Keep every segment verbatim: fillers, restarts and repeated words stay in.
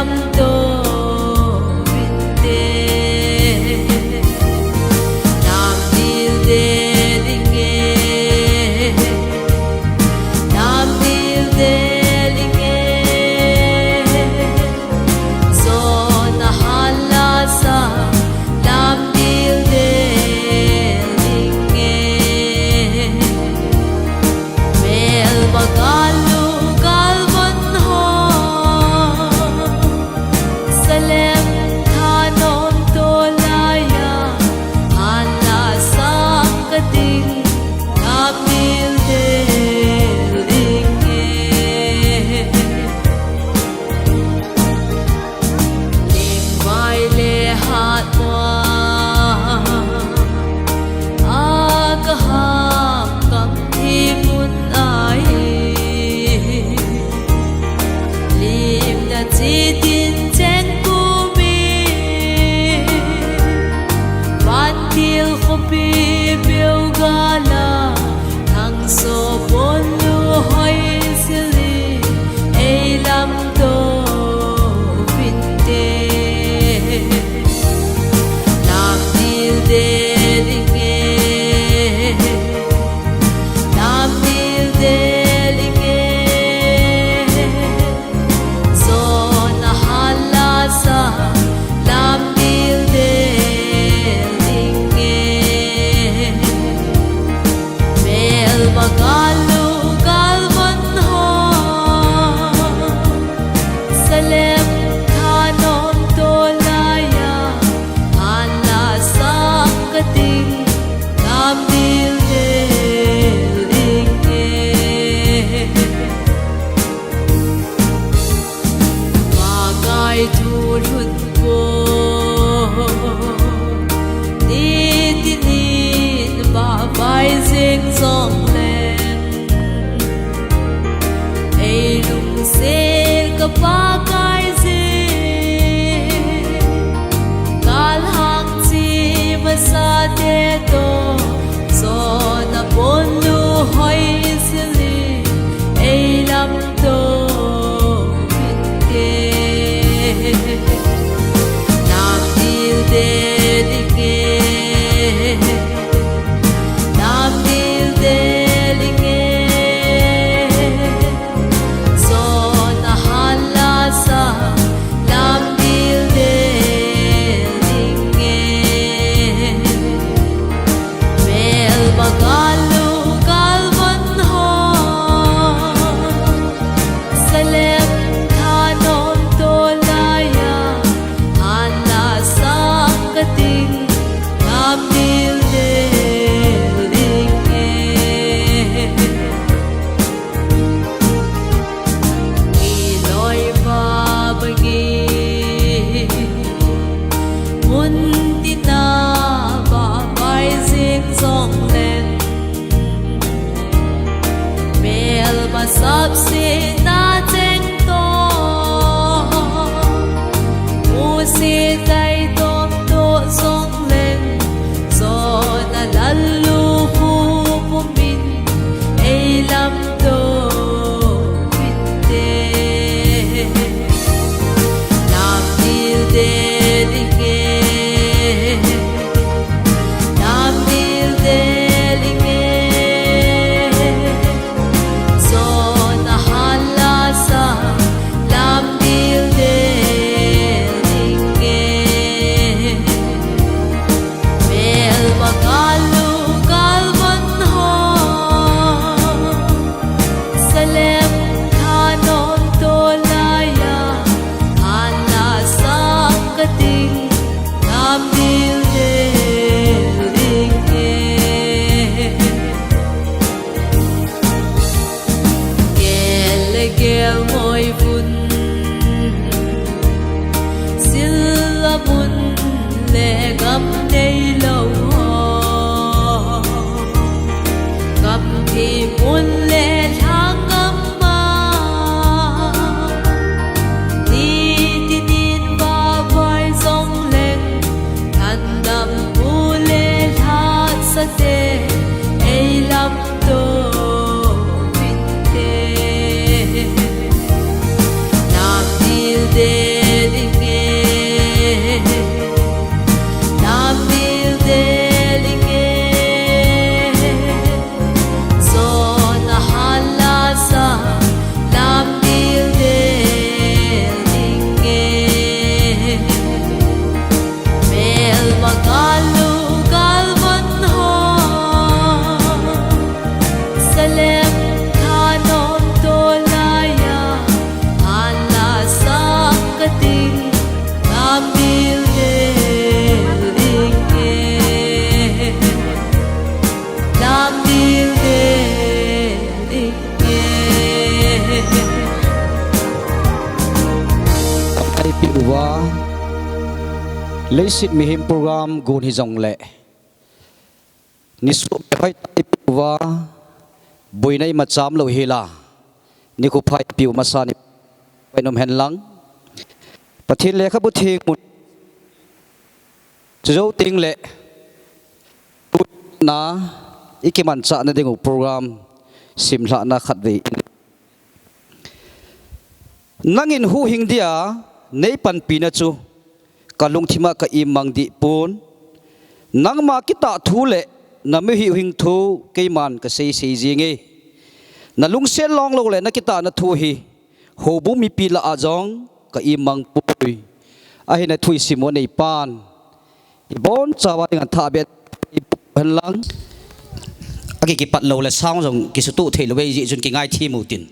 Lamto vinte, nam dil del inge, nam dil del inge. Jona hala sa, nam dil del inge. Melma galu galvon ho, Salem thanom tolaiya, hala sang kading, nam dil del inge. Lingvai le hatmo a kaham kam hi mun ahi. Limna chitin chen kumi, vantil khopi peuga la, thangso bon lu hoi sili, ei lamto vinte. Nam dil del inge, nam dil del inge. Jona hala Uva, leiset mihem program gon hijongle, nisuh behoi tah ipi uva, boina ima cham lou hila, nikho pha ipi u masa ni painom henlang. Pathen lekhabu theng mun, chujou tengle, na, ikimanchah na dingu program simlhahna khatvei in. Nangin huhhing dia neipanpina chu kalungthima ka imang dehpon. Nangma kitah thu le namihuhhing thu keiman kasei sei jenge. Nalungset longlou le nakitahna thu hi houbung mipi lah a jong ka imang poi. Ahina thu isim u neipan, ibonchauva dinga thah beh ipu henlang. Aki kipat lou le sound jong kisutoh thei lou vei jeh chun kingaithem u tin.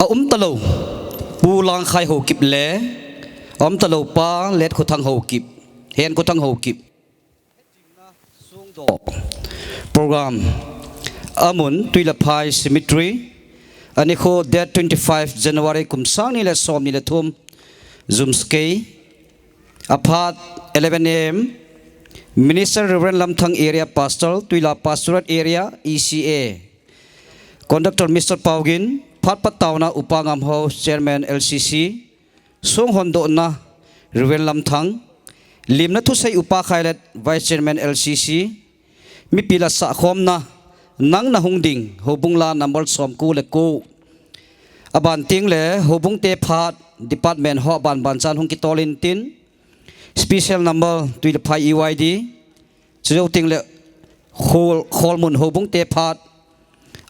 Aumtalou Pu Langkhai Haokip le aumtalou Pa Letkhothang Haokip, Henkhothang Haokip. Program amun Tuilaphai Cemetery, anikho date twenty-five January kum sang ni le som ni le thum, Jumskei. Aphat eleven A M, Minister Reverend Lamthang, Area Pastor, Tuila Pastorate Area, E C A. Conductor Mister Paugin, phat pataona Upa Ngamhao, Chairman L C C, songhondohna Reverend Lamthang, limna thusei Upa Khailet, Vice Chairman L C C, mipi lah a sahkhomna, nang nahung ding, houbung la number somko le ko. Aban tengle, houbung te phat, department ho aban ban chan hung kitol intin, special number Tuilaphai E Y D, chujou tengle, Khol, Kholmun houbung te phat,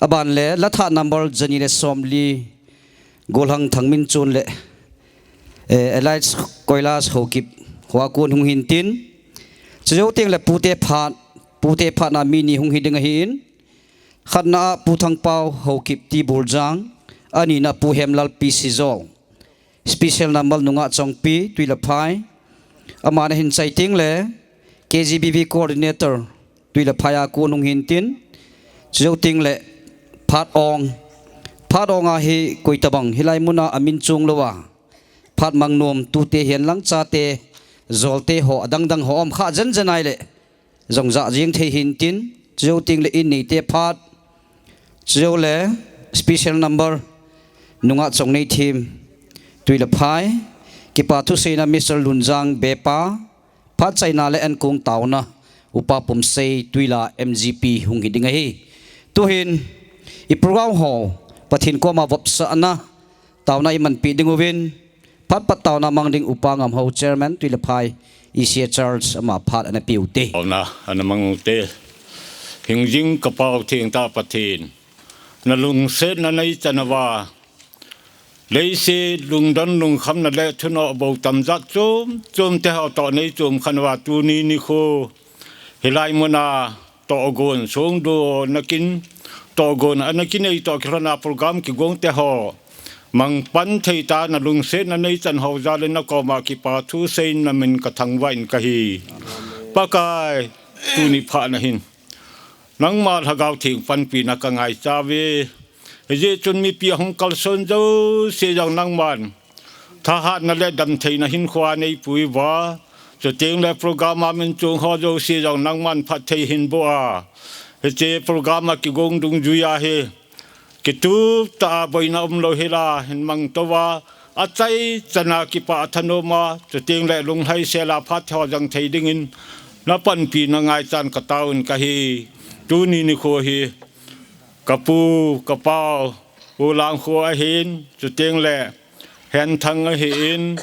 aban le, lathah number jani le somli, Golhang Thangminchon le, eh, Elias Koilas Haokip, hoa kon hung hintin, chujou tengle, pute phat, pute phat na mi ni hung hi ding ahin, khatna a Pu Thangpao Haokip Tibuljang, anina Pu Hemlal P C Jol. Special number Nungah Chongpi, Tuilaphai. Aman ahin chai tengle, K G B V Coordinator, Tuilaphai a kon hung hintin, chujou tengle, Phat Ong. Phat Ong a hi koi tabang, hilai muna amin chong louva. Phat mang nom, tute hihen lang chate, jolte ho, adang dang ho, um kha jen jen ahile. Jong ja jing thei hintin, chujou tengle in neite phat, chujou le special number, Nungah Chongnei Thim, Tuilaphai, kipa thuseina Mister Lunjang Bepa, phat chaina le ankong taona, Upa Pumsei, Tuila M G P hung hi ding ahi. Tuhin, i program ho, Pathen koma vopsahna, taona imanpi ding uvin, phat pataona mang ding Upa Ngamhao Chairman Tuilaphai E C A Church ama phat ana pe ute. Taona ana mang ute. Hingjing ka Pau thengtah Pathen, nalungsetna neichan uva, leiset lungdon lungkhamna le thunoh bou tamjat chom chom te ho toh neichom khan uva tuni nikho hilai muna tohgon songdoh nakin, tohgon ana kinei toh kilhona program kigong te ho mangpan thei ta nalungsetna neichan ho jal in nakoma kipa thuseina min kathangvah in kahi. Pakai, tuni phat nahin, nangma Lhagao Theng panpina kangaicha uve. Hijeh chun mipi ahung kalson jouse jong nangman thahatna le damtheina hinkhoa neipui uva, chutengle program a min chong ho jouse jong nangman phatthei hinboh a, hiche program a kigong dungjuia hi kitup tah a boina umlou hela hin mangtou va, achaichan a kipah thanoma, chutengle lunglhaisel a phat ho jang thei dingin napanpina ngaichan kataovin kahi. Tuni nikho hi kapu, kapau, Pu Langkho ahin, chutengle Henthang ahin,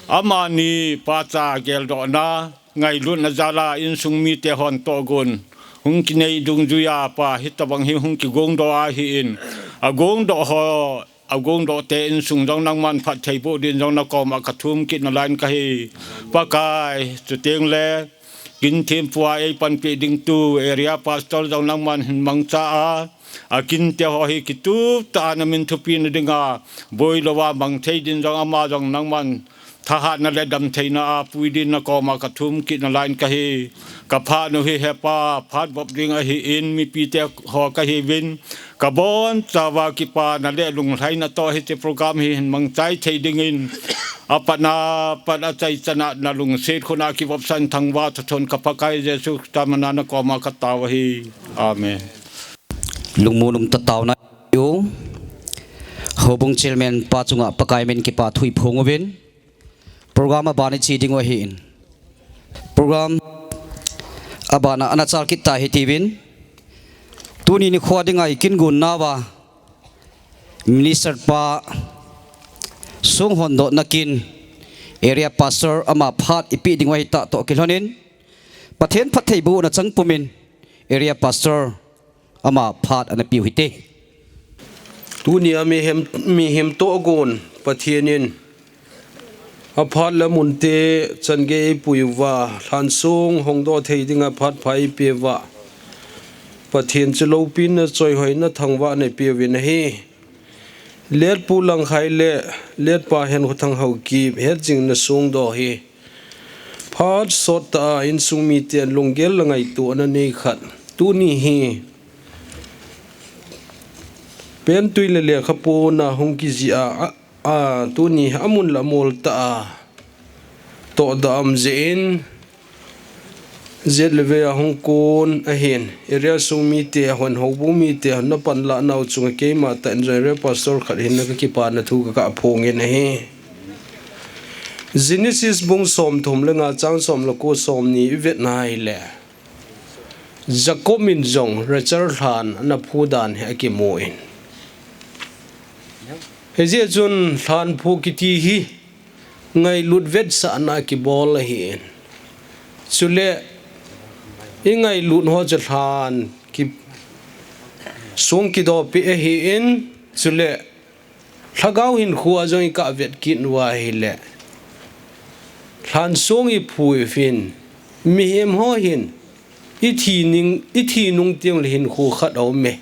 amani pacha geldohna, ngailutna jal a insung mite hon tohgon hung kinei dungjuia pa hitobang hi hung kigongdoh ahin, agongdoh ho, agongdoh te insung jong nangman phatthei boh din jong nakoma kathum kit nalai in kahi. Pakai, chutengle Ginthempua eipanpi ding tu Area Pastor jong nangman hin mangcha a, aginte ho hi kitup tah a namin thupina dinga boilouva mang thei din jong ama jong nangman thahatna le damtheina a puidin na koma ka thum kit nalai in kahi. Ka phat nu hi hepa, phat vop ding ahin, mipite ho kahiuvin. Ka bonchauva kipana le lunglhaina toh hiche program hi hin mangchai thei dingin, apatna pat achaichan a na lungset khun a kivopsan thangvah thathon ka Pakai Jesu Christa min a na koma ka tao ahi. Amen. Lungmong um tah taona u. Houbung Chairman pa chunga Pakai min kipa thu iphong uvin. Program abana iche ding u ahin. Program abana ana chal kit ta hitiuvin. Tuni nikho dinga ikingon nauva Minister pa songhondohna kin Area Pastor ama phat ipeh ding u ahitah toh kilhonin Pathen phattheibohna chang pumin Area Pastor ama phat ana peh u hite. Tunia mihem, mihem tohgon Pathen in aphat le amunte changei eipuiuva, lhansong hongdoh thei dinga phat pha eipeuva, Pathen chu loupina choihoina thangvahna eipeuvin ahi. Letpu Langkhai le Letpa Henkhothang Haokip hetjingna songdoh hi phat sottah a insung miten lunggel le ngaito ana nei khat. Tuni hi pentui le lekhapu na hung kijih a, a, a, tuni amun le amol tah a tohdoh aum jeh in, jet le vei a hung kon ahin, area sung mite, hon houbung mite, hon na panlah nau chunga keima tah in Area Pastor khat hinna ka kipana thu ka, ka phong in ahi. Genesis bung somthum le nga chang som le ko som ni ivet na ahile, Jacob in jong Rachel lhan ana phu dan hi akimun. Hijeh chun lhan phu kiti hi ngailut vetsahna kibol ahin. Chule ingailut ho chu lhan ki, song kidopi ahin. Chule Lhagao hinkho a jong ikah vet kit uva ahile, lhansong iphu uvin, mihem ho hin ithi ning, ithi nung teng le hinkho khat aume,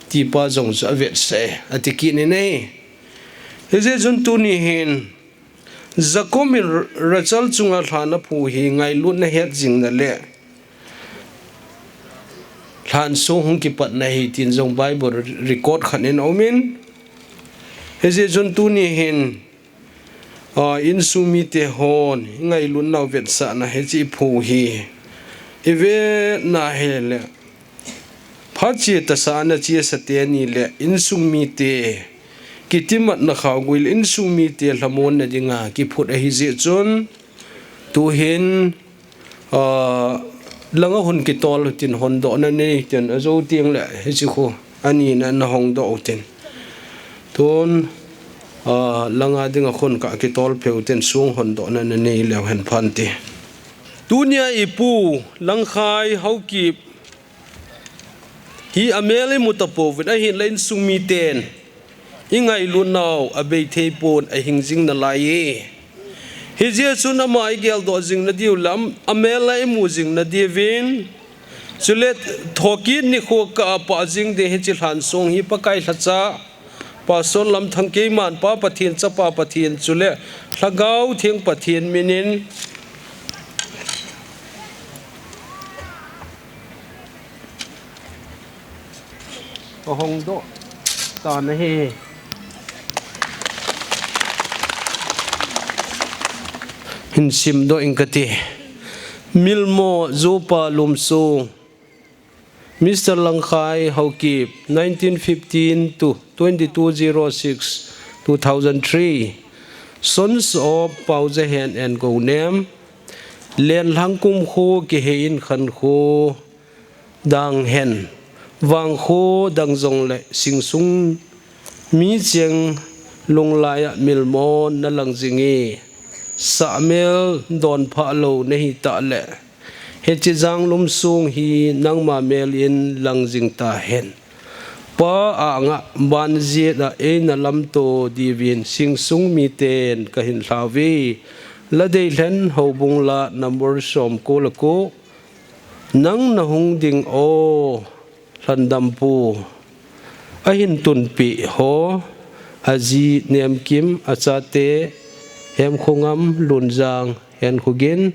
tipa jong chu avetsah e, ati kit in ahi. Hijeh chun tuni hin, Jacob in Rachel chunga lhan aphu hi ngailutna hetjingna le lhansong hung kipatna ahi tin jong Bible record khat in aumin. Hijeh chun tuni hin, a, insung mite hon ingailutnau vetsahna hiche iphu hi ivet na ahile, phat che tasa ana chesa teni le insung mite kitimatna khaogui le insung mite lhamonna dinga kiphut ahijeh chun, tuhin, a, langa hung kitol utin hondohna nei tin ajou teng le hiche khu anina na hongdoh utin. Tun, a, langa dinga khun ka kitol phei utin song hondohna na nei leu hen phante. Tunia ipu Langkhai Haokip hi amel imu tapouvin ahinla insung miten ingailutnau abei thei pon ahing jing nalai e. Hijeh chun ama igeldoh jing nadiu le amel a imu jing nadiuvin, chule thokit nikho kah a pah jing ding hiche lhansong hi Pakai lhacha Pastor Lamthang keiman Pa Pathen, Chapa Pathen chule Lhagao Theng Pathen minin ahongdoh tan ahi. Hin simdoh ing kate. Milmo Zopa Lumsong. Mister Langkhai Haokip, nineteen fifteen to twenty-two zero six two thousand three. Sons of Paojahen and Gounem. Lenlhang Kumkho, Kihei in Khankho, Danghen, Vangkho, Dangjong le Singsung, mi cheng lunglai a milmon nalang jinge, sahmel donphah lou nahitah le, hiche Janglumsong hi nangma mel in lang jing tahen. Pa anga banjet a eina lamto diuvin Singsung miten kahin lhauve. Ladeilhen Houbung la number somko le ko, nang nahung ding o Lhandampu. Ahin tunpeh ho, aji Nemkim, achate Hemkhongam Lunjang Henkhogin,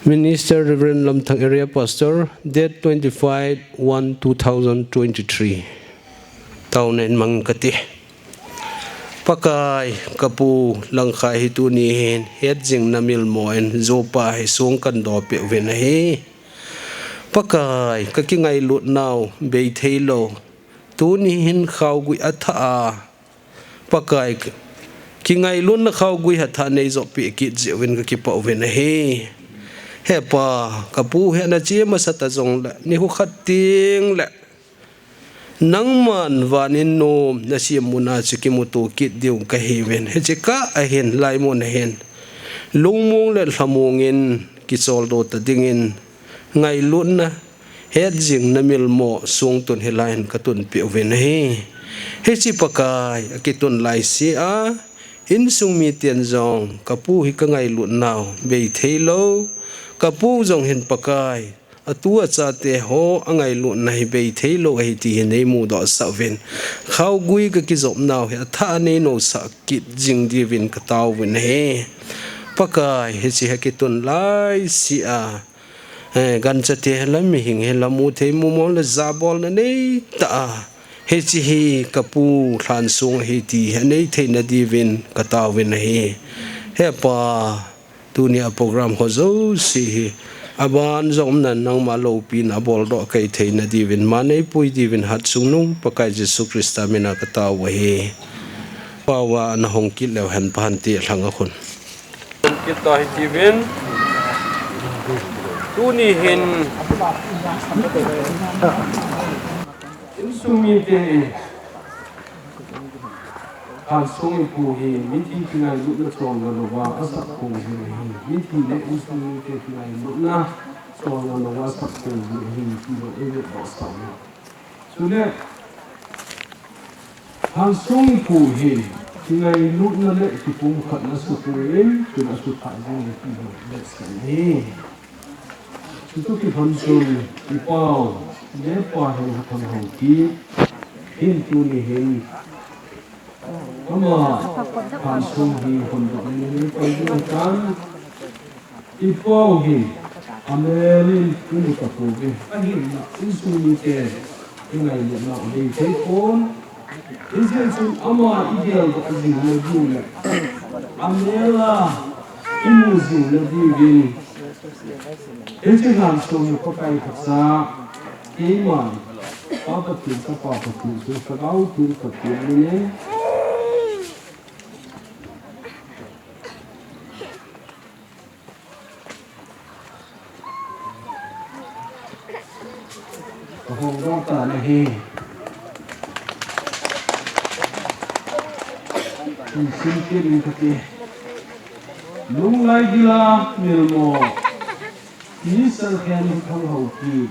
Minister Reverend Lamthang Area Pastor, date twenty-five one two thousand twenty-three. Taona in mang kati. Pakai, kapu Langkhai hi tuni hin hetjing na milmo in jopa hi song kan dopi uvin ahi. Pakai, ka kingailut nau bei thei lou. Tuni hin khaogui a tha a. Pakai, kingailutna khaogui hatha nei jopi kit jiuvin ka kipah uvin ahi. Hepa, kapu hi na chi masa ta jongle, ni hu khat ting le. Nangman vanin nom na siam muna chu kimuto kit diu ka hiuvin. Hiche kah a hin, lai mun a hin. Lungmong le lhamong in kicholdo ta dingin. Ngailutna, hetjing na milmo songtun hilai hin ka tunpi uvin ahi. Hiche Pakai, a kitun lai sia, insung miten jong, kapu hi ka ngailut nau, bei thei lou, kapu jong hin Pakai, atu achate ho, a ngailutna hi bei thei lou ahi ti hi nei mudoh sah uvin. Khaogui ka kijop nau hi, atha nei nosa kit jing diuvin ka taovin ahi. Pakai, hiche hi a kitun lai sia, Eh, gancha te hi la mihing hi la mu thei mumo le jabolna nei ta a. Hiche hi kapu Lhansong ahi ti hi nei theina diuvin ka taovin ahi. Hepa, tuni a program ho jouse hi. Aban jong umna nangma loupina boldoh kei theina diuvin ma nei pui diuvin Hatchungnung Pakai Jesu Christa mina ka tao u ahi. Paova na hong kit leu hen Pahan ti lhang a khun. Kit ta hi tiuvin. Tuni hin. Insung mite. Insung mipu hi mithi kingailutna cholna louva asap kong hi. Mithi le insung mite kingailutna cholna louva asap kong hi. Ti lo e le ba sa. Chule. Lhansong mipu hi, kingailutna le kipumkhatna sukhu in, chun asutha jing le kihou le san hi. Chutoh kilhon chun, i pau, le pa hin Hathang Haokip, hin tuni hin, ama, Lhansong hi, hon dok ni ni pa jing tan, I pau hi, a mel in i mu tapouve. Ahinla, insung mite, i ngailut nau a bei thei pon. Hijeh chun ama i geldoh jing na diu le, a mel a i mu jing na diuvin. Hiche Lhansong hi Pakai phatcha, keiman, Pa Pathen, Chapa Pathen, Jesu Lhagao Theng Pathen min in. Ka hong dong ta na hi. Kin sim kit in ka ti. Lunglai gila milmo. Mister Khen Hathang Haokip.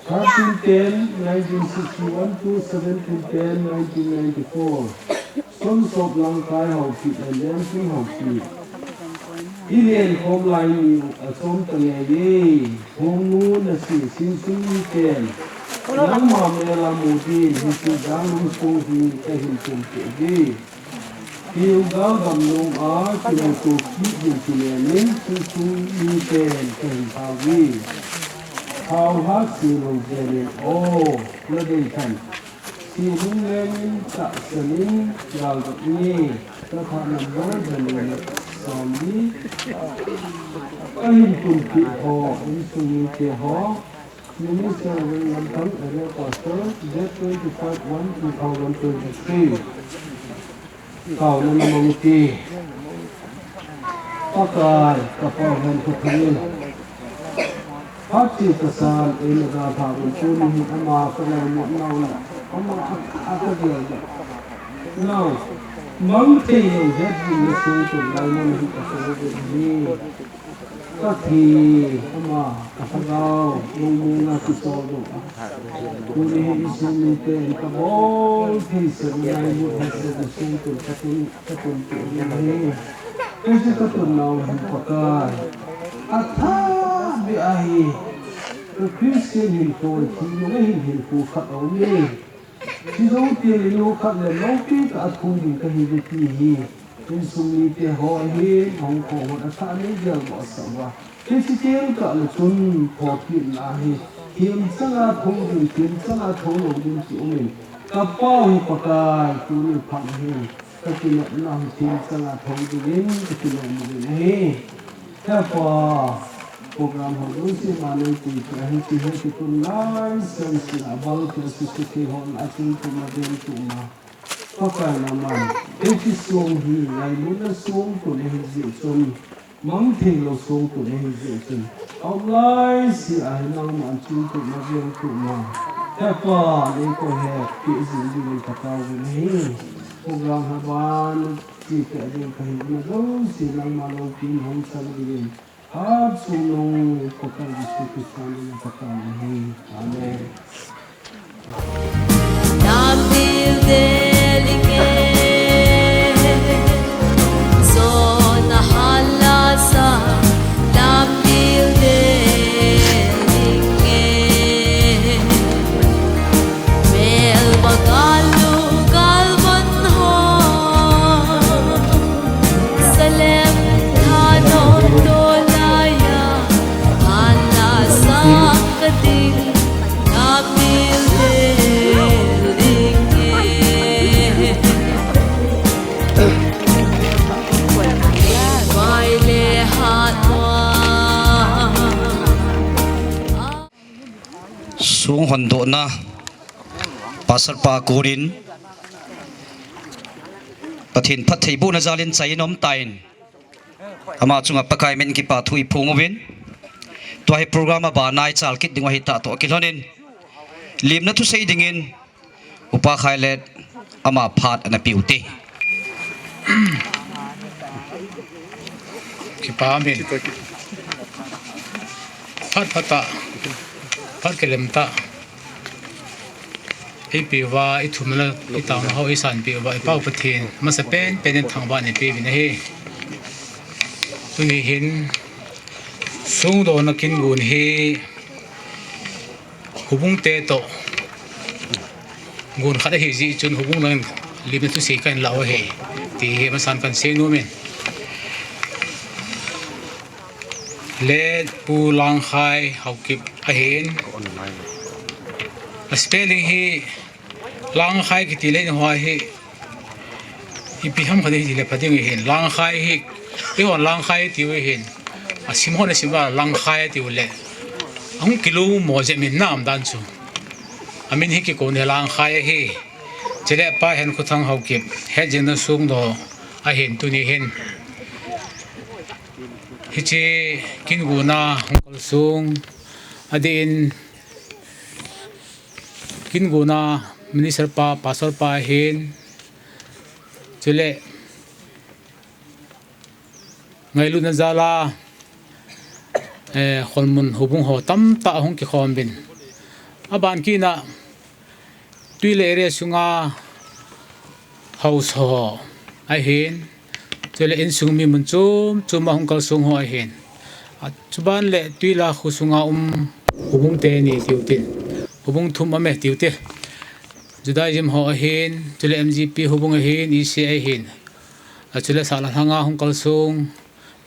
Thirteen ten nineteen sixty-one to seventeen ten nineteen ninety-four. Sons of Langkai Haokip and Lenpui Haokip. I lenkhom lai ni a chom ta nge ye. Hung nu na si sin sung ni ten. Nangma mel a mu din hi si dang hung sung hi ka hin tum ke ye. Gilgal gamnom a kimuto kit ding kinemin, Jesu miten kahin thauve. Thauhat se lou jengin, o, nadei khan. Se lunglengin, tahsanin, galdot nge, natha number jani le somli. Kahin tunpeh ho, insung mite ho. Minister William Thang, Area Pastor, date twenty-five one two thousand twenty-three. Taona na mang ute. Pakai, ka pau hen ka thangin. Phat chi ka san, eina dalha un tuni hin ama ka ngaimut nau le. Ama a, a ka gel le. Nau, mang thei lou het ding na sung tun lai mun hi ka sung tun hi. Ka thi ama, ka lhagao, lungmong a kisol lou a. Tuni hi insung miten ka bol thei seh u ngaimut hi seh u sung tun ka tun, ka tun tun hi. Hiche ka tun nau hin Pakai. Atha beh ahi. Ka Christian hinkho, thi nung a hin hinkho khat aum e. Hiche jou teng le nu khat le loupi tah a thum ding kahi uve ti hi insung mite ho hin hung khoh hon athah nei gel mo sa uva. Hiche teng tah le chun thopina hi thim changa thou ding, thim changa thou lou ding ti um in, ka Pau hi Pakai tuni phat hin ka kinepna hi thim changa thou ding in ka kinepna ding ahi. He Pa, program ho jouse ma nei ti ti ahi ti hi kitun lai sen sin a bal ti a susu ti ho na a tung tu ma den tu ma. Pakai na man, hiche sung hi ngailutna sung tuni hi jeh chun, mang thei lou sung tuni hi jeh chun, a um lai se a hi nangman chun tu ma den tu ma. He Pa, nei ko he, ti jing ding in ka tao uvin ahi. Program ha ban, ti te a ding kahi na jouse nangma loupin hung chang ding in. Amen. Sung hondohna, Pastor pa konin, Pathen phattheibohna jalin chaiyin aum tan, ama chunga Pakai min kipa thu iphong uvin, tua hi program abana ichal kit ding u ahi tah toh kilhonin, limna thusei dingin, Upa Khailet ama phat ana pe ute. Kipa min. Phat phat a, phat kilem tah. Ipi uva, ithumna, itaona ho isanpeh uva, iPau Pathen, masa pen pen in thangvahna ipeuvin ahi. Tuni hin, sungdohna kin gon hi, Houbung te toh gon khat ahi jeh chun houbung lang limna thusei kahin lah u ahi ti hi masan kahin seinom in. Late Pu Langkhai Haokip ahin. A spelling hi Langkhai kiti le ho hi Ipi ham khat hiti le pha ding ahin, Langkhai hi, eihon Langkhai tiu ahin. Asim hon asim uva Langkhai tiu le. Ahung kilou mo jeh min nam dan chu. Amin hi kikon hi Langkhai ahi. Chule Pa Henkhothang Haokip, hetjingna sungdoh ahin tuni hin. Hiche kin guna hung kalsong adin kin guna minister pa, pastor pa ahin. Chule, ngailutna jal a, eh, kholmun houbung ho tamtah ahung kikhom uvin. Aban kit na, Tuilai area sunga house ho ahin. Chule insung mi mun chom chom a hung kalsong ho ahin. A, chuban le Tuilai kho sunga um houbung teni tiu tin. Houbung thum aume tiu te. Judaism ho ahin, chule M G P houbung ahin, E C A ahin. A chule Sahlanlhanga hung kalsong,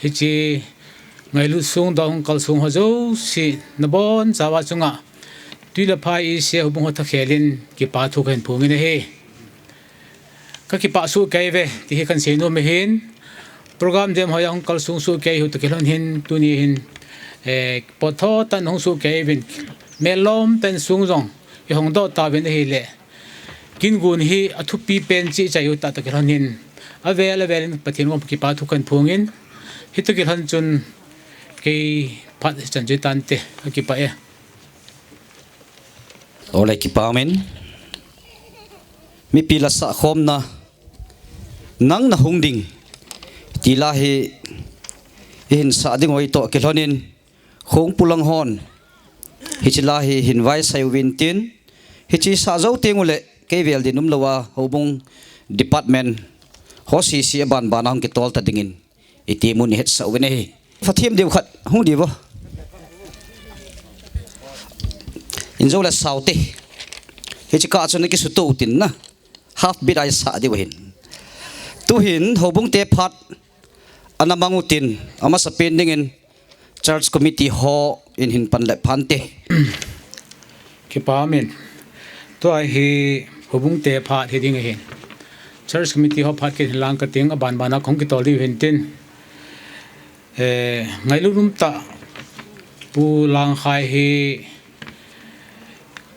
hiche ngailut sungdoh hung kalsong ho jouse, nabonchauva chunga, Tuilai Phai E C A houbung ho thakhel in, kipa thu kahin phong in ahi. Kakipah soh kei uve, ti hi kahin seinom ahin. Program dem hoiya hung kalsong soh kei u toh kilhon hin, tuni hin, eh, potthoh tah in hung soh kei uvin, melom tah in sung jong ihong doh tauvin ahile, kin gon hi athupi pen cheh chai u tah toh kilhon hin, avel avel in Pathen kom kipa thu kahin phong in, hitoh kilhon chun kei phat hichan chu hitante, kakipah e. Ole kipa min. Mipi la sahkhomna, nang nahung ding ti la hi ihin sah ding u toh kilhon in, Khongpu lang hon hiche la hi hin vaisai uvin tin, hiche sah jou teng ule kei vel din umlouva houbung department ho C C a banban a hung kitol ta dingin iti mun ihetsah uvin ahi. Fathem diu khat hung diu vo. Injo le saute. Hiche kah chun akisutou tin na. Half beat a isah diu ahin. Tuhin houbung te phat ana mang utin, amasapen dingin church committee ho in hin pan le phante. Kipa umin. Tua hi houbung te phat hiding ahin. Church committee ho phat kit hin lang kating, aban bana kahung kitol diu hintin. Eh, ngailut umtah Pu Langkhai hi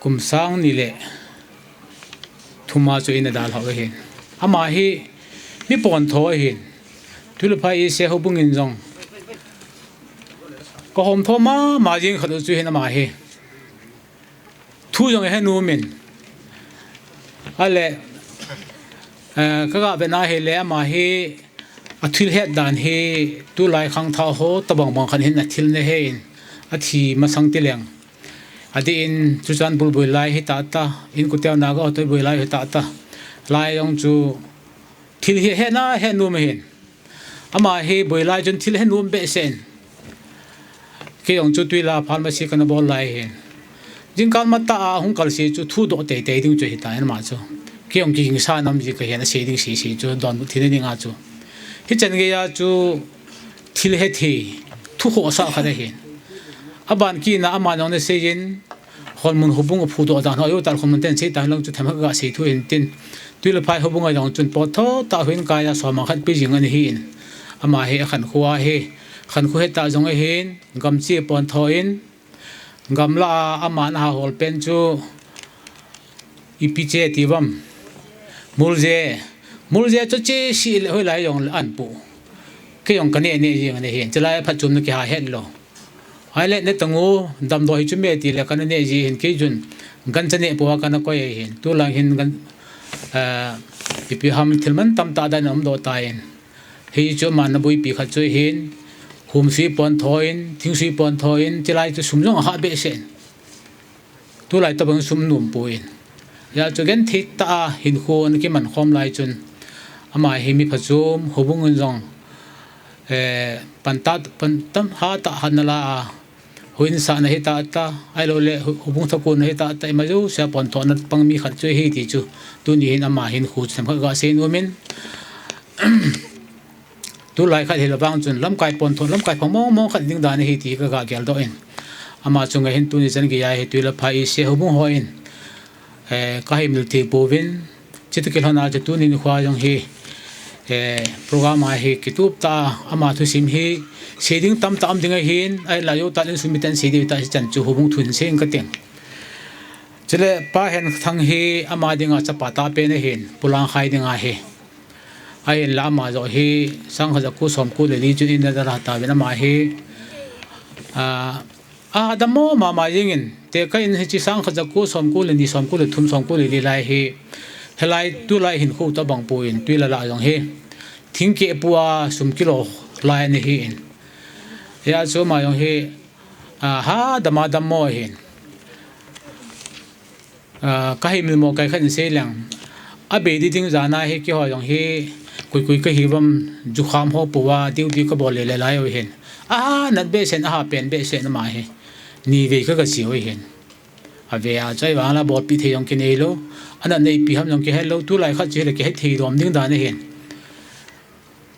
kum sang ni le thum a chu eina dalhau ahin. Ama hi mi pontho ahin. Tuilaphai EC houbung in jong kahomtho mama jing khat u chu ahin ama hi. Thu jong ahe nomin. Ale, eh, kaga vena hile ama hi athil het dan hi tulai khangthah ho tobang bang khat hin athil na he in, athi masang tileng. Adeh in chuchan bulboi lai hitata, in kuteo naga hotoi boi lai hitata. Lai jong chu thil hi ahe na he nom ahin. Ama hi boi lai chun thil ahe nom behseh in. Kei jong chu Tuila pharmacy kana bol lai hin. Jingkah matah a hung kalse chu thudoh teitei ding chu hitan ama chu. Kei jong kigingsa nam ji kahin asei ding sese chu donbut thina dinga chu. Hichan geiya chu thil hethei, thu khohsah khat ahin. Aban kit na ama jong nasei in, Kholmun houbung aphudoh dan ho, ajo tal Kholmun ten sei ta lang chu themkhat kaga sei thu hintin. Tuilaphai houbung a jong chun pontho tah hin kaiya som a khat pe jing ana hin. Ama hi akhankho ahi, khankho hetah jong ahin, gamchi pontho in, gamla a ama ana hol pen chu ipi che ti uvam. Mulje, mulje chu che si le hoilai jong le anpu. Kei jong kaneh neh jing ana hin, chulai phatchomna kiha het lou. Ahile, ne tang u, damdoi hi chu me ti le kana neh ji hin kei chun, gancha neh pou a kana koi ahin. Tulang hin gan, eh, ipi ham thil man tamtah dan umdoh tan. Hichu ama ana boipi khat chu ahin, humsui pontho in, thingsui pontho in, chulai chu sum jong ahah behseh in. Tulai tobang sum nom pon. Hijeh chun genthei tah a hinkho ana kiman khom lai chun, ama hi mi phachom, houbung in jong, eh, pan tah, pan tam, hatah a hat ana la a, houin sahna hitata, ahilou le hou-, houbung thakon na hitata, ima jousea pontho na pang mi khat chu ahi ti chu, tuni hin ama hinkho chu themkhat kaga sei nomin. Tulai khat hile vang chun lamkai pontho, lamkai pha mong mong khat ding dan ahi ti kaga geldoh in. Ama chunga hin tuni chan geiya hi Tuilaphai EC houbung hon, eh, kahemil thei pouvin, chutoh kilhon a chu tuni nikho jong hi, eh, program a hi kitup tah a ama thusim hi sei ding tamtah um ding ahin, ahinla ajo tal in sum miten sei diu tah hichan chu houbung thu hin sei ing kating. Chule Pa Henthang hi ama dinga chapa tah pen ahin, Pu Langkhai dinga hi. Ahinla ama joh hi, sangkhat jako somko le li chun eina dalha tauvin ama hi, ah, adammo mama jingin, tekah in hiche sangkhat jako somko le ni, somko le thum, somko le li lai hi, hilai tulai hinkho tobang pon, Tuila lah jong hi, thingkeh pu a sum kilo lai ana hin. Hijeh chun ama jong hi, ah, hadam a dammo ahin. Ah, kahemil mo kai khat in sei leng. Abei ding ding jan a hi keiho jong hi kui kui kahi uvam, jukham ho pou a, duty kabol le le lai u hin. Aha nat behseh in, aha pen behseh in ama hi. Nivei kaga che u hin. Ave a chu ahivang la bolpi thei jong kinei lou. Anatna ipi ham jong kihet lou, tulai khat chu hile kihet thei dom ding dan ahin.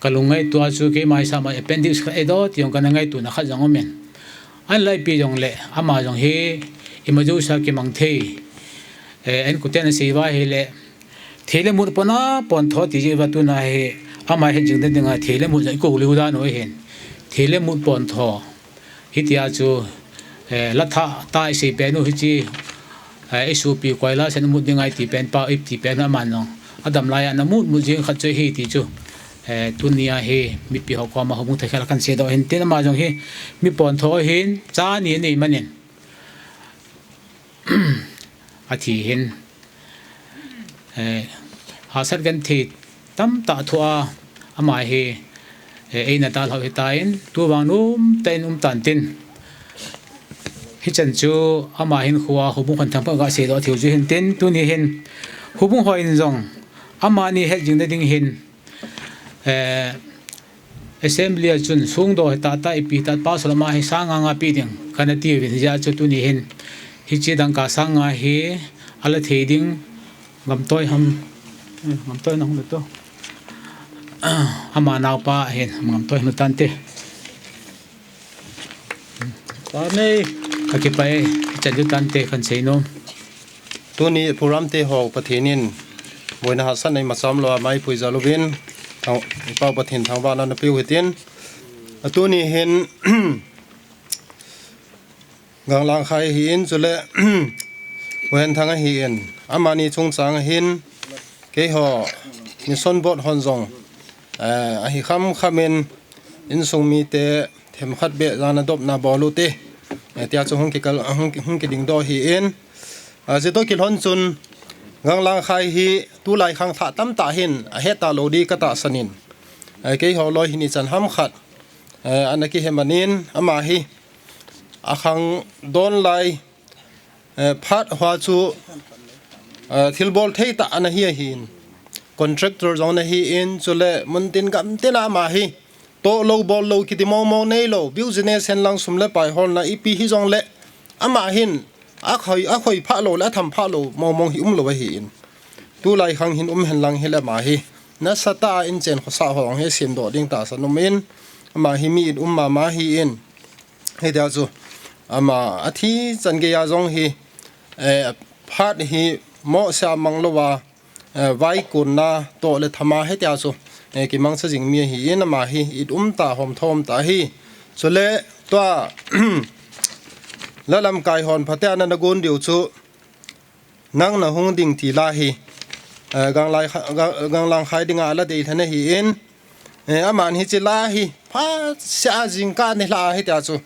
Kalung ngaito a chu keima hisap a appendix khat eidoh ti jong kana ngaito na khat jong umin. Ahinla ipi jongle, ama jong hi, ima jousea kimang thei. Eh, inkoten asei uva hile, thei le mut pon a pontho ti jeh uva tuna hi, ama het jing na dinga thei le mut jong ikou lheh dan u ahin. Thei le mut pontho. Hitia chu, eh, la thah tah isei pen u hiche, eh, isopi koila sen mut ding ahi ti pen pa, iti pen aman jong. Adam laiya ana mut mut jing khat chu ahi ti chu. Eh, tunia hi mipi ho koma houbung thakhat a kahin seidoh hin tin ama jong hi mi pontho ahin, cha ni anei manin. Athi hin. Eh, hahsat genthei tamtah thoh a, ama hi, eh, eina dalhau hitan, tuvang nomtah in um tan tin. Hichan chu ama hinkho a houbung hon themkhat kaga seidoh theiu chu hin tin, tuni hin houbung hon jong amani het jing na ding hin, eh, Assembly a chun songdoh hitah tah ipi tah pastor ama hi sang nga nga pe ding kana tiuvin, hijeh chun tuni hin hiche dangka sang nga hi ala thei ding, Gamtoi ham, eh, Gamtoi na hung le to. Ama naopa hin, Gamtoi hung tante. Amen. Ka kipah e, chan ju tante kan sei nom. Tuni program te ho Pathen in boina hahsatna ima cham lou a mai pui jal uvin, thang, i Pau Pathen thangvahna na piu hitin. A tuni hin Ganglang Khai hi in chule Huhen Thang ahi in. Amani chungchang ahin keiho Mission Board hon jong, eh, ahi kham kham in insung mite themkhat beh jana dopna bol u te. Eh, tia chu hung kikal, hung, hung kiding doh hi in. Ah, chutoh kilhon chun Ganglang Khai hi tulai khang thah tamtah hin ahet talou di ka tahsan in. Eh, keiho loi hin ichan ham khat, eh, ana kihe man in ama hi akhang don lai, eh, phat hoa chu, eh, thilbol thei tah ana hi ahin. Contractor jong ana hi in, chule muntin gamtin a ama hi toh lou, bol lou, kiti mong mong nei lou, business hen lang sum le pai holna ipi hi jongle ama hin akhoi, akhoi phah lou le atham phah lou mong mong hi um lou ahi in. Tulai khang hin um hen lang hile ama hi nasatah a inchen khosah ho jong hi sem doh ding tahsan um in, ama hi mi it um mama ahi in. Hitia chu ama athi chan geiya jong hi, eh, phat hi mohseh a mang lou a, eh, vaikunna toh le thama hitia chu, eh, kimangcha jing mi ahi in ama hi it um tah, hom thom tah ahi. Chule tua la lamkai hon phatea na na gon diu chu Nang na hung ding ti la hi, eh, Ganglai Kha-, Ga-, Ganglang Khai dinga la dei lhon ahi in, eh, aman hiche la hi phatseh a jingkah ni lha hitia chu,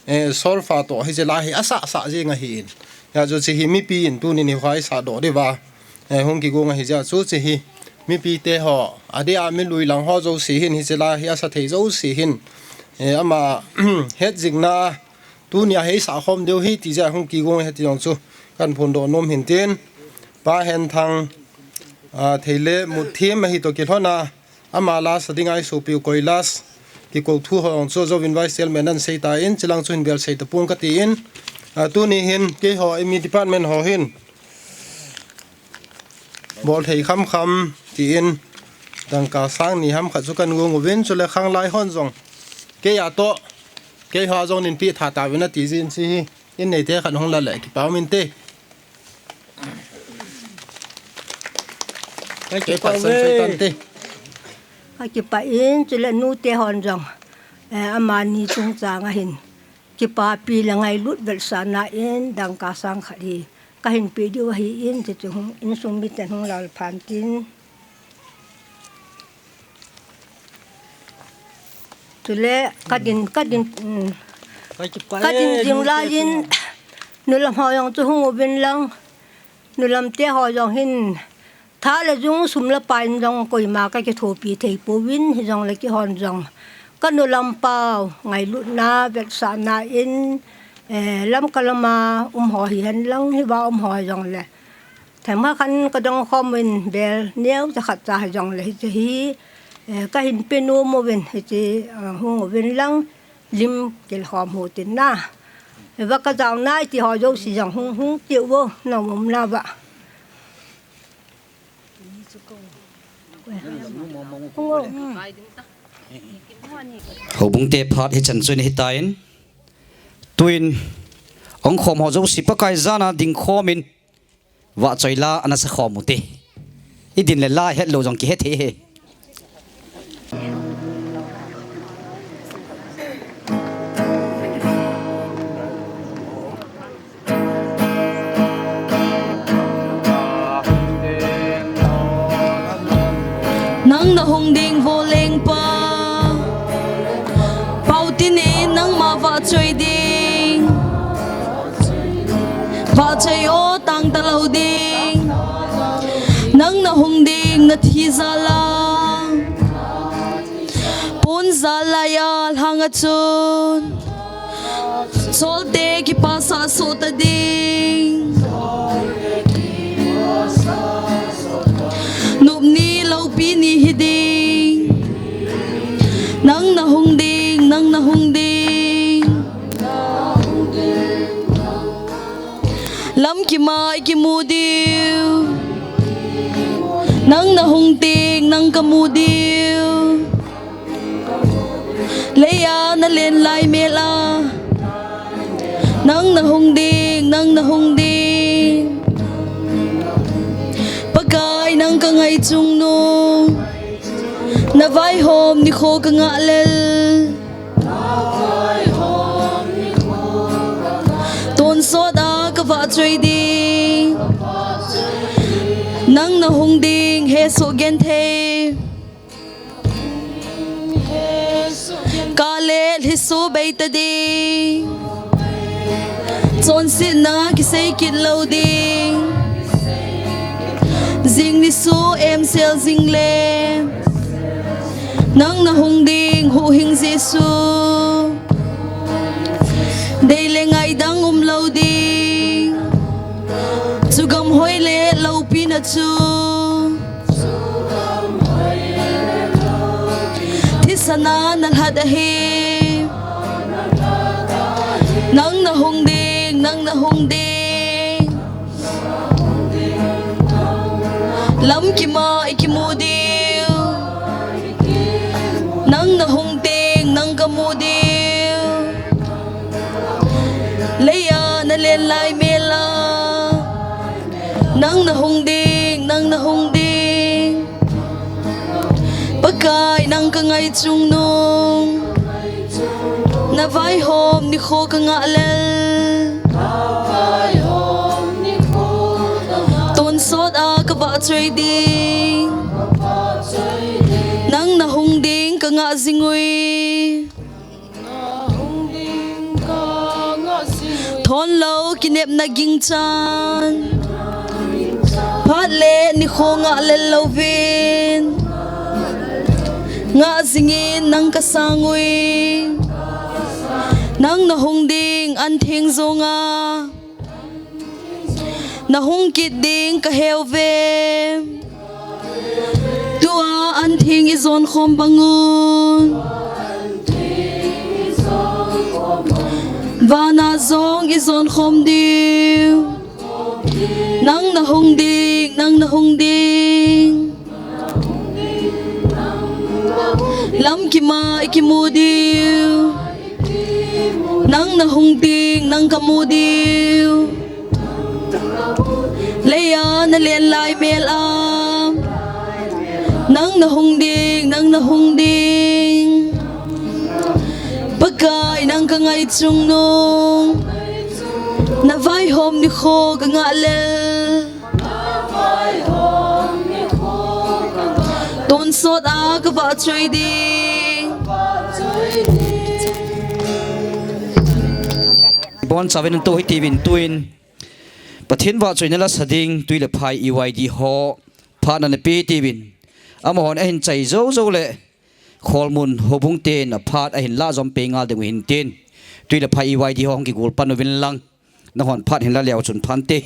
eh, solfa toh hiche la hi asah sah jing ahi in. Hijeh chun hiche hi mipi in tuni nikho hi sah doh diuva, eh, hung kigong ahi jeh chun hiche hi mipite ho, adeh a mi lui lang ho jouse hin hiche la hi asa thei jouse hin, eh, ama het jingna Tunia hi sah khom diu hi ti jeh a hung kigong ahi ti jong chu kan phondoh nom hin tin. Pa Henthang, a, thei le mut thim ahi toh kilhon a, ama la sa ding a i sopiu Koilas, kikou thu ho jong chu Joint Vice Chairman ahin sei tan, chulang chu hin bel sei tapong kati in. A, tuni hin keiho M E department ho hin bol thei kham kham tin dangka sang ni ham khat chu kan gong uvin, chule khanglai hon jong kei a toh, keiho a jong nin peh tha tauvin ati jin hiche hi, in neite khat hung la le kipa um inte. Ka kei kipah phat san ve. Sui tan te. Ka kipah in, chule nute hon jong, eh, amani chungchang a hin kipapi le ngailut vetsahna in dangka sang khat hi kahin pe diu ahi in, chuchu hung, insung miten hung la phan tin. Chule kadin, kadin, um, ka kipah e, kadin jing lai in, nulam ho jong chu hung uvin lang, nulam te ho jong hin, tha le jung sum le pai in jong koima ka kithopi thei pouvin, hijongle keihon jong ka nulam pau ngailutna vetsahna in, eh, Lamka lama um ho hihen lang, hiva um ho jongle themkhat khat ka dong khom uvin, bel neocha khatcha hijongle hiche hi, eh, kahin pe nom uvin, hiche, eh, hung uvin lang lim kil khom u tin na. Eva ka jao nai ti ho jouse jong hung, hung tiu vo, na um na va. Houbung te phat hichan chun hitan. Tuin ong khom ho jouse Pakai jana ding khom in vahchoi la ana sa khom u te. I din le la het lou jong kihe thei e. Nang na hung ding vo lengpa, pau tin in nangma vahchoi ding. Vahchoi o tang talou ding. Nang na hung ding na thi jal a, pon jal lai a lhang a chun cholte kipasah soh ta ding. Nop ni loupi ni hi ding. Nang na hung ding, nang na hung ding. Lam Kima i kimu diu. Nang na hung ding, nang ka mu diu. Leiya na len lai mel a. Nang na hung ding, nang na hung ding. Pakai nang ka ngai chungnung. Na vaihom nikho ka ngah lel. Tonsot a ka vahchoi ding. Nang na hung ding, hesoh genthei. Ka le lhiso bei ta ding. Chonsetna kisei kit lou ding. Jing niso emsel jing le. Nang na hung ding, Huhhing Jesu. Dei le ngaidam um lou ding. Chu gam hoi le loupina chu. Thisan a na lhat ahi. Nang na hung ding, nang na hung ding. Lamkima i kimu diu. Nang na hung ding, nang ka mu diu. Leiya na len lai mel a. Nang na hung ding, nang na hung ding. Pakai nang ka ngai chungnung. Na vaihom nikho ka ngah lel. Tonsot a ka vahchoi ding. Nang na hung ding ka ngah jing ui. Thon lou kinepna ging chan. Phat le nikho ngah lel louvin. Ngah jingin nang ka sang ui. Nang na hung ding an theng jong a. Na hung kit ding ka heu ve. Tua an theng i jon khom bang un. Vana jong i jon khom diu. Nang na hung ding, nang na hung ding. Lamkima i kimu diu. Nang na hung ding, nang ka mu diu. Leiya na len lai mel a. Nang na hung ding, nang na hung ding. Pakai nang ka ngai chungnung. Na vaihom nikho ka ngah lel. Tonsot a ka vahchoi ding. Bonchauvin tou hitiuvin tuin Pathen vahchoina la sa ding Tui le Phai E Y D ho phat ana pe tiuvin. Amahon ahin chai jou jou le Kholmun houbung ten aphat ahin la jom pe ngal ding u hin tin. Tui le Phai E Y D ho hung kigol pan uvin lang. Nahon phat hin la leu chun phante.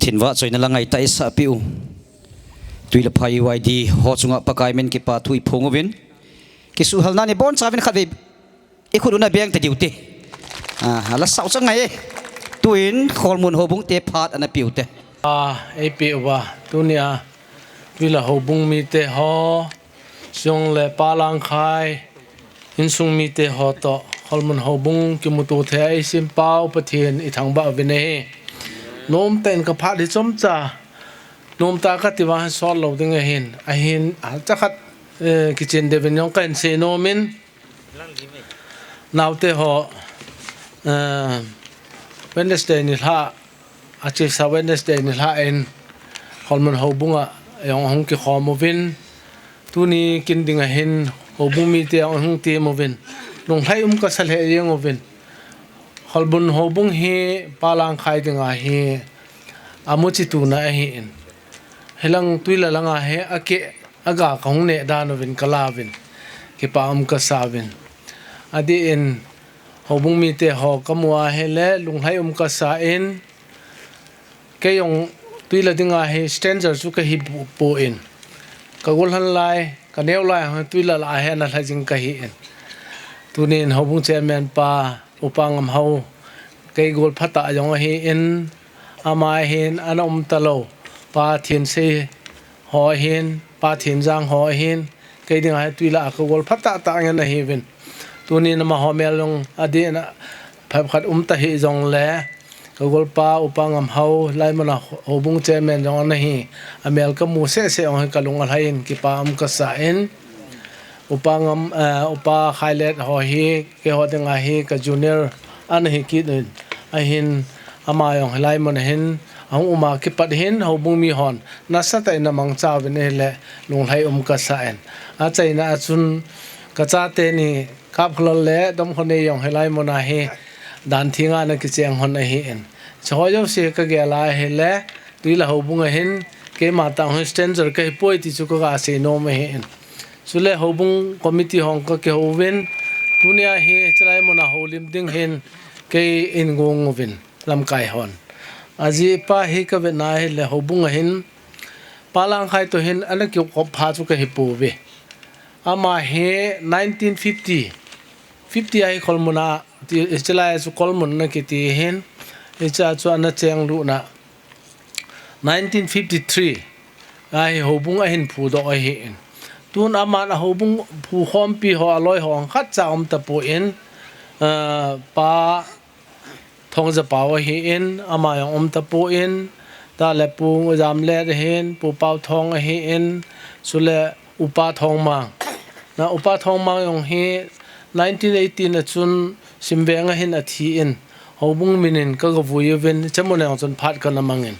Pathen vahchoina la ngaitah isah peh u. Tui le Phai Y D ho chunga Pakai min kipa thu iphong uvin. Kisuhhalna ni boncha uvin khatvei ikhut u na beng ta diu te. Ah, ala sao chang ngai e. Tuin Kholmun houbung te phat ana peh u te. Ah, eipeh uva. Tunia Tuila houbung mite ho, Siong le Pa Langkhai, insung mite ho toh, Kholmun houbung kimuto thei a eisempau Pathen ithangvah uvin ahi. Nomtah in kaphat hi chomcha, nomtah kati vang hi sot lou ding ahin, ahin, ah, chakhat, eh, kichen deuvin jong kahin sei nom in, naote ho, eh, Wednesday nilhah, achesa Wednesday nilhah in Kholmun houbung a jong ahung kikhom uvin, tuni kin ding ahin houbung mite jong ahung tem uvin, lunglhai um kasa lheh jeng uvin. Kholmun houbung hi Pa Langkhai dinga hi amuchi tuna ahin, hilang Tuila langa hi akeh aga kahung neh dan uvin kala uvin, kipa um kasa uvin. Adeh in houbung mite ho kamu a hile lunglhai um kasa in, kei jong Tuila dinga hi stranger chu kahi pu-, pon, kagolhan lai, kaneo lai ho Tuila lah a hi ana lha jing kahin. Tunin houbung chairman pa Upa Ngamhao, kei gol phatah jong ahin, ama hin ana um talou, Pa Thinsei ho ahin, Pa Thinjang ho ahin, kei dinga hi Tuila a kagol phatah tah ngen ahiuvin. Tunin amaho mel jong adeh in a phabep khat um ta hih jongle, kagolpa Upa Ngamhao, hilai muna houbung chairman jong ana hi, amel kamu sehseh jong hi kalung alhai in kipa um kasa in, Upa Ngam, eh, Upa Khailet ho hi, keiho dinga hi ka junior ana hi kit in, ahin ama jong hilai muna hin ahung um a kipat hin houbung mihon nasatah in amangcha uvin ahile lunglhai um kasa in. Achaina a chun kachate ni Kapkholal le Domkhanei jong hilai muna hi dan thenga ana kicheng hon ahin. Hicheho jouse kagel a ahile, Tuila houbung a hin keima tah hi stranger kahipoi ti chu kaga sei nom ahin. Chule houbung committee hon kakihou uvin, tunia hi hilai muna houlim ding hin kei eingong uvin, lamkai hon. Ajeh pa hi kavetna ahile houbung a hin Pa Langkhai toh hin ana kikop pha chu kahipouve. Ama hi nineteen fifty, fifty a hi Kholmun a, ti, hichelai a chu Kholmun ana kiti hin, hichea chu ana chenglutna nineteen fifty-three a hi houbung ahin phudoh ahin. Tun aman a houbung phukhompi ho aloi ho khatcha um tapon, ah, Pa Thongjapao ahin, ama jong um tapon, tale Pu Jamlet ahin, Pu Paothong ahin, chule Upa Thongmang. Na Upa Thongmang jong hi nineteen eighteen a chun Simveng a hin athin, houbung min in kagavui uvin, hiche muna jong chun phat kana mangin.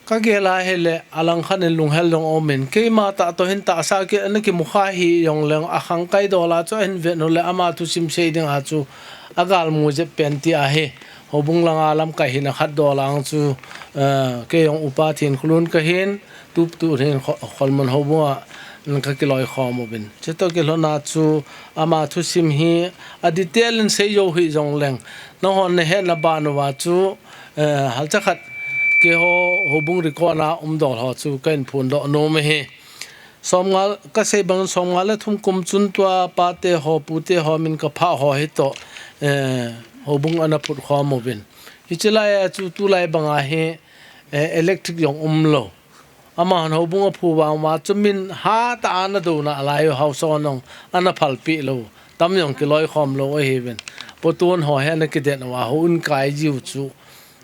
Kagel a ahile, alangkhat in lunghel jong aumin, keima tah toh hin tahsa kit ana kimukha hih jongleng, akhangkai dol a chu ahin vet uleh ama thusim sei dinga chu agalmu jep pen tia hi, houbung langa lamkai hina khat dol a chu, eh, kei jong Upa Thinkholun kahin, tup tu hin Kho-, Kholmun houbung a kakiloi khom uvin. Chutoh kilhona chu ama thusim hi a detail in sei jou hih jongleng, nanghon nahetna ban uva chu, eh, halcha khat keiho houbung record a um dol ho chu kahin phondoh nom ahi. Somnga, kasei bang somnga le thum kum chun tua pate ho, pute ho min kaphah ho hitoh, eh, houbung ana phut khom uvin. Hichelai a chu tulai banga hi, eh, electric jong umlou. Amahon houbung aphu vang uva chu min hatah a ana douna alai u, haosa hon jong ana phalpeh lou, tam jong kiloi khom lou ahiuvin. Poton ho hi ana kidet uva, houin kai jiu chu.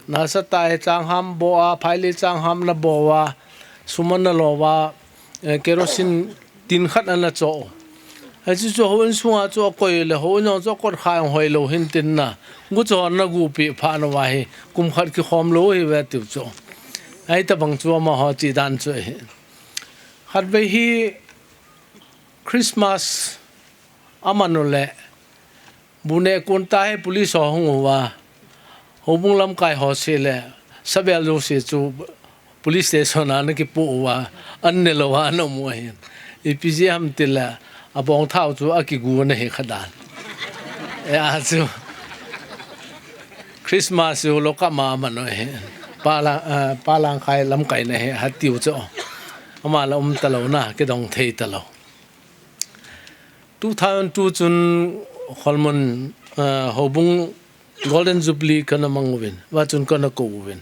Nasatah a changham bo a, phailei changham ana bo uva, sum ana lo uva, eh, kerosene tin khat ana cho u. Hichu chu houin sunga chu akoi le, houin jong chu akot kha jong hoilou hin tin na, gucha hon ana guhpeh phat uva hi, kum khat kikhom lou ahiuve tiu chu. Ahitobang chu amaho chihdan chu ahi. Khatvei hi Christmas aman uleh, bu neh kon tah hi police ho ahung uva, houbung lamkai ho seh le, sabel jouse chu police station a ana kipoh uva, an ne louva ana um u ahin. Ipi jeh ham tile, abongthau chu akigu ana hi kha dan. Hia chu Christmas chu lockup a aman u ahin. Pa la, ah, Pa Langkhai lamkaina hi atiu chu. Ama la um talou na, kidong thei talou. Two thousand two chun Kholmun, ah, Houbung Golden Jubilee kana mang uvin, va chun kana kou uvin.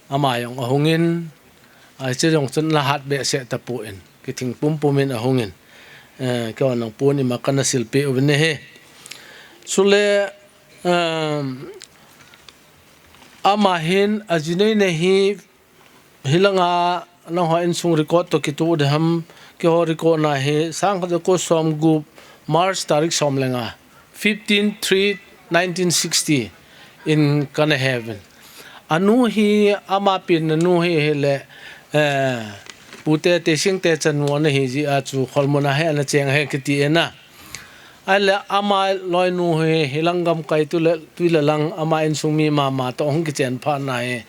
Ama jong ahungin, ah, hiche jong chun la hat behseh tapon, kithing pumpum in ahungin, eh, keiho nang pon ima kana silpeh uvin ahi. Chule, um, ama hin ajineina hi, hilanga nangho insung record toh kitoh ding ham, keiho record na hi, sangkhat jako somgup, March tarik som le nga, fifteen three nineteen sixty in kana he uvin. Anu hi, ama penna nu hi, hile, eh, Pute Teisingte chanu ana hi jeh a chu Kholmun a hi ana cheng ahi kiti e na. Ahile ama loinu hi, hilang gamkai tui le, tui le lang ama insung mi mama toh hung kichen phat na hi,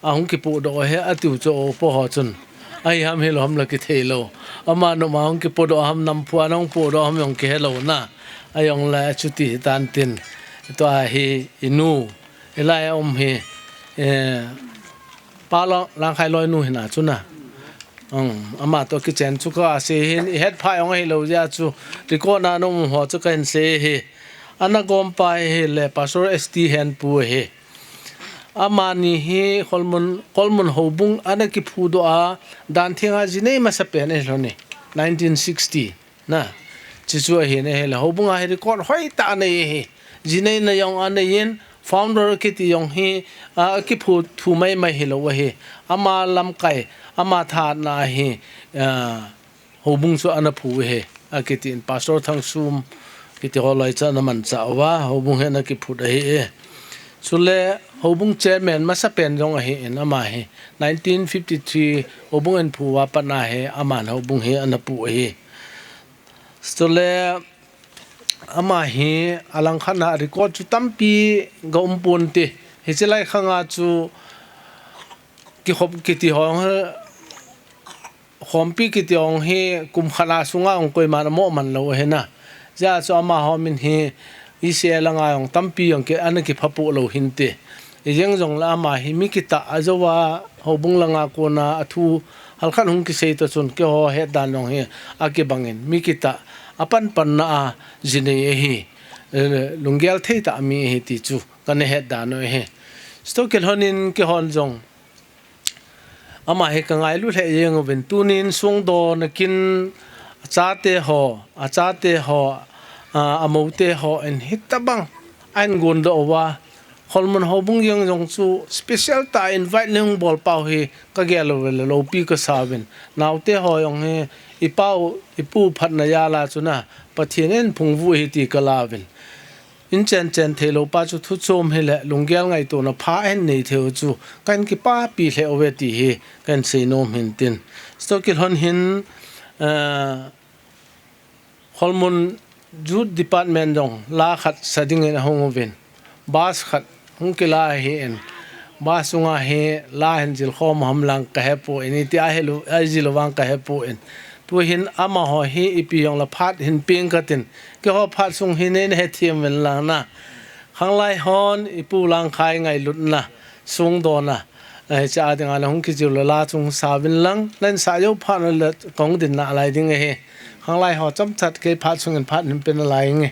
ahung kipodoh ahi atiu chu, upa ho chun. Ahi ham hilou ham la kithei lou. Ama noma hung kipodoh ham, namphu a hung podoh ham jong kihe lou na. Ahijongle chuti hitan tin. Tua hi inu. Hilai a um hi, eh, Pa Langkhai loinu hina chu na. Um, ama toh kichen chu kasei hin, ihet pha jong ahilou jeh a chu, record na ana um ho chu kahin sei ahi. Ana gompa hile Pastor S T Henpu ahi. Amani hi Kholmun, Kholmun Houbung ana kiphudoh a, Dan Theng a jinei masapen ahilou ni, nineteen sixty. Na, chuchu ahin ahile, Houbung a hi record hoitah anei ahi. Jineina jong anei in, founder kiti jong hi, ah, kiphu thu maimai hilou ahi. Ama lamkai, ama thahatna ahi, ah, Houbung chu ana phu ahi. Akiti in Pastor Thangsum kiti ho loi chu ana manchah uva, Houbung hi ana kiphut ahi e. Chule Houbung chairman masapen jong ahin ama hi. Nineteen fifty-three Houbung ahin phu uva pat na hi, aman Houbung hi ana pu ahi. Chule, ama hi alangkhat na record chu tampi ga um ponte. Hiche lai khanga chu kikhop kiti ho, khompi kiti ho hi kum khat a sunga jong koiman amo man lou ahi na. Jeh a chu amaho min hi E C A langa jong tampi jong ki, ana kiphapoh lou hinte. Ijeng jongle ama hi mi kitah a, ajouva Houbung langa kona athu halkhat hung kisei toh chun keiho het dan jong hi akibangin mi kitah a, apanpanna a jinei ahi, eh, lunggel thei tah mi ahi ti chu kana het dan u ahi. Chutoh kilhonin keihon jong ama hi kangailu lheh jeng uvin, tunin songdohna kin achate ho, achate ho, a, amoute hon hitobang ahin gondoh uva, Kholmun Houbung jeng jong chu special tah a invite nei hung bol pau hi kagel uvin le loupi kasa uvin. Naote ho jong hi ipa u, ipu phatna jal a chu na Pathen in phungvuh ahi ti kala uvin. Inchen chen theilou pa chu thu chom hile lunggel ngaitona pha ahin nei thei u chu kahin kipapi lheh uve ti hi kahin seinom hin tin. Chutoh kilhon hin, eh, Kholmun Youth Department jong la khat sa dingin ahung uvin. Bus khat hung kila ahin. Bus sunga hi la hin jil khom ham lang kahepon, iti a hilou, ajil u vang kahepon. Tuhin amaho hi ipi jongle phat hin peng katin. Keiho phat sung hi neina hethem uvin lang na. Khanglai hon ipu Langkhai ngailutna, songdohna, eh, hiche a dinga nahung kijil le la chung sa uvin lang, nahin sah jou phat le kahung ding nalai ding ahi. Khanglai ho chomchat kei phat sungin phat hin pe nalai inge.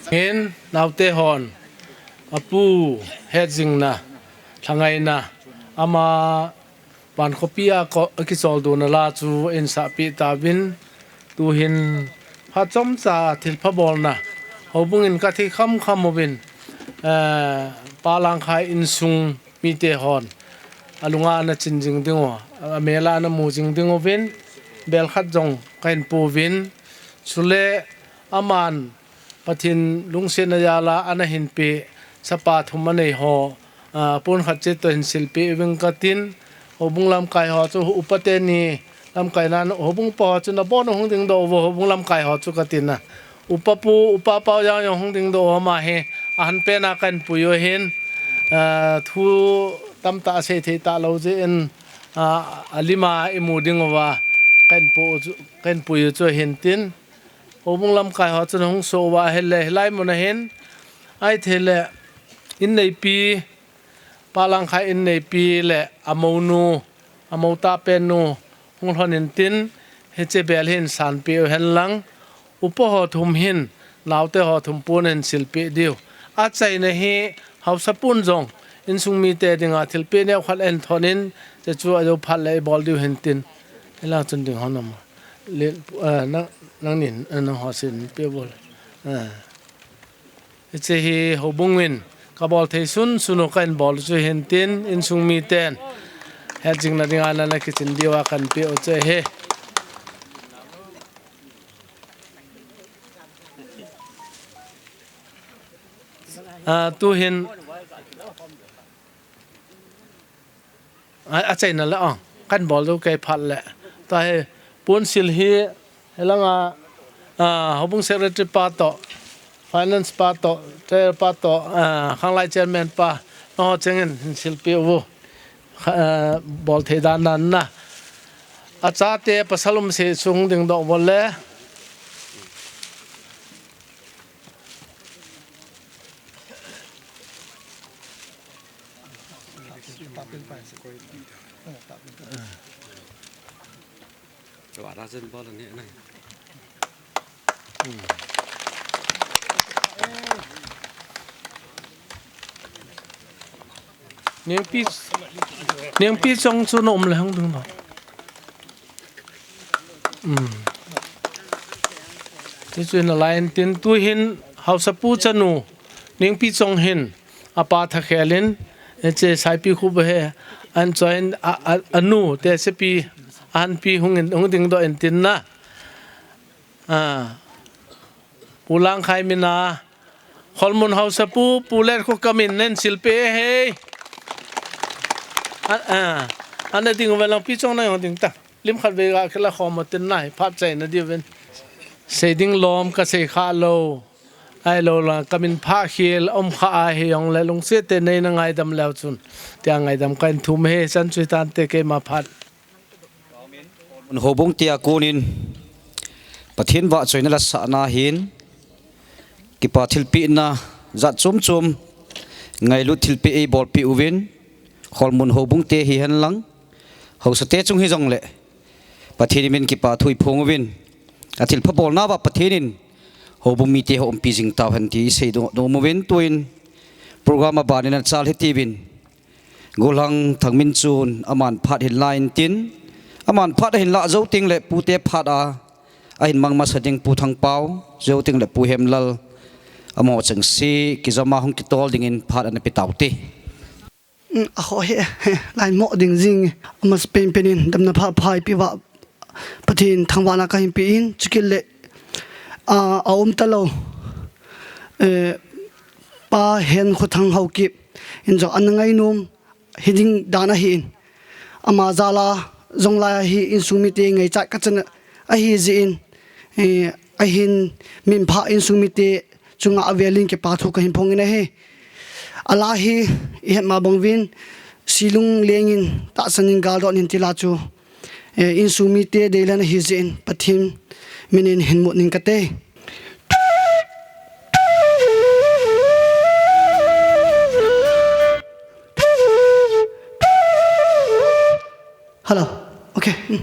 Hin, naote hon, apu, hetjingna, lhangaina, ama, van khopi a ko-, kicholdona la chu einsahpeh tauvin, tuhin, phat chomcha thilpha bolna, houbung in kathei khamkham uvin, eh, Pa Langkhai insung mite hon, alunga ana chin jing diu, amel a ana mu jing diuvin, bel khat jong kahin pouvin, chule aman Pathen lungsetna jal a ana hinpeh, chapa thum anei ho, ah, pon khat cheh toh hin silpeh uving katin, houbung lamkai ho chu upa teni lamkaina, houbung pa ho chu nabon hung dingdoh uvo, houbung lamkai ho chu katin a. Upa pu, upa pau jang jong hung dingdoh u, ama hi, ahin pen a kahin pui u ahin, ah, thu tamtah asei thei talou jeh in, ah, alim a imu diuva, kahin pu u chu, kahin pui u chu ahin tin. Houbung lamkai ho chun hung so uva ahile, hilai mun a hin, ahithei le, in neipi, Pa Langkhai in neipi le, amounu, amou tahpen nu, hung lhon intin, hiche bel hin sanpeh u hen lang, upa ho thum hin, naote ho thum pon hin silpeh diu. Achaina hi, haosa pun jong, insung mite dinga thilpeh neo khat ahin thon in, hiche chu ajou phat le ibol diu hin tin. Hilang chun ding hon am. Le, eh, nang, nangnin, eh, nangho sin peh bol. Eh. Hiche hi houbung in kabol thei sunsun u kahin bol u chu hin tin, insung miten hetjingna dinga ana kichin diuva kahin peh u chu ahi. Ah, tuhin A, achaina le, ah, kahin bol diu kei phat le. Tua hi, ponsil hi, hilanga, ah, houbung secretary pa toh, finance pa toh, treasurer pa toh, ah, khanglai chairman pa, nangho chengin hin silpeh uvo. Kha-, ah, bol thei dan dan na. Achate pasal um se sung dingdoh bol le. Nengpi, Nengpi Chong chu na um le hung ding lo. Um. Ti chu in a lai in tin tuhin Haosapu chanu Nengpi Chong hin apa thakhel in, hiche Saipikhup he an choi in a, a, anu te sepi ahanpi hung in, hung dingdoh in tin na. A. Pu Langkhai min a, Kholmun Haosapu, Pu Letkhoka min nen silpeh e. A, a, ana ding uva lang Pi Chong na jong ding ta. Lim khat vei ga kila khom tin nai, phat chaina diuvin. Sei ding lom ka sei kha lou. Ahilou la, ka min pha khel, um kha ahi jong le, lungset tah in nei na ngaidam leu chun. Tia ngaidam ka in thum e, chan chu tante keima phat. Houbung tia konin Pathen vahchoina la sahna hin kipa thilpehna jat chom chom ngailut thilpeh eibolpeh uvin, Kholmun houbung te hihen lang, haosa te chung hijongle Pathen min kipa thu iphong uvin, athilpha bolna uva Pathen in houbung mite ho umpi jing tauhen ti isei nom uvin, tuin program abanin achal hitiuvin, Golhang Thangminchun aman phat hin la intin, aman phat ahin lah jou teng le pute phat a, ahin mang masa ding Pu Thangpau, jou teng le Pu Hemlal, amaho chengse kijom a hung kitol dingin phat ana pe taute. Um, a ho he, he, lai mo ding jing, amasa penpen in, damna pha pha eipeh uva, Pathen thangvahna kahin pe in, chukit le, a, a um talou, eh, Pa Henkhothang Haokip in jong ana ngainom, hiding dan ahin. Ama jal a, jong lai a hi insung mite ngaichat kachan ahi jeh in, eh, ahin minpha insung mite chunga avelin kipa thu kahin phong in ahi. A la hi, ihet ma bang uvin, silung lengin, tahsan in galdot in ti la chu, eh, insung mite deilen ahi jeh in, Pathen min in hin mut ning kate. Hello. Okay. Hmm.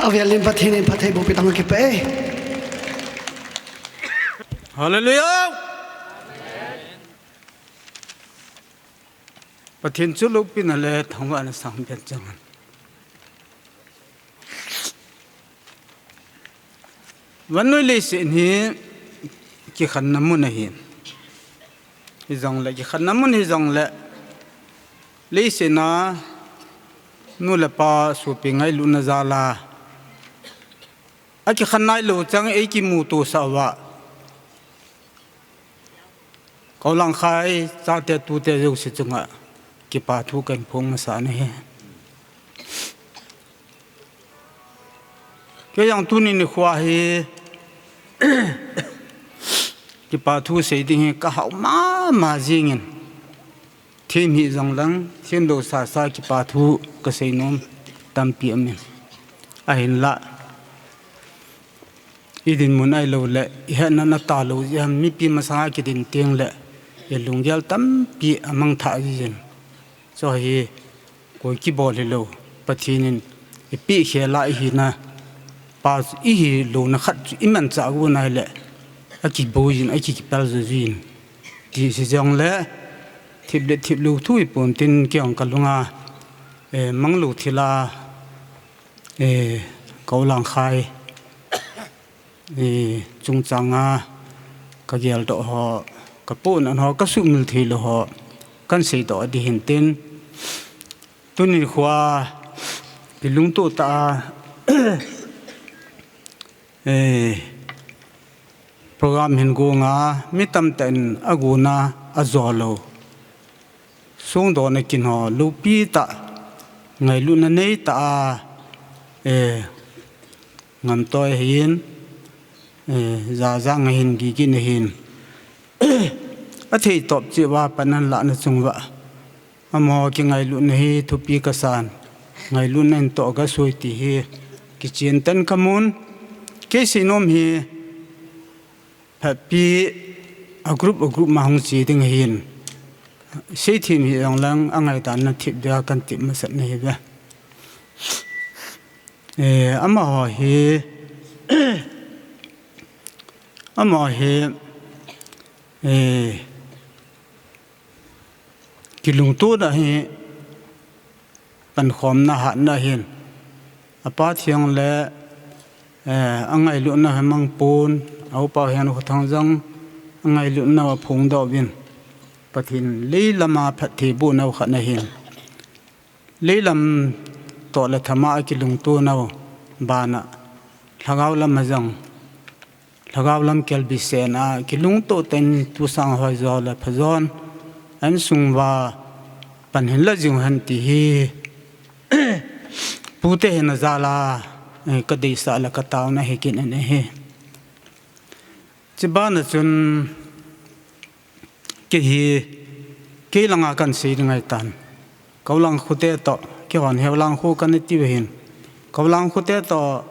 Velin Pathen in phattheiboh peh tang, kipah e. Hallelujah. Pathen chu loupina le thangvahna sang pen chang. Vannoi leiset hi kikhenna mun ahi. Hijongle kikhenna mun hijongle, leiset a nu le pa sopi ngailutna jal a akikhen nailou chang, eikimuto sah uva, Kolangkhai chate tute jouse chunga kipa thu kahin phong masa ahi. Kei jong tuni nikho hi kipa thu sei ding hi kahao mama jingin, themhih jong lang, themlou sasa kipa thu kasei nom tampi aumin. Ahinlah, idinmun ahilou le ihetna na talou jeh ham, mipi masanga kidin tengle ilunggel tampi amangthah jin. Chu hi koi kibol hilou, Pathen in ipeh khel a ihina pa chu, ihilouna khat chu imanchah got nahile, akiboi jin, akikipel jo jin. Ti hijongle thip le thiplou thu hipon tin, kei jong kalunga, eh, manglou thil a, eh, Kolangkhai, eh, chungchanga kageldoh ho, kapohnat ho, kasuhmil theilou ho kahin seidoh ding ahin tin, tuni nikho kilungtoh tah a, eh, program hin gonga, mi tamtah in agona, ajolou, songdohna kin ho loupi tah, ngailutna neitah a, eh, ngamtoi ahin, eh, jajang ahin, gigin ahin, athei topcheh uva pan ahin lahna chung uva, amaho kingailutna hi thupi kasan, ngailutna in toh gasei ti hi kichen tah in kamun. Kei seinom hi phatpi a group a group ma hung che ding ahin, seithem hih jong lang angaidan na thip dia kahin tep masat nahiuve. Eh, amaho hi, amaho hi, eh, kilungtona hi pankhomna hatna ahin, apa theng le, eh, angailutna hi amangpon, a upa Henkhothang jong angailutna aphongdoh uvin, Pathen leilam a phattheiboh nau khat ahin, leilam toh le thama akilungto nau bana, lhagao lam a jong, lhagao lam kelbisen a kilungto tah in tusang hoijo le phajon a insung uva pan hin la jing hen ti hi pute hina jal a, eh, kadeisah le kataona hi kit in ahi. Chubana chun kei hi, kei langa kahin sei ding ahitan. Kolangkhote toh, keihon Heulangkho kana tiu ahin, Kolangkhote toh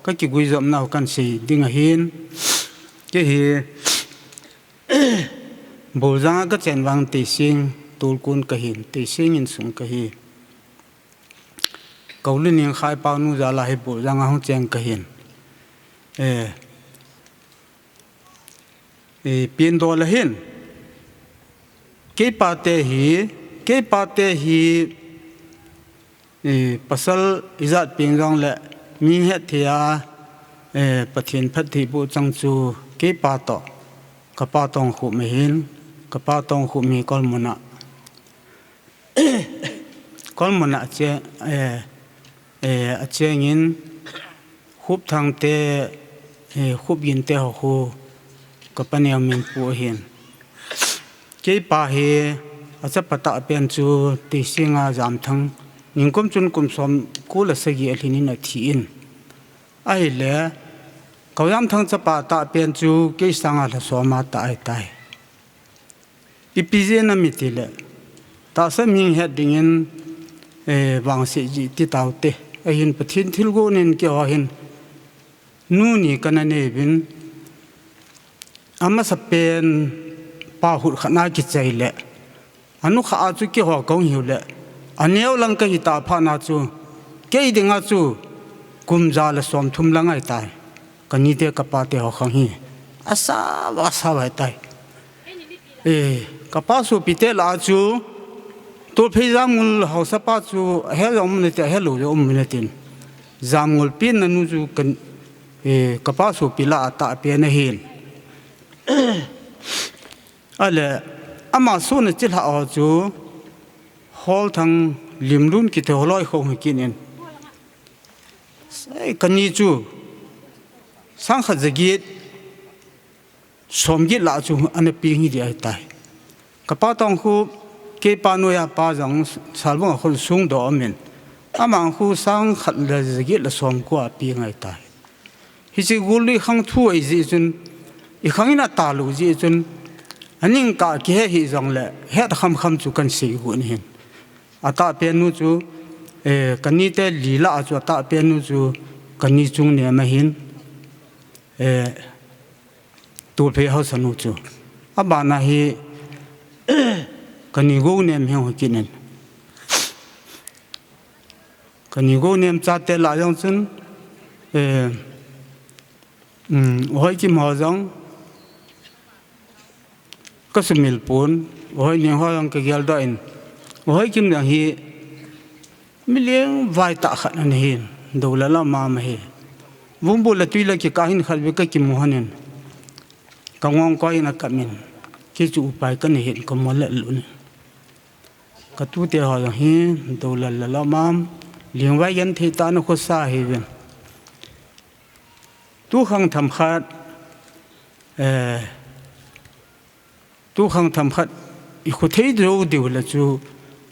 kakiguijopnau kahin sei ding ahin. Kei hi Boljang a kachen vang Teiseng tolkon kahin, Teiseng insung kahi. Koulining Khaipao nu jal a hi Boljang a hung cheng kahin. Eh, eh, Pindol ahin, kei pate hi, kei pate hi, eh, pasal ijat peng jongle mi hetthei a, eh, Pathen phattheiboh chang chu kei pa toh, kapa Tongkhum ahin, kapa Tongkhum hi Kolmun a, Kolmun a che, eh, eh, achengin, Khupthang te, eh, Khupgin te ho khu kapa neo min pu ahin. Kei pa hi achapa tah pen chu Teiseng a Jamthang, ningkum chun kum somko le sagi alhin in athin. Ahile, Kojamthang chapa tah pen chu kei sanga lha som a tah ahitai. Ipi jeh ham itile, tahsa mihing het dingin, eh, vangset jeh ti taute. Ahin Pathen thilgon in keiho hin nu ni kana nei uvin, amasapen pa hut khat na kichai le, anukha a chu keiho kahung hiu le, aneo lang kahi tah phat na chu, kei dinga chu Kum ja le som thum lang ahitai. Ka nite ka pate ho khang hi. Asa, asa ahitai. Eh, ka pa sopite lah a chu, Tolphei Jamngul haosapa chu, ahe jong um nate, ahe lou jong um nate. Jamngul pen na nu chu ka, eh, ka pa sopi lah a atahpen ahin. Ale, ama suna chilhah ho chu, Holthang Limlun kiti ho loi khong hi kinin. Ei, ka ni chu, sang khat ja get, som get lah chu ana peng hi ding ahitai. Ka pa Tongkhup, kei pa noiya pa jong Salbung a khun sung doh amin. Ama khu sang khat le ja get le som ko a peng ahitai. Hiche gul i khang thu ahi jeh chun, i khang in ata lou jeh chun, aning ka kihe hi jong le, het kham kham chu kan sei got ahin. Atahpen nu chu, eh, ka nite li lah a chu atahpen nu chu, ka ni Chungnem ahin, eh, Tolphei haosa nu chu. Abana hi, ka ni Gounem hung hi kinin. Ka ni Gounem chate lah jong chun, eh, um, Hoikim ho jong, ka sumil pon, Hoining ho jong ka geldoh in, Hoikim jong hi, mi lengvai tah khat ana hin, dou le lam a ama hi. Vungbu le tui le kikah hin khat vei ka kimu hon in, ka ngong koi in akap in, kei chu upai kana hin, ka mo le lun. Ka tute ho jong hi, dou le lam a, lengvai genthei tah ana khosa ahiuvin. Tu khang themkhat, eh, tu khang themkhat i khu thei diu diu le chu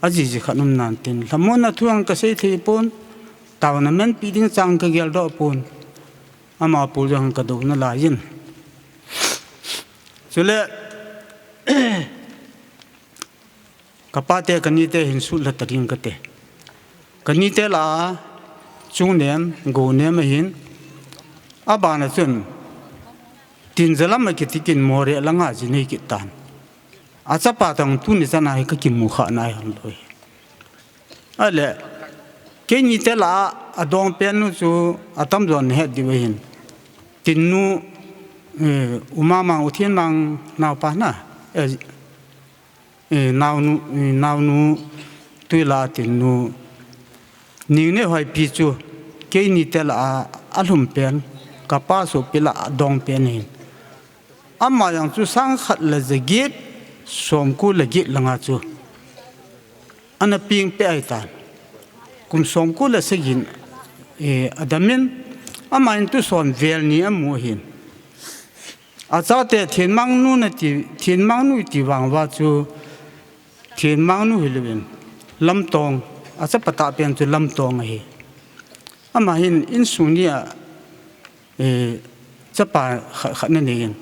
ajiji khat um nan tin. Lhamonna thu ang ka sei thei pon, taona manpi ding chang ka geldoh pon. Ama pul jong ka dou nalai in. Chule, ka pate ka nite hin sut lha ta ding kate. Ka nite lah a, Chungnem, Gounem ahin, abana chun, Tinjalam akiti kin Moreh langa ji nei kit tan. Achapa tong tuni chana hi ka kimu kha nai hon loi. Ale, kei nite lah a, adongpen nu chu atamjon nahet diu ahin. Tinnu, eh, Umamang, Uthenmang naopa na, eh, eh, naonu, eh, naonu, Tuilah a Tinnu. Ningneihoipi chu, kei nite lah a, alhumpen, ka pa sopi lah a adongpen ahin. Ama jong chu sang khat le ja get, som ko le get langa chu ana peng peh ahitan. Kum som ko le sagi in, eh, adamin, ama in tuson vel ni amu ahin. Achate Thenmangnu nati, Thenmangnu iti vang uva chu, Thenmangnu hilouvin, Lamtong, achapa tahpen chu Lamtong ahi. Ama hin insung ni a, eh, chapa khat, khat ana nei in.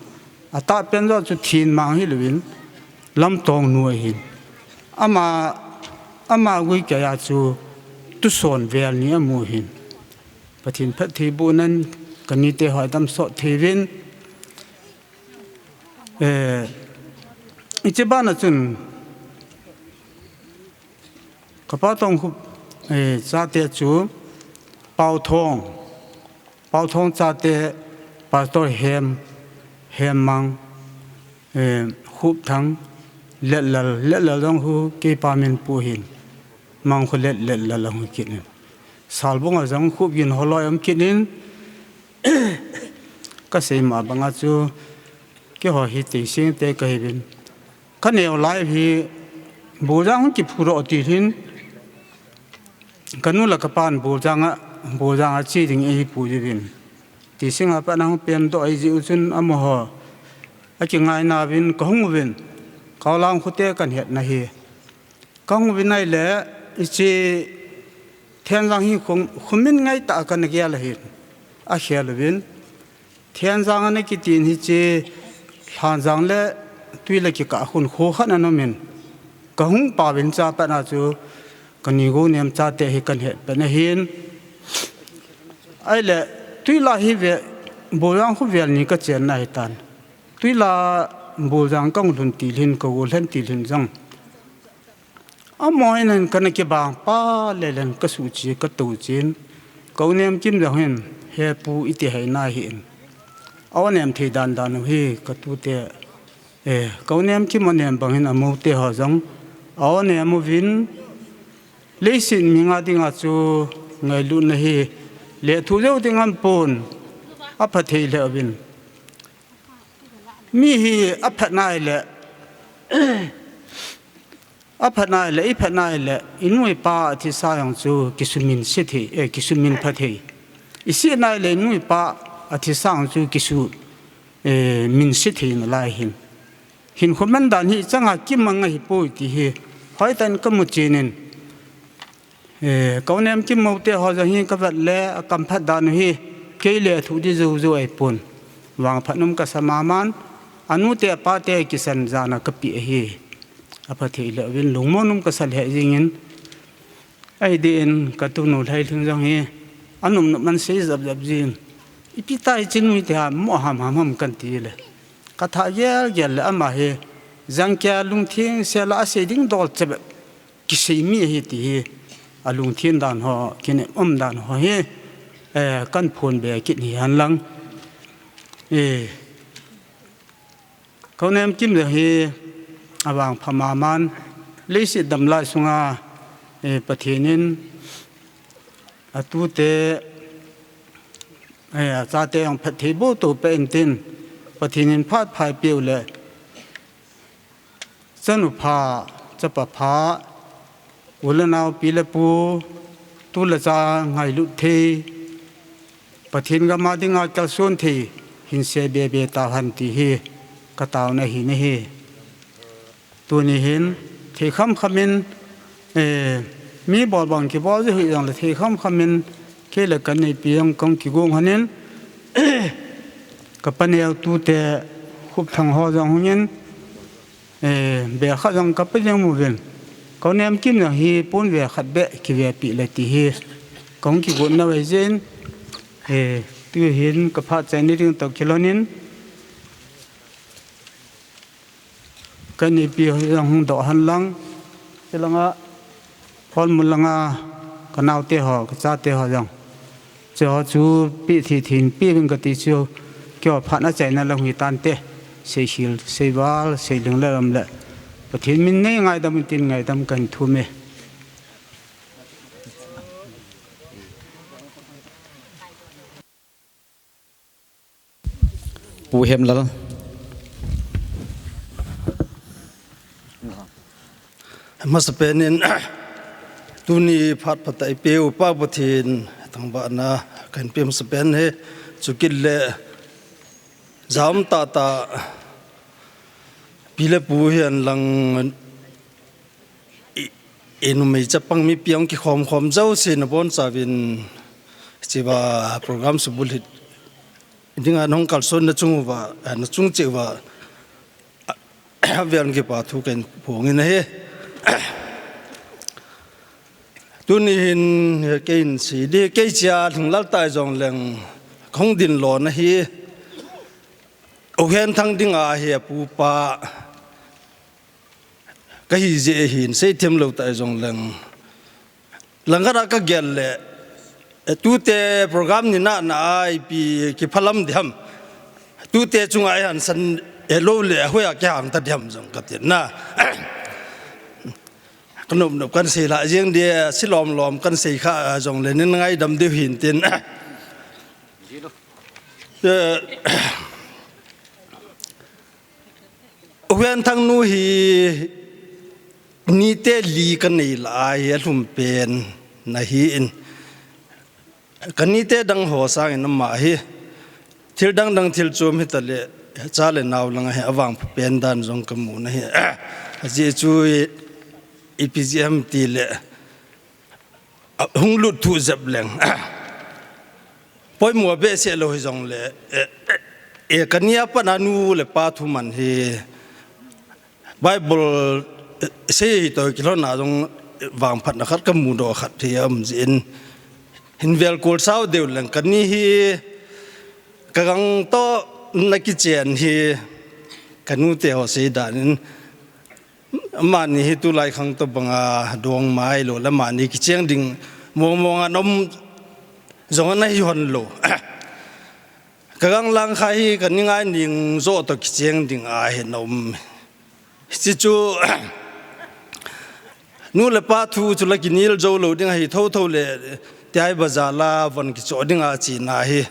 Atahpen jo chu Thenmang hilouvin, Lamtong nu ahin. Ama, ama guikeiya chu tuson vel ni amu ahin. Pathen phattheibohnan ka nite ho damsot thei uvin. Eh, hiche bana chun, ka pa Tongkhup, eh, chate chu, Paothong, Paothong chate, Pastor Hem, Hemmang, eh, Khupthang, Letlal, Letlal jong khu keipa min pu ahin, Mang khu Let, Letlal jong khu kit in. Salbung a jong Khupgin ho loi um kit in, ka sei ma banga chu, keiho hi Teising te ka hiuvin. Ka neo lai hi, Boljang hung kiphudoh til hin, ka nu le ka pan Boljang a, Boljang a che ding eipui uvin. Teising a pat a hung pengdoh ahi jeh u chun amaho akingaina uvin ka hung uvin. Kaolang khu te kan hetna hi. Ka hung uvin ahile, hiche Thenjang hi khu, khu min ngai tah a kana gel ahin. Akhel uvin. Thenjang ana kiti in hiche Lhanjang le Tuilah kikah khun kho khat ana um in. Ka hung pau vin cha pat na chu ka ni Gounem chate hi kan het pen ahin. Ahile, Tuilah hi ve, Boljang khu vel ni ka chenna ahitan. Tuilah Boljang ka hung lhun til hin, ka go lhen til hin jong. Amaho in kana kibang pa le len ka suhche, ka touchen. Konem Kim jong hin, he pu iti hai na hi in. Anem thei dan dan u hi ka tute. Eh, Konem Kim anem bang hin amoute ho jong. Anem uvin, leiset mi nga dinga chu ngailutna hi lethuh jou ding ampon, apha thei lheh uvin. Mi hi aphat nai le, aphat nai le, iphat nai le, inu ipa athisa jong chu kisumin se thei, eh, kisumin pha thei. Isi nai le, inu ipa athisa jong chu kisu, eh, min se thei nalai hin. Hinkho man dan hi changa kimang ahipoi ti hi hoitah in kamu chen in. Eh, Konem Kim moute ho jong hi kavet le, akamphat dan u hi kei lethuh ding jou jou ahipon. Vangphat um kasa maman, anute apate kisan jana kapeh ahi. Apha thei lheh uvin lungmon um kasa lheh jingin. Ahi din katunu Lhailhing jong hi, anum num man sei jap jap jin. Ipi tai chinu iti ham, mo ham ham ham kan ti le. Katha gel gel le ama hi, jangkia lungtheng sela asei ding dol cheh bep. Kisei mi ahi ti hi, alungthim dan ho, kinem um dan ho hi, eh, kan phonbe kit hi henlang. Eh, Konem Kim jong hi, avangpha maman, leiset dam lai sunga, eh, Pathen in, atute, eh, achate jong phatthei boh tou peh intin, Pathen in phat pha eipeh u le, Chanu pha, chapa pha, u le nao pi le pu, tu le cha ngailut thei, Pathen gam a dinga kalson thei, hin se be be tauhen ti hi, ka tauna hi ahi. Tuni hin, thei kham kham in, eh, mi bol bang kibol ji hui jong le thei kham kham in, kei le ka neipi jong kong kigong hon in, ka paneo tute, Khupthang ho jong hung in, Eh, be khat jong ka pe jeng uvin. Konem Kim jong hi pon ve khat beh kivepi le ti hi. Kong kigot na ve jin. Eh, tu hin ka phat chai ni ding toh kilhon in. Ka neipi jong hung doh henlang. Chulanga Holmul langa ka naote ho, ka chate ho jong. Hiche ho chu pe thei thei in pe uvin kati chu, keiho phat achaina lang hi tante, seikhel, seival, seiling le lam le. Pathen min nei ngaidam in tin ngaidam kahin thum e. Pu Hemlal. Masapen in, tuni phat phatah eipeu Pa Pathen thangvahna kahin pe masapen e, chukit le jam tah tah pi le pu hihen lang i, i numei chapang mipi hung kikhom khom jouse nabonchauvin hiche va program subulhit dinga nahung kalson nachung uva, nachung cheh uva, avel in kipa thu kahin phong in ahi. Tuni hin keiin sei ding, kei chea lhinglel tah jongleng kahung ding lona hi, U Henthang dinga hi apupa kahi jeh ahin, seithem lou tah jongleng. Langkhat a kagel le, eh, tute program nina na a ipi kiphalam ding ham. Tute chunga ihansan, eh, lou le, hoiya kihang ta ding ham jong kati na. Kanop nop kahin sei lha jeng ding, silom lom kahin sei kha jongle, nei ngaidam diu hintin. Eh, U Henthang nu hi nite li kanei lah a hi alhum pen ahin. Kanite dang ho sangin ama hi thil dang dang thil chom hitale cha le nao langa hi avangpha pen dan jong kamu ahi. Ajeh chu ipi jeh ham tile, a, hung lut thuh jep leng. Poimo behseh lou hijongle, eh, eh, eh, kani a pat a nu le pa thuman hi Bible, eh, sei hi toh kilhon a jong, eh, vangphatna khat kamudoh khat hi aum jeh in. Hin velkol sao deu leng kani hi kagang toh na kichen hi kanu te ho sei dan in. Amani hi tulai khang tobanga dongmai lou le, amani kicheng ding mong mong a nom Jong ana hi hon lou. Ka gang lang kha hi ka ni ngai ning jo to kicheng ding a hi nom. Hichu nu le pa thu chu la kinil jo lou ding a hi tho tho le tiai bazar la von kicho ding a chi na hi.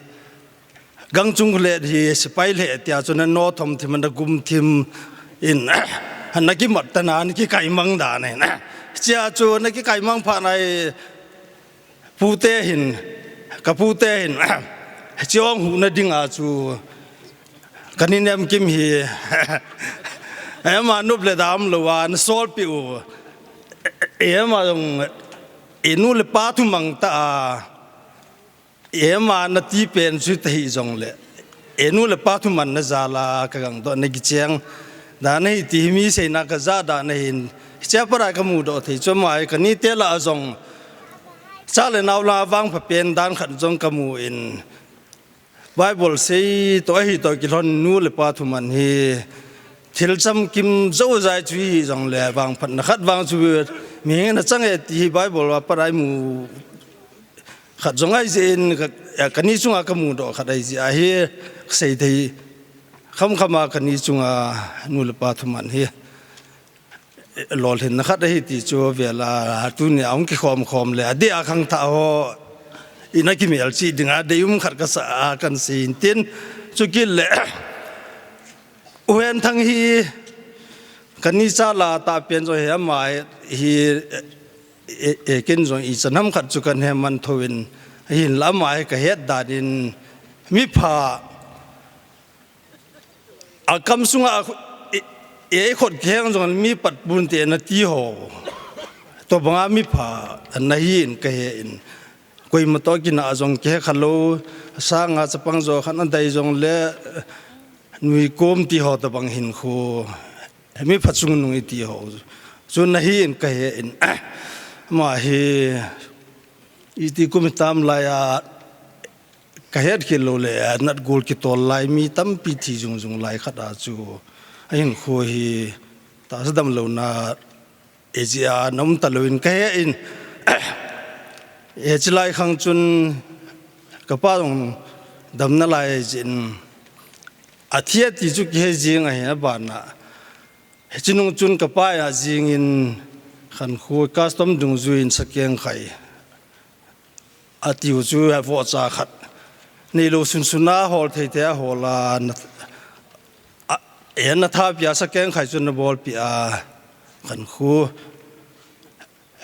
Gang chung le hi sipai le tia chu na no thom thim na gum thim in na kimat ta na ni ki kai mang da ne. Chia chu na ki kai mang pha nai. Pute hin, ka pute hin, chiong hu na ding a chu, ka ni nem kim hi, ema nup le dam lo a, na sol pi u, ema jong, enu le pa thu mang ta a, ema na ti pen chu ta hi jong le, enu le pa thu man na jala ka gang do na ki cheng, da na hi ti hi mi sei na ka ja da na hin, chia para ka mu do thei chu mai ka ni te la jong, Cha le nau la vang pha pen dan khat jong ka mu in Bible sei to ahi to kilhon nu le pa thu man hi thil cham kim zo zai chu hi jong le vang phat na khat vang chu mi na chang e ti hi Bible a parai mu khat jong ai je in ka, ka ni chunga ka mu do khat ai je ahi sei thei kham kham a ka ni chunga nu le pa thu man hi Lolhinna khat ahi ti chu vela tuni a hung kikhom khom le, adeh a khangthah ho ina kimelchih dinga deium khat kasa a kan sei in tin, chukit le, U Hen Thang hi, ka ni cha la tah pen jong hi ama hi, e, e, ken jong ichan ham khat chu kan he man tho in, hinla ama hi ka het dan in, mipha, A kam sunga a khu-, e, e, khut kiheng jong mi pat bun te na ti ho. To banga mipha na hi in ka he in. Koima to kina jong kihe kha lou, sanga chapang jo khan a dai jong le, nui kom ti ho to bang hin khu. Mipha chungnung i ti ho. Chu na hi in ka he in. Ma hi, i ti kum tam lai a, Ka het khel lou le, a nat gol kitol lai mi tampi thi jung jung lai khat a chu. A hin khu hi, ta sa dam lou na, e ji a nom ta lou in ka he in. E chi lai khang chun, ka pa jong dam na lai jin. A thi a ti chu ki he jing a hi a ban na. He chi nung chun ka pa a jing in, khan khu custom dungjuiin sakeng khai. A tiu chu a vohcha khat. Neilou sunsun a hol thei thei a hol a na, a, e na tha pia sakeng khai chu na bol pia khan khu.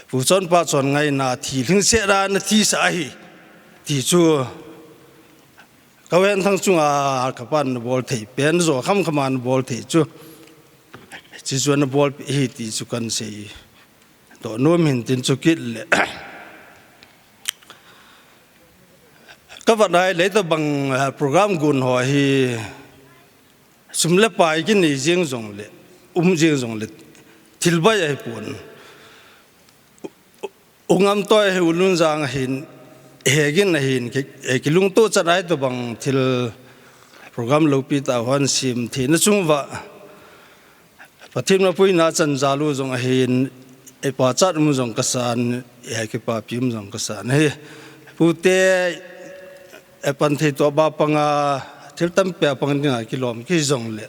Pu chon pa chon ngaina thi lhingset a na thi sa ahi. Ti chu ka U Hen Thang chunga ka pan na bol thei pen jo kham kham a na bol thei chu. Chi chu na bol pi hi ti chu kan sei. To nom hin tin chu kit le. Ka vat ai le to bang, ah, program gun ho hi sum le pai kin ni jing jong le, um jing jong le, thil bai ai pon. U, u, u ngam toi he u lun jang hin, he gin ahin, ki, e, ki lung to chan ai to bang thil program lo pi ta hon sim thi na chung va. Pathen mapuina chan jalu jong ahin, e pa chat um jong ka san, e ki pa pi um jong ka san. He, pute, e pan thei to ba panga, thil tam pe pang dinga kilom ki jong le.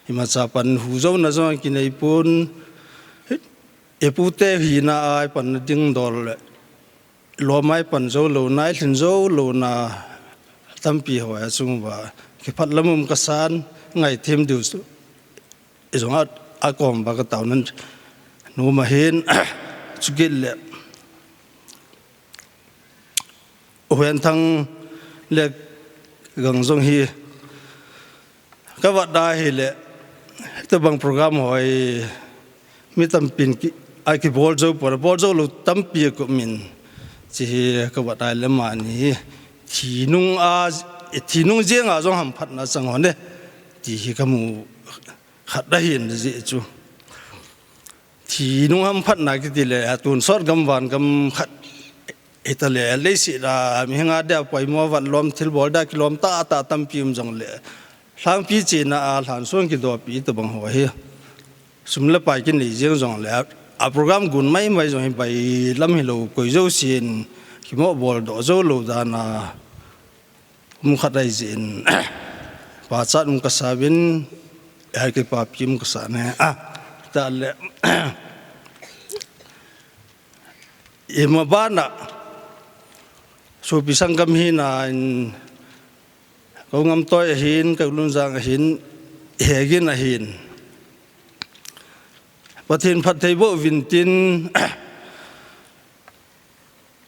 Hima cha pan hu jo na jong ki nei pun. E pute hi na ai pan na ding dol le. Lom ai pan jo lo, nai lhin jo lo na tampi ho a chung va. Ki phat lam um ka san, ngai them diu su. I jong a, a kom ba ka tau nan. Nu ma hin, chu git le. U Hen Thang le gang jong hi. Ka vat da hi le, to bang program hoi, mi tam pin ki, ai ki bol jo, bol, bol jo lo tampi ko min. Chi hi ka vat da le ma ni. Thi nung a, thi nung jeng a jong ham phat na chang ho ne. Ti hi ka mu khat da hin ji chu. Thi nung ham phat na ki ti le, a tun sot gam van gam khat. Hita le, lei si da, mi hanga da, poimo vat lom, thil bol da, kilom ta, ta, tampi um jong le. Lhangpi chi na a, lhan suang ki do pi ta bang ho hi. Sum le pai kin nei jeng jong le, a program gun mai mai jong hi bai lam hi lo, koi jo sin. kimohbol doh jou lou dan a um khat ahi jeh in, pachat um kasa uvin, eh, kipapi um kasa ne. Ah, tah le, ima bana, sopi sanggam hina in, Ka U Ngamtoi ahin, ka U Lunjang ahin, Hegin ahin, Pathen phatthei boh uvin tin,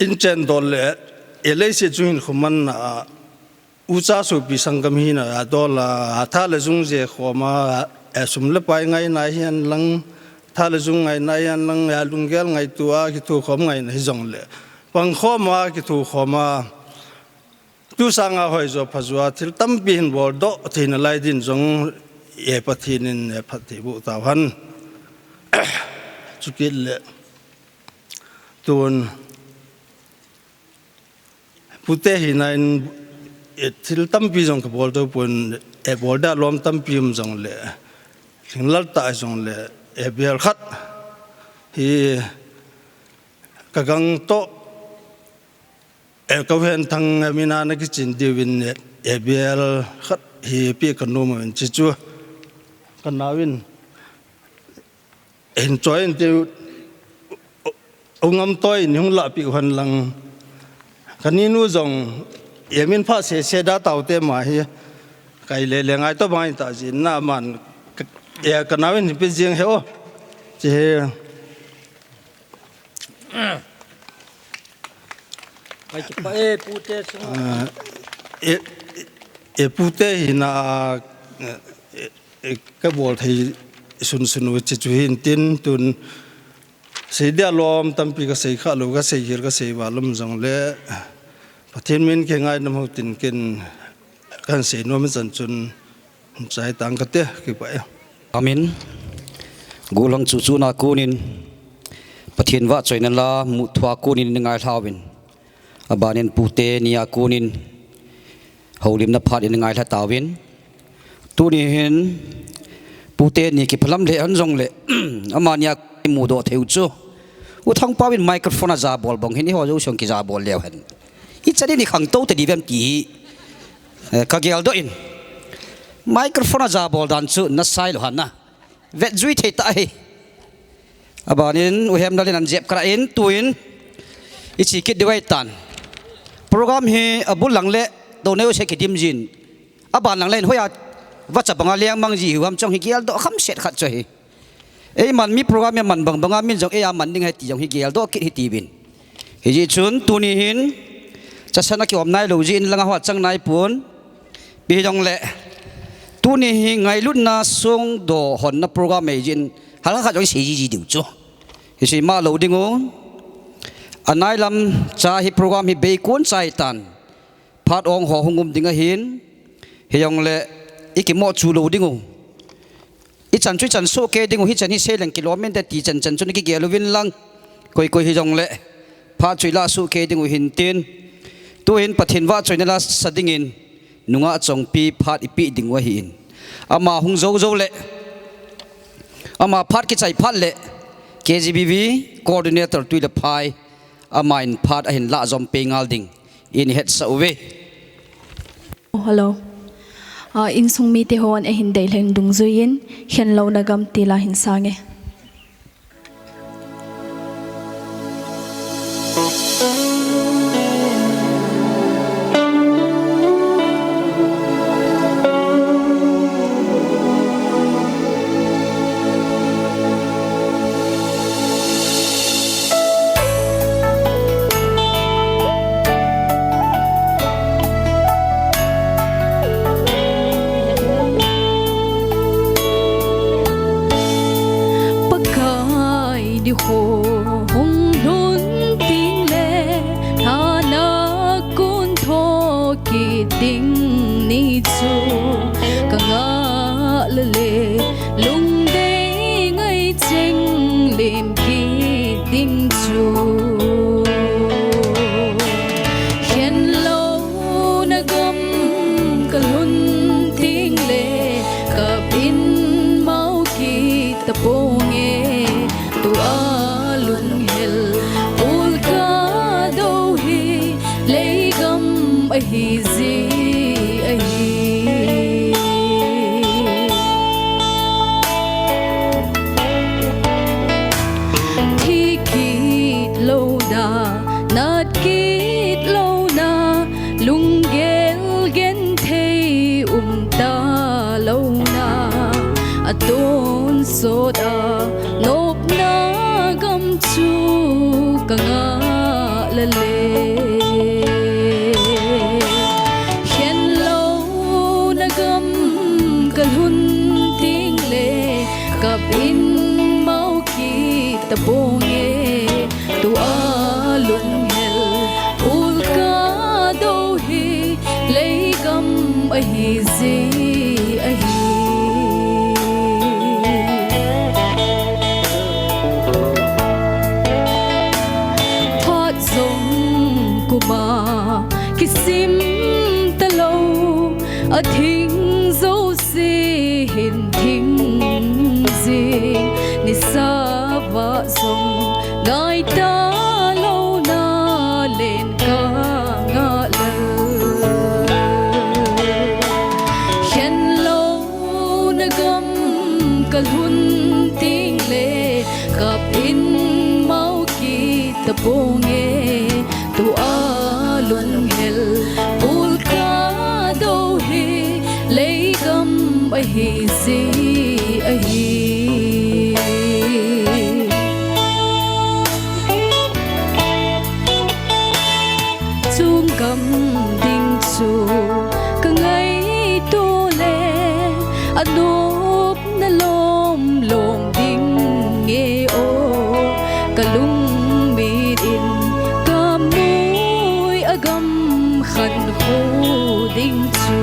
in chen dol le, eh, leiset chung hinkho manna a, ucha sopi sanggam hina a dol a, tha le jung je khom a, eh, sum le pai ngaina hihen lang, tha le jung ngaina hihen lang, eh, lunggel ngaito a kithokhom ngaina hijong le, pangkhom a kithokhom a, tu sanga hoijo phajo a thil tampi hin boldoh theina lai din jong, eh, Pathen in, eh, phatthei boh tauhen. Chukit le, tun, pute hina in, eh, thil tampi jong ka boldoh pon, eh, boldoh lom tampi um jong le, lhinglel tah jong le, eh, bel khat hi ka gang toh, eh, ka U Henthang, eh, mina na kichin diuvin, eh, eh, bel khat hi pe ka nom uvin, chuche chu ka naovin, eh, hin choi in tiu, U Ngamtoi in hung lahpeh u hen lang. Ka ninu jong, eh, min pha sese da taute ma hi, kai le le ngai toh bang ta jin na man, eh, ka naovin hin pe jing he o. Che he. Ai, kipah e, pute sung. Ah, e, e, pute hina, e, e, ka bol thei sun sun u chuche chu hin tin tun sei dia lom tampi ka sei kha lou, ka sei hil, ka sei val lom jong le Pathen min kei ngaidam hou tin ken Kan sei nom chan chun, chai tang kate, kipah e. Amen. Golhang chuchuna konin, Pathen vahchoina la, muthua konin i ngailha uvin. Abanin pute nia konin, houlimna phat i ngailha tauvin. Tuni hin, pute ni kiphalam le hon jong le, amani a i mudoh thei u chu. U Thangpau in microphone a jabol bang hin, eiho jouse jong kijabol leu hen. Ichan in i khangtou ta diu vem ti hi, eh, ka geldoh in. Microphone a jabol dan chu nasai lou hana. Vetjui thei ta hi. Abanin U Hemlal in an jep kara in tuin i che kit diu ahitan. Program hi abul lang le, tou neo se kidim jin. Aban lang le, hoiya vacha banga leng mang ji hiu ham chong hi geldoh khamset khat chu hi. Eiman mi program a man bang banga min jong eia man ding ahi ti jong hi geldoh kit hitiuvin. Hijeh chun tuni hin, chasan a kiom nailou jeh in langa hoa chang naipon. Ipi hijongle, tuni hi ngailutna songdoh honna program ahi jeh in, halkhat jong i sei jiji diu chu. Hi sei ma lou ding u. Anailam cha hi program hi beikon cha ahitan. Phat ong ho hung um ding ahin, hijongle i kimoh chu lou ding u. Ichan chu ichan soh kei ding u, hichan hi sei leng kilom inte ti chan chan chun i kigel uvin lang. Koi koi hijongle, phat chu i lah soh kei ding u hin tin. Tuhin Pathen vahchoina la sa dingin, nungah Chongpi phat i peh ding u ahin. Ama hung jou jou le, ama phat kichai phat le, K G B V coordinator Tuilephai, aman phat ahin lah jom peh ngal ding. In hetsah uve. Hello. Ah, insung mite hon eihin deilhen dungjuiyin, Khenlouna Gam ti la hin sange. Pakai di ho hung lhun ting le, thana kon tho kit ding ni chu ka ngah le le, lungdei ngai cheng lim kit ding chu. Khenlouna gam ka lhun ting le, ka pin mau kit ta ponge, tua lunghel ul ka do hi. hi ji ahi. Thi kit louna, nat kit louna, lunggel genthei um ta louna, a tonsot a nopna gam chu ka ngah lale. Khen louna gam ka lhun ding le, kap in mau kit ta ponge. Tua lunghel ul ka do hi, leigam ahi ji ahi. Phat jong kuma kisim talou, a thing jouse hin thing jing, nisa va jong ngai ta louna len ka ngah lal. Khen louna gam ka lhun ding le, kap in mau kit ta ponge. Tua lunghel ul ka do hi, leigam ahi ji ahi. Chung gam ding chu ka ngaito le, a nopna lom lom ding nge o. Ka lungmit in ka mui a gam khankho ding chu.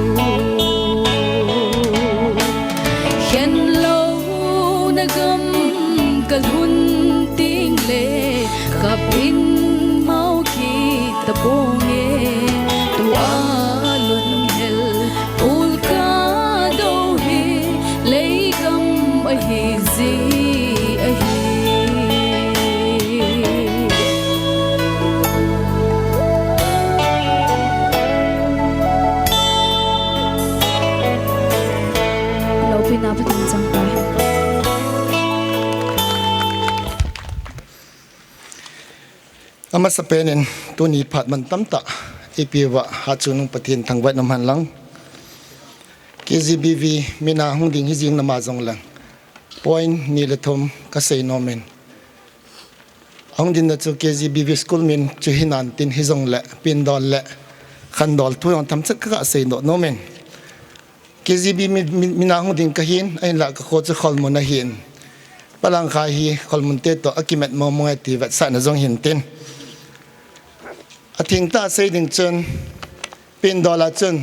Khen louna gam ka lhun ding le, kap in mau kit ta ponge. Tua lunghel ul ka do hi, leigam ahi ji ahi. Loupina Pathen chang tai. Amasapen in tuni phat mantam tah eipeuva Hatchungnung Pathen thangvah in umhen lang. K Z B V mina hung ding hijing nama jong lang, point ni le thum ka sei nom in. Ahung dinna chu K Z B V school min chu hinan tin, hijongle pindol le khandol thu jong themcha ka ga sei nom in. K Z B V mi, mi, mina hung ding kahin, ahinlah ka kho chu Kholmun ahin. Palangkhai hi Kholmun te toh akimat mong mong e ti vetsahna jong hin tin. Athengtah sei ding chun, pindol a chun,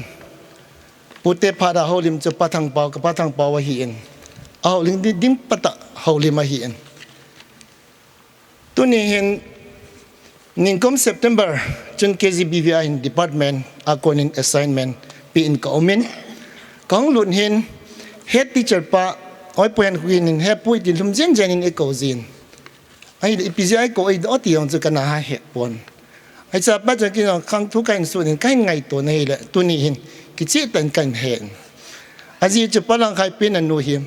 pute phat a houlim chu Pa Thangpao, ka Pa Thangpao ahin. Ahoulim ding, ding phat a houlim ahin. Tuni hin, ningkum September chun K Z B V a hin department a kon in assignment pe in ka um in. Ka hung lut hin, head teacher pa, Oipu Henkhukin hin, he pu iti lhum jen jen in eikou jin. Ahi, ipi jeh a eikou eidoh ti jong chu kana ha het pon. Ahi, chapa chun kei jong khang thu kahin sun in, kahin ngaito na hile, tuni hin, kicheh tah in kahin he in. Ajeh chu Palangkhai pen anu hi,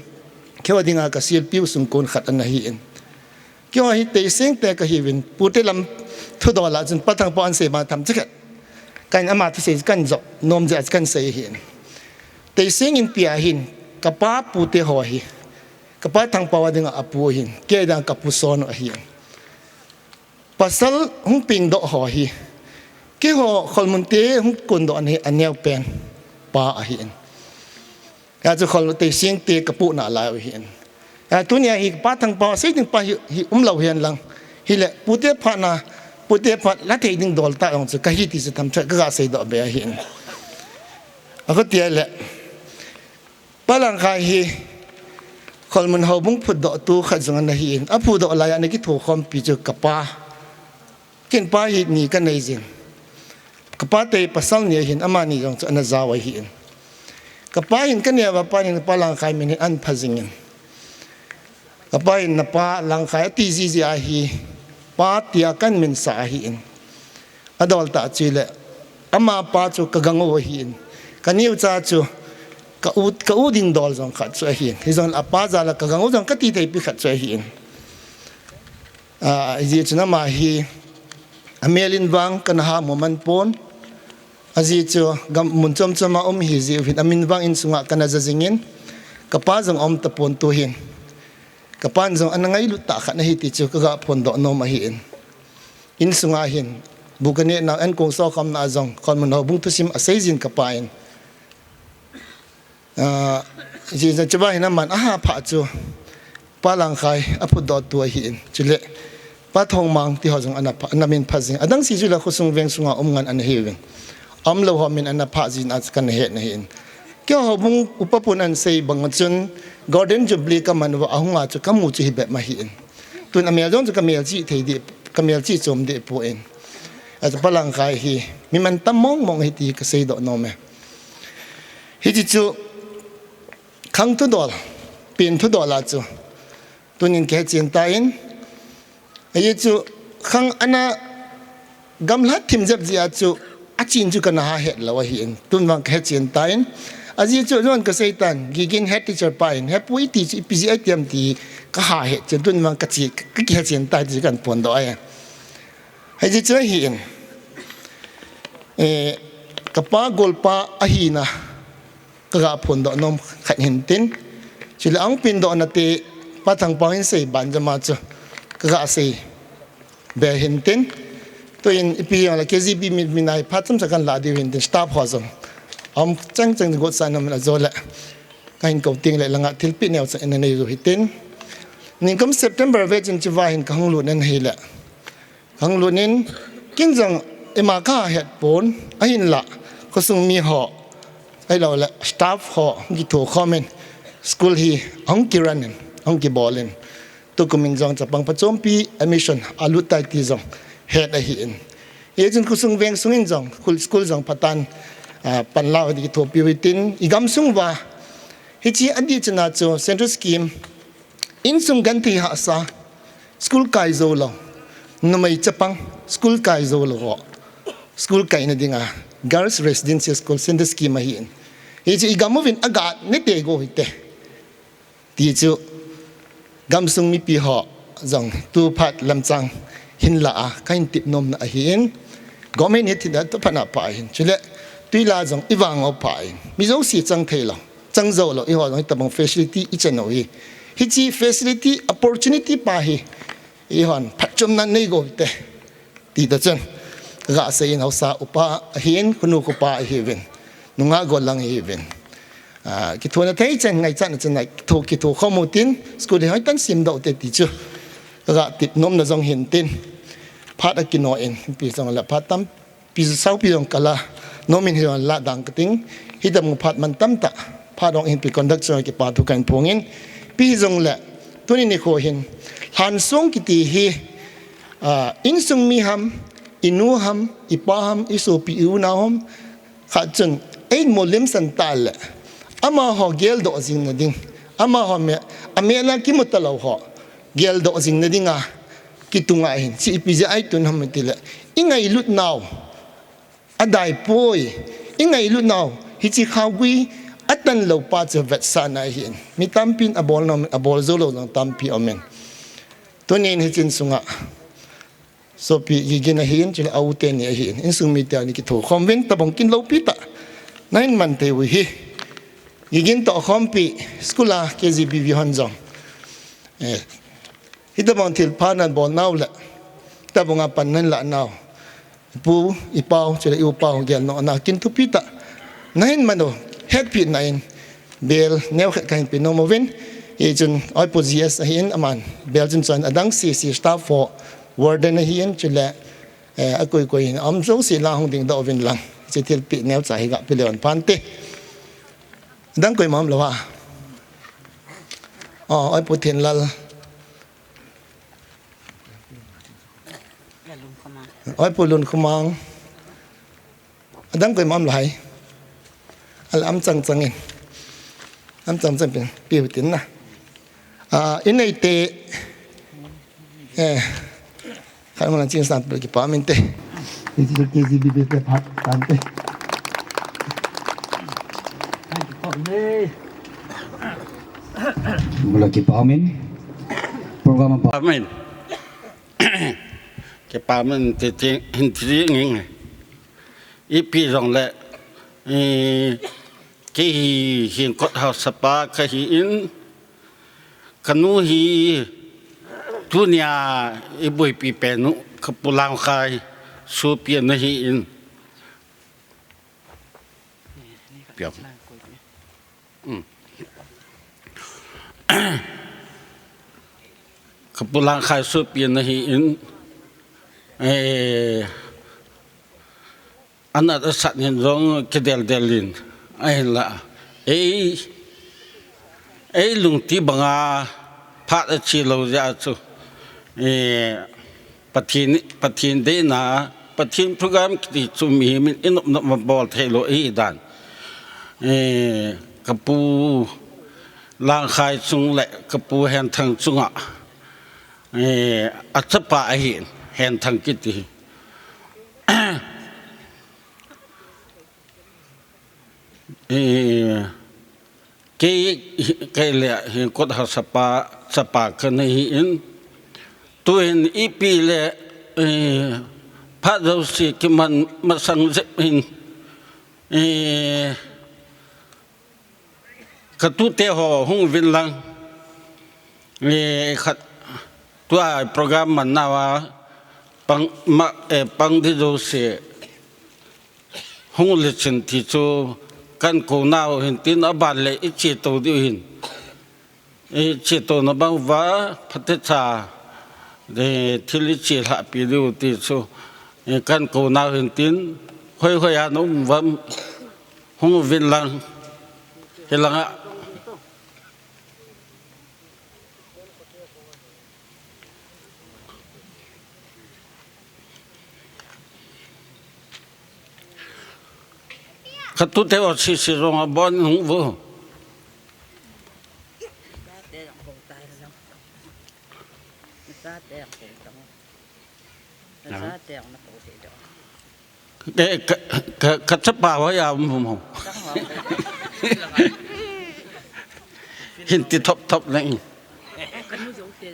keiho dinga ka silpiu sung kon khat ana hi in. Keiho hi Teiseng te kahiuvin, pute lam thudol a chun Pa Thangpao ahin sei bang themcha khat. Kahin ama thusei kahin jop nom jeh a kahin sei ahin. Teiseng Inpi a hin, ka pa pute ho hi, ka Pa Thangpao a dinga apu ahin, kei dinga ka pu son u ahin. Pasal hung pengdoh ho hi, keiho Kholmun te hung kondoh a hi aneo pen pa ahin. Hijeh chun Khol Teiseng te ka puna lai u ahin. Hijeh chun tunia hi Pa Thangpao sei ding pa hi, hi umlou hen lang. Hile, pute phat na, pute phat la thei ding dol tah jong chu kahi ti chu themcha ka ga seidoh be ahin. Akhuti le, Palangkhai hi Kholmun houbung phutdoh tu khat jong ana hi in. Aphudoh lai a ana kithokhompi chu ka pa. Kei in pa hi ni ka nei jin. Ka pa te pasal ni ahin, amani jong chu ana jao ahin. Ka pa hin ka neo a pat in Palangkhai min hin ahin pha jing in. Ka pa hin na Pa Langkhai ati jiji a hi, pa tia kahin min sa ahin. Adol tah chu le, Amapa chu kagang u ahin. Ka neo cha chu ka u, ka u ding dol jong khat chu ahin. Hijongle apa jal a kagang u jong kati thei pi khat chu ahin. Ah, hijeh chun ama hi amel in vang kana ha mu man pon. Ajeh chu gam mun chom chom a um hijeh uvin amin vang insunga kana ja jingin. Kapa jong aum tapon tuhin. Kapan jong ana ngailut tah khat ahi ti chu kaga phondoh nom ahin. Insunga hin, bu kaneh nau, an kong so kham na jong, kon mun houbung thusim asei jin kapa in. Ah, ji jong chuba hin aman aha pha chu, Pa Langkhai aphutdoh tu ahin. Chule, Pa Thongmang ti ho jong ana pha, ana min pha jing. Adang si chule khosung veng sunga um ngan ana hiuvin. Aum lou ho min ana pha jin a kana het na hin. Keiho houbung upa pun an sei bang chun, Golden Jubilee kaman uva ahunga chu kamu chu hi bep ma hin. Tun amel jong chu kamel chi thei di, kamel chi chom di pon. Achu Pa Langkhai hi, mi mantam mong mong ahi ti kasei doh nom e. Hichi chu, khang thudol, pen thudol a chu. Tunin kahe chen tan, ahi chu, khang ana gamlat thim jep jia chu, achin chu kana ha het lou ahin. Tun vang kahe chen tan, ajeh chu, jon kasei tan, Gigin head teacher pa in, he pu iti chu, ipi jeh a itiam ti, kaha het chen, tun vang kachi, kakihe chen tan, ti chu kahin phondoh ahi. Hijeh chu ahin, eh, kapa golpa ahina kaga phondoh nom khat hintin. Chule ahung pengdoh nate Pa Thangpao hin sei ban jama chu kaga sei be hintin. Tuin ipi jongle K G B mi, mi nai phat chomcha kahin lah diu hintin staff ho jong. Aum chang chang got sa nam la jo le. Kahin kou ting le langa thilpeh neocha ana nei u hitin. Nikum September ve chun chuva hin kahung lut nan hile. Kahung lut in, kin jong ima kahet pon, ahinla, khosung mi ho, ahilou le, staff ho, kitho khom in, school hi, ahung kirun in, ahung kibol in. Tukum in jong chapang pachompi, admission, alut tai ti jong, het ahin. Hijeh chun khosung veng sung in jong, khul school jong phatah in, ah, panla u ti kithopi u hitin, igamsung uva, hichi adih chun a chu, Central Scheme, Insung genthei hahsa, school kai jou lou, numei chapang, school kai jou lou ho, school kaina dinga, Girls Residential School, Central Scheme ahin. Hichu igam uvin aga nete go hite. Ti chu, gamsung mipi ho, jong, tu phat lamchang, hin la a, kahin tep nomna ahin. Government hi thina tu phat na pa ahin. Chule, tui la jong, ivang o pa ahin. Mi jouse chang thei lou. Chang jou lou, eiho jong hitabang facility ichan u hi. Hichi facility, opportunity pa hi, eihon phatchomna nei go te. Ti ta chun, kaga sei in haosa upa ahin, khonu khopa ahiuvin. Nungah golang ahiuvin. Ah, kithona thei chan ngaichatna chan a kitho, kitho khom u tin, school hi hoitah in semdoh te ti chu. Kaga tep nomna jong hintin. Phat akino in, pi jong la phat tam pi saupi jong kala, nomin hi jong la dang kating, hitabang phat mantam tah, phat jong hinpi conduct jong kipa thu kahin phong in, pi jongle, tuni nikho hin, lhansong kiti hi, ah, insung mi ham, inu ham, ipa ham, isopi, iunau ham, khat chun, eimu limsan tah le, amaho geldoh jing na ding, amaho me, amel a kimu talou ho, geldoh jing na dinga, kitunga hin, chi ipi jeh a itun ham tile, ingailut nau, adai poi, ingailut nau, hichi khaogui, atan lou pa chu vetsahna ahin. Mi tampin abol nom, abol jou lou jong tampi aumin. Tunin hichin sunga, sopi Gigin ahin, chule a u teni ahin. Insung mite ni kitho khom uvin, tabang kin loupi tah. Nahin man thei u hi. Gigin toh khompi, school a K G B V hon jong. Eh, hitabang thilpha nahin bol nau le, tabang a pan nahin la nau. Pu, ipau, chule iupau, gelnohna, kin thupi tah. Nahin man u, hetpina in, bel, neokhat kahin pe nom uvin, hichun, oipu G S ahin, aman, bel chun chun, adang C C staff ho, warden ahin, chule, eh, akoi koi hin, aum jouse la hung dingdoh uvin lang, hiche thilpeh neocha hi ga pe le un phante. Adang koima um lou ham. Oh, oipu Thenlal. Oipu Lunkhomang. Adang koima um lou ham. Ala um chang chang in. Um chang chang pin, piu tin na. Ah, inei te. Eh. Khat mana ching san pe kipa min te. K G B B te phat tante. Mula kipa min. Program apa? Amen. Kipa min te te hin tri nging. Ipi jong le, eh, kei hi Hingkot haosapa kahi in, kanu hi tunia iboipi penu kapu Langkhai sopi ana hi in. Piang. Hmm. Kapu Langkhai sopi ana hi in, eh, anat asat hin jong kidel del in, ahin la. Ei, ei lungti banga phat achi lou jeh a chu, eh, Pathen, Pathen deina, Pathen program kiti chu mihem in inop nop ma bol thei lou ahi dan. Eh, kapu Langkhai chung le kapu Henthang chunga, eh, achapa ahi Henthang kiti. Eh, kei, kei le Hingkot haosapa, chapa kana hi in. Tuhin ipi le, eh, phat jouse kiman masang jep in. Eh, katute ho hung uvin lang. Eh, khat tua program man nauva pang, ma, eh, pang di jouse. Hung le chin ti chu kan kou nau hin tin aban le iche to diu hin. Iche to na bang uva phatecha, eh, thil iche lhah pi diu ti chu, eh, kan kou nau hin tin hoi hoi a na um uvam hung uvin lang. Hilanga. Katute ho sisi jong abon hung uvo. Ka, ka, ka, kachapa ho ya um hum hum. Hin ti thop thop leng.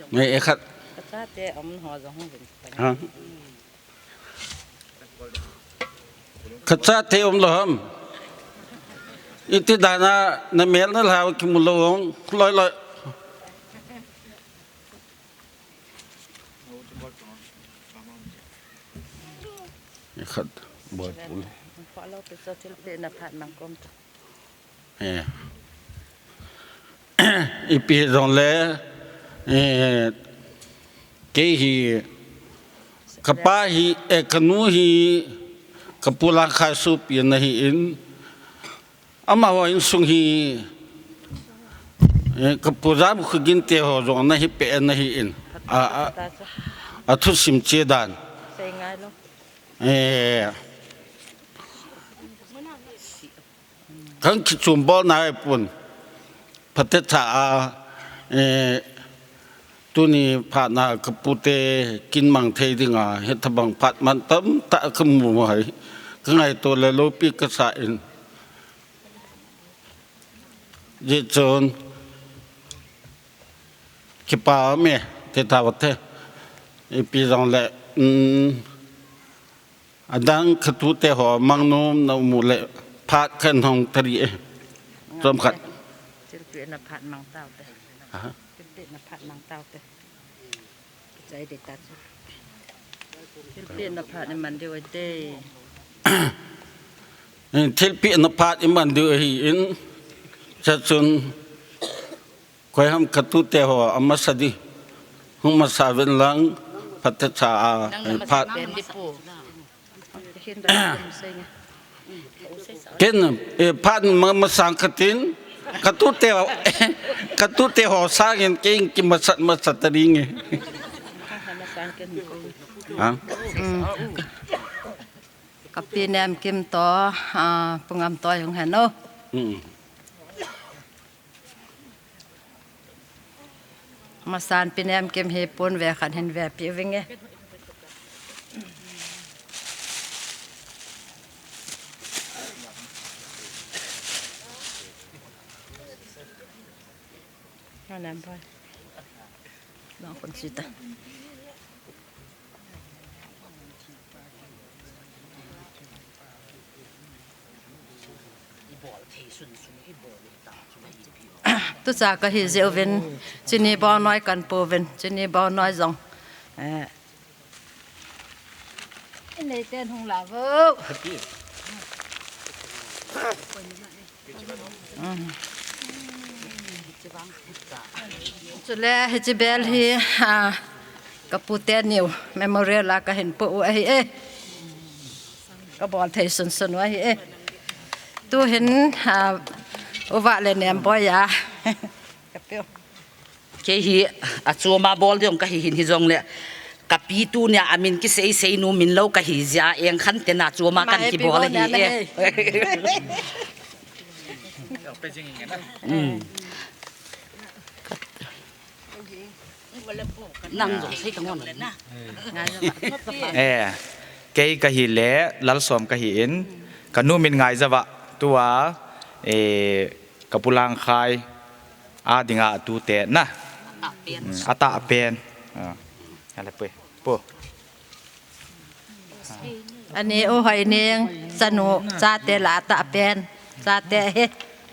Ngai e khat. Kachate um ho jong hung vin. Ha? Kachate um lou ham. Iti dana na mel na lhau kimu lou hong. Loi loi. Khat boi pul. Follow pe so thil pe na phat mang kom. Eh. Ipi jong le, eh, kei hi, kapa hi, eh, kanu hi, kapu Langkhai sopi ana hi in, amaho insung hi, eh, kapu Jamkhogin te ho jong ana hi pe ana hi in, a, a, athusim che dan. Eh, Kan kichom bol nai pon. Phatecha a, eh, tuni phat na kapute kin mang thei dinga, hethabang phat man tamtah kamu hai. Ka ngaito le lopi kasa in. Hijeh chun, kipa me, te tawte. Ipi jong le, um, Adang katute ho mang nom na um u le phat kan hong tari e. Chomkhat. Thilpeh na phat mang taute. Aha. Thilpeh na phat mang taute. Chai de ta chu. Thilpeh na phat i man diu te. Thilpeh na phat i man diu ahi in. Chachun. Koi ham katute ho amasa di. Hung masa uvin lang phatecha a, eh, phat. Ken, eh, phat ma, masang katin. Katute ho, katute ho sangin ken kimasat masat ta ding e. Ha? Mm. Kapi nem kim to, ah, pungam to jong heno. Mm. Masan pi nem kim hi pon ve khan hin ve pi vinge. Tucha kahi jeh uvin, chini bou noi kan pouvin, chini bou noi jong. Eh. Inei ten hung la vo. Chule hiche bel hi, ah, ka pu teni u memorial a kahin po u ahi e. Ka bol thei sunsun u ahi e. Tuhin, ah, u Vale Nemboi a. Ka pe u. Kei hi, achom a bol ding kahi hin hijongle. Ka pi tunia amin kisei sei nom in lou kahi jeh a, eng khan tena chom a kan kibol ahi e. Mm. Nang jong sei ta ngon. Eh, kei kahi le, Lalsom kahi in, ka nom in ngai jeh a, tua, eh, ka pu Langkhai, a dinga tu te na. Mm, atah pen. Ah. Ala pui. Pu. Ani u Hoining, chanu, chate la atah pen. Chate he.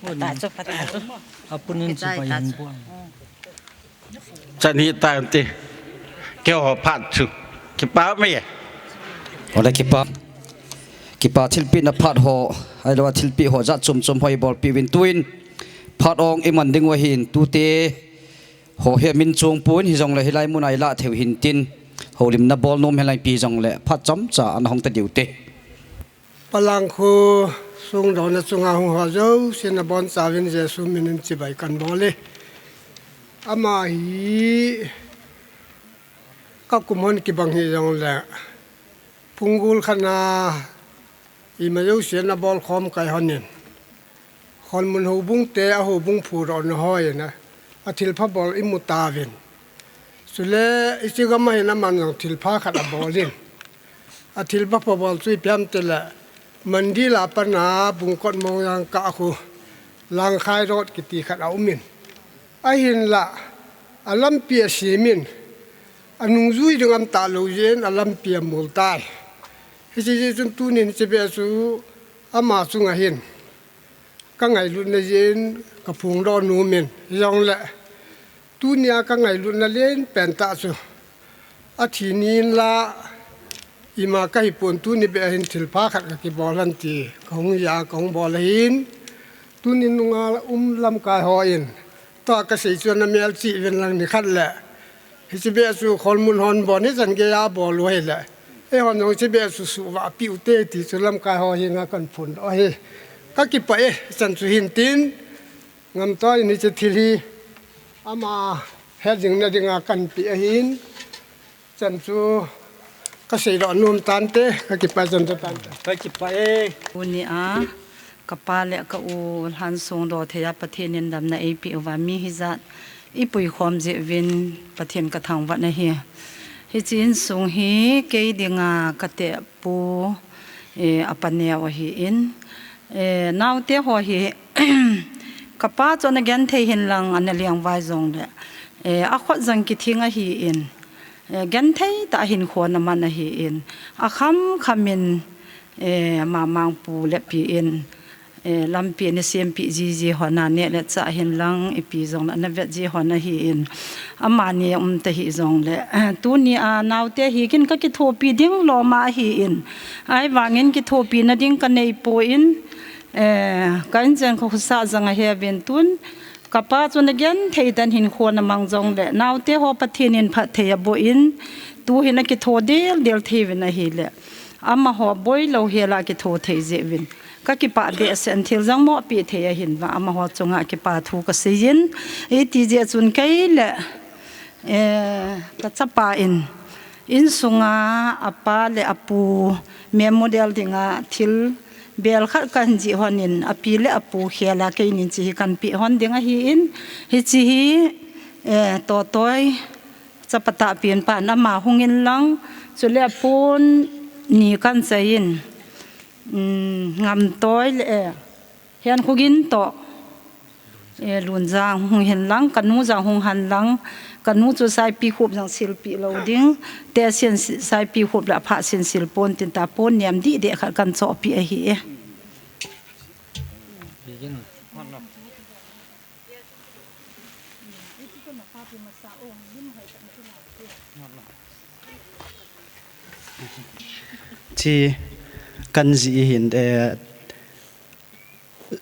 Patah chu, patah chu. Apunin chu pai hin pu. Chani tante. Keiho phat chu. Kipa mai. Ole kipa. Kipa thilpeh na phat ho. Ahilou a thilpeh ho jat chom chom ho ibol peh uvin tuin. Phat ong iman ding u ahin tute. Ho hi amin chong pon hijongle hilai mun a ilah thei u hintin. Houlimna bol nom hilai pi jongle. Phat chomcha ana hong ta diu te. Palangkhu songdohna chunga hung ho jouse nabonchauvin Jesu minin chibai kan bol e. Ama hi ka kum hon kibang hijongle phunggol khat na ima jouse nabol khom kai honin. Khonmun houbung te, a houbung phudohna hoi na, a thilpha bol imu tauvin. Chule, hiche gam a hin aman jong thilpha khat abol in. A thilpha pha bol chu ipi ham itile, Mandil a pat na, Bungkot Mongjang kah khu, Langkhai Road kiti khat aumin. Ahinla, a lampi asemin, anungjui ding aum talou jeh in, a lampi amol tai. Hiche jeh chun tunin hiche beh chu, ama chunga hin. Ka ngailutna jeh in ka phongdoh nom in, hijongle tunia ka ngailutna lenpen tah chu athi ni in la ima kahi pon tuni beh hin thilpha khat ka kibol hen ti ka hung ja, ka hung bol ahin, tunin nunga um lamkai hon Tua kasei chu ana melchih uvin lang nikhat le. Hiche beh chu Kholmun hon bon hichan geiya bol u ahile. Eihon jong hiche beh chu suhvah peh u te ti chu lamkai ho henga kahin phondoh ahi. Kakipah e, hichan chu hintin. Ngamtoi in hiche thil hi ama het jing na dinga kahin pe ahin. Chan chu kasei doh nom tante, kakipah chan chu tante. Kakipah e. Tuni a, kapa le ka u lhan songdoh thei a Pathen in damna eipeh uva mi hijat ipui khom jeh uvin Pathen kathangvah nahi. Hiche insung hi kei dinga katehpu, eh, apa neo ahin, eh, naote ho hi kapa chu ana genthei hinlang ana lengvai jongle, eh, akhut jong kithing ahin. Eh, genthei tah a hinkho ana man ahin, akham kham in, eh, ama mangpu le pi in, eh, lampi ana sempeh jiji hon a neh le chah hinlang, ipi jong ana vet ji hon ahin, amani um tahih jongle, eh, tuni a naote hi kin kakithopi ding lom ahin, ahivangin kithopina ding kanei poi, eh, ka inchen ka khosah jong ahe uvin tun, kapa chu ana genthei tah in hinkho ana mang jongle, naote ho Pathen in phatthei aboh in, tuhin akitho del del thei uvin ahile, amaho boilou hel a kitho thei jeh uvin. Kakipah behseh in thil jong mo apeh thei ahin vang, amaho chunga kipa thu kasei in, iti jeh chun kei le, eh, kachapa in, insunga apa le apu memorial dinga thil bel khat kahin jih hon in, api le apu khel a keinin hiche hi kahin peh hon ding ahin, hiche hi, eh, Totoi chapa tahpen pan ama hung in lang, chule apon ni kahin chai in, um, Ngamtoi le, eh, Henkhoginto, E, Lunjang hung hen lang, kanu jang hung hen lang, kanu chu Saipikhup jang silpi lou ding, te sin Saipikhup le apha sin sil pon tin ta pon niam di de khat kan chopi ahi e. Chi kan ji hin, eh,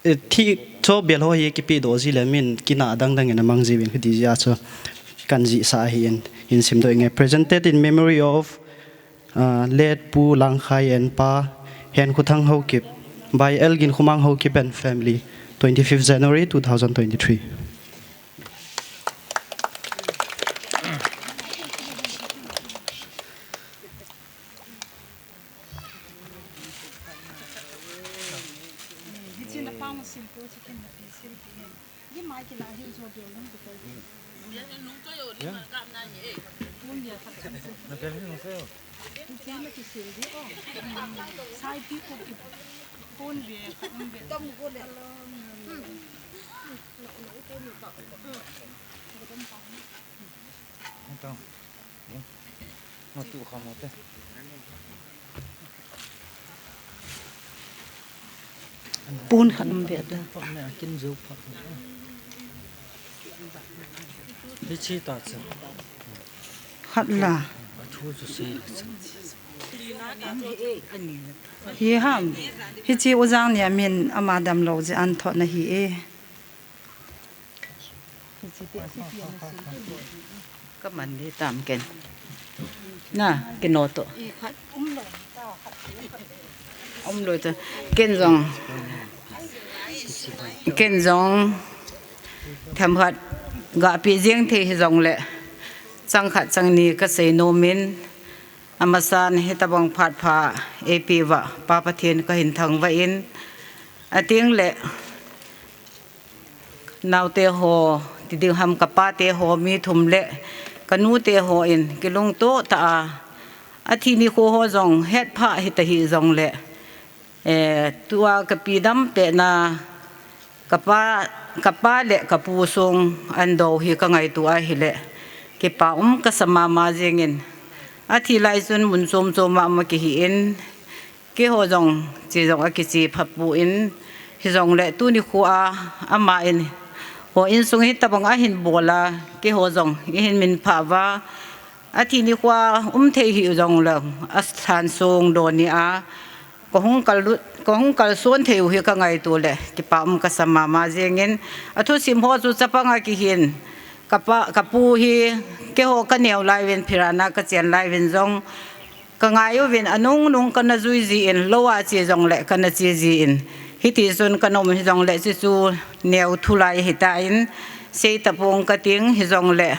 eh, thi cho bel ho hi kipe do ji le min kina dang dang in amang ji vin kiti ji a chu kan ji sa hi in, in sim do inge. Presented in memory of, uh, late Pu Langkhai and Pa Henkhuthang Haokip by L Ginkhomang Haokip and family, twenty-fifth January two thousand twenty-three. Pon khat um ve ta. Khat la. Hi ham. Hichi Ujang ni amin ama damlou ji an thot na hi e. Ka man di tam ken. Na, kino to. Um lo ta. Ken jong. Ken jong. Themkhat ga pi jing thei hi jong le. Chang khat chang ni ka sei nom in. Amasan hitabang phat pha eipeuva Pa Pathen ka hin thangvah in. Ating le. Naote ho, ti ding ham ka pate ho, mi thum le ka nute ho in kilungto ta a. Athi nikho ho jong het pha hita hi jong le. Eh, tua ka pi dam pet na ka pa, ka pa le ka pu sung an do hi ka ngaito a hi le. Kipa um ka sa mama jing in. Athi lai chun mun chom chom a ma kihi in. Keiho jong, chi jong a kichi phapu in, hi jong le tuni khu a, ama in, ho insung hitabang a hin bol a, keiho jong, i hin min pha va, athi nikho a, um thei hi jong le, a san sung do ni a, ka hung kal lut, ka hung kal son thei u hi ka ngaito le, kipa um ka sa mama jing in, a thusim ho chu chapang a kihin, ka pa, ka pu hi, keiho ka neo lai vin, phirana ka chen lai vin jong, Ka ngai uvin, anung nung kana jui ji in, lou a che jong le kana che ji in. Hiti chun kana um hi jong le, chuchu neo thu lai hi ta in, sei tapong ka ting hi jong le.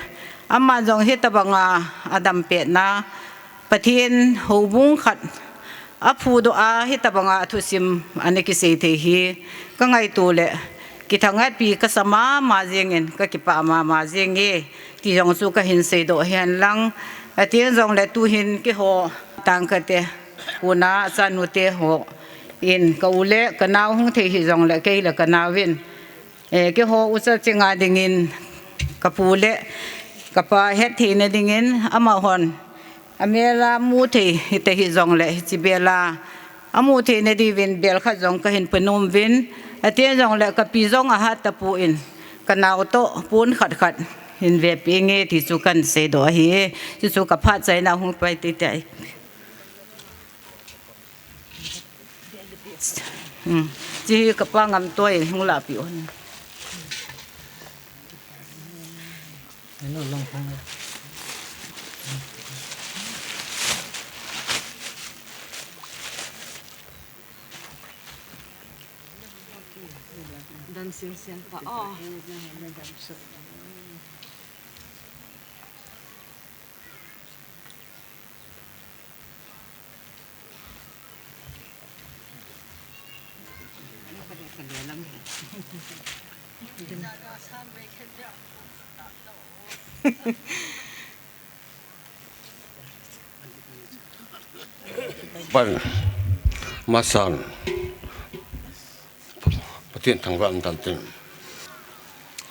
Ama jong hitabang a, adam pet na, Pathen houbung khat, a phu do a, hitabang a thusim, ana kisei thei hi, ka ngaito le, kithang at pi ka sa mama jing in, ka kipa mama jing e. Ti jong chu ka hin sei do hen lang. Ati jong le tu hin keiho tangka te, kuna chanu te ho in ka u le ka nao hung thei hi jong le kei le ka nao in. Eh, keiho ucha chinga ding in ka pu le ka pa het thei na ding in amahon. Amel a mu thei hita hi jong le hichi bel a. Amu thei na diuvin bel khat jong ka hin pe nom uvin. Ati jong le ka pi jong a hat tapu in. Ka nao to pon khat khat hin ve pi nge ti chu kan sei do ahi. Ti chu ka phat chai na hung pai ti tai. Hmm. Chi ka pa ngam toi hung la pi un. Dan sing sing pa, oh. Pan, masan, Pathen thangvah in tan tin.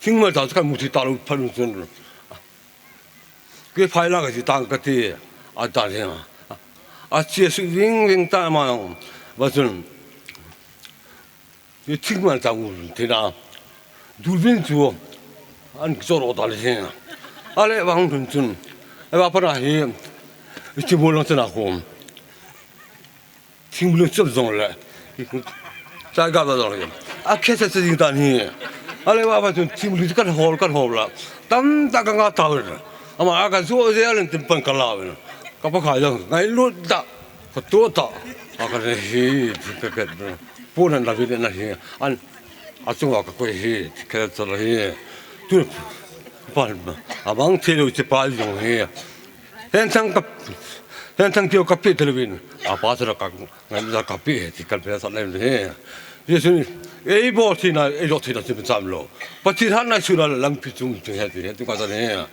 Thingmal ta chu kamu thei talou phat un chun. Kei phai la kati tang kati, atan hi. Ache sui ving ving ta ma, va chun. Kei thingmal ta mu thei na. Dulvin chu an kichor o ta le hi. Ale vang chun chun. Eva pana hi. Ichi mu lang chana khom. Thingmui chop jong le. Chai ga ba jong le. A khe sa sa jing tan hi. Ale va va chun thingmui ka hol ka hol la. Tamtah ka nga ta le. Ama a ka jo je alen tin pan ka la le. Ka pa kha jong. Ngailut ta. Ka to ta. A ka re hi. Ka ka. Pu nan la vi na hi. An. A chunga ka koi hi. Ka cha la hi. Tu. Pa. Abang thei lou che pa jong hi. Hen thang ka, hen thang kio ka pe thei louvin. A pa chu ka, ngai ka pe, ti ka pe sa lem he. Jesu, ei bol thina, ei jot thina, ti cham lou. Pathen hatna suna lampi chung, ti he, ti he, ti ka sa ne.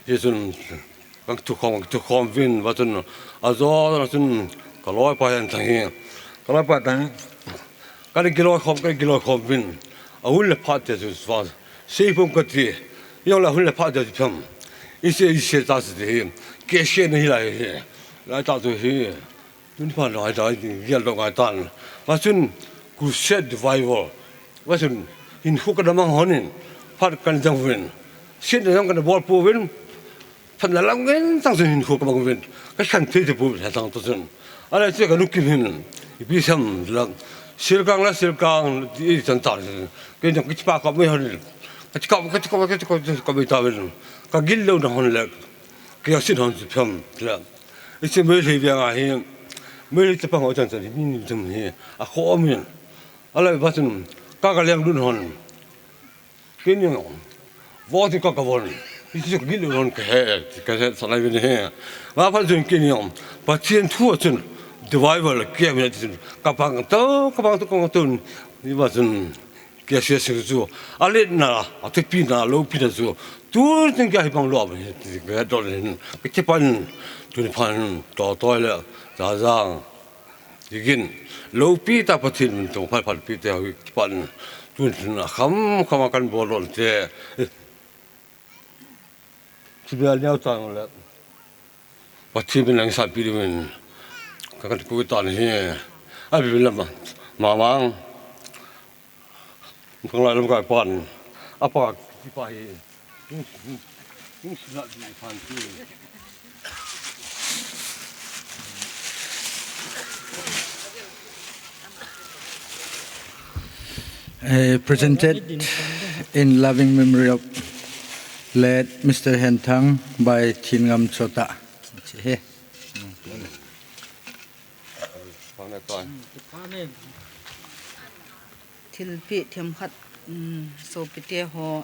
Jesu, ka thu khom, ka thu khom vin, va chun, a jo, na chun, ka loi pa hen thang hi. Ka loi pa thang, ka le kiloi khom, ka le kiloi khom vin. A hun le phat te chu, va, Seipum kati, jong la hun le phat deu ti pham. Ise, ise ta si ti hi. Kei se na hi lai hi. Lai ta tu hi. Tun phan lai ta hi, yel dong ai tan. Va chun, crusade revival. Va chun, hinkho ka damang honin. Phat kan jang vin. Sin na jang kan bol pu vin. Phat na lang vin, tang chun hinkho ka mang vin. Ka khan thei thei pu vin, ha tang tu chun. Ala che ka nu kim hin. Ipi sam la. Silkang la silkang, i chan ta. Kei jong kichi pa ka mai hon. Ka chi ka, ka chi ka, ka chi ka, ka mai ta ven. Ka gil lou na hon le. Ka sin hon si pham. La. Ichi mai le via nga hi. Mai le pa ho chan chan, mi ni tum hi. A kho min. Ala va chun. Ka ka leng lun hon. Kei ni, vo ti ka ka von. Iti ka gil lon ka he, ka he sa lai vin he. Va phat chun kei ni, Pathen thu a chun, Revival kiam in ati chun, ka pang to, ka pang to, ka pang to, ni ba chun, K C S chu, a letna, a thupina, a loupina chu, tu tin kia hi bang lo, ka dol hin, ka kipan, tun phan, to toi le, za zang, igin, loupi ta Pathen min tong phan phan pi te, kipan, tun tin, kham, kham a kan bol lo te, Chibel neo chang le. Pathen min lang sa pi ding in. Ka kan ku ta ni. A bi lam. Mamang. Kang lai lam kai pan. A pa ki pa hi. Sila di pan ki. Eh, presented in loving memory of late Mister Henthang by Thingam Chota. He. Thilpeh themkhat, um, sopite ho,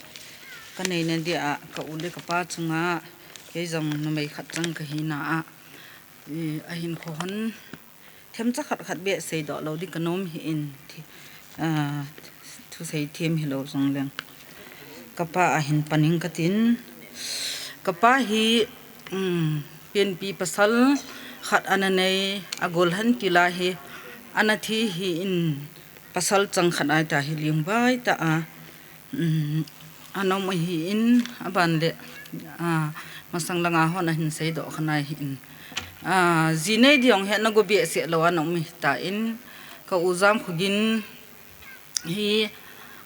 ka neina dia, ka u le ka pa chunga, kei jong numei khat chang ka hina a, i, ahin kho hon, themcha khat khat beh seidoh lou ding ka nom hi in, thi-, ah, thusei them hilou jong leng. Ka pa ahin paning ka tin. Ka pa hi, um, penpi pasal khat ana nei, a gol han kila hi, ana thi hi in pasal chang khat ai ta hi ling bai ta a. Um, a nom ahi in, a ban le, a, masang langa hon ahin seidoh kha nai hi in. A, ji nei ding hi ana go beh seh lou a nom hi ta in, ka u Jamkhogin hi,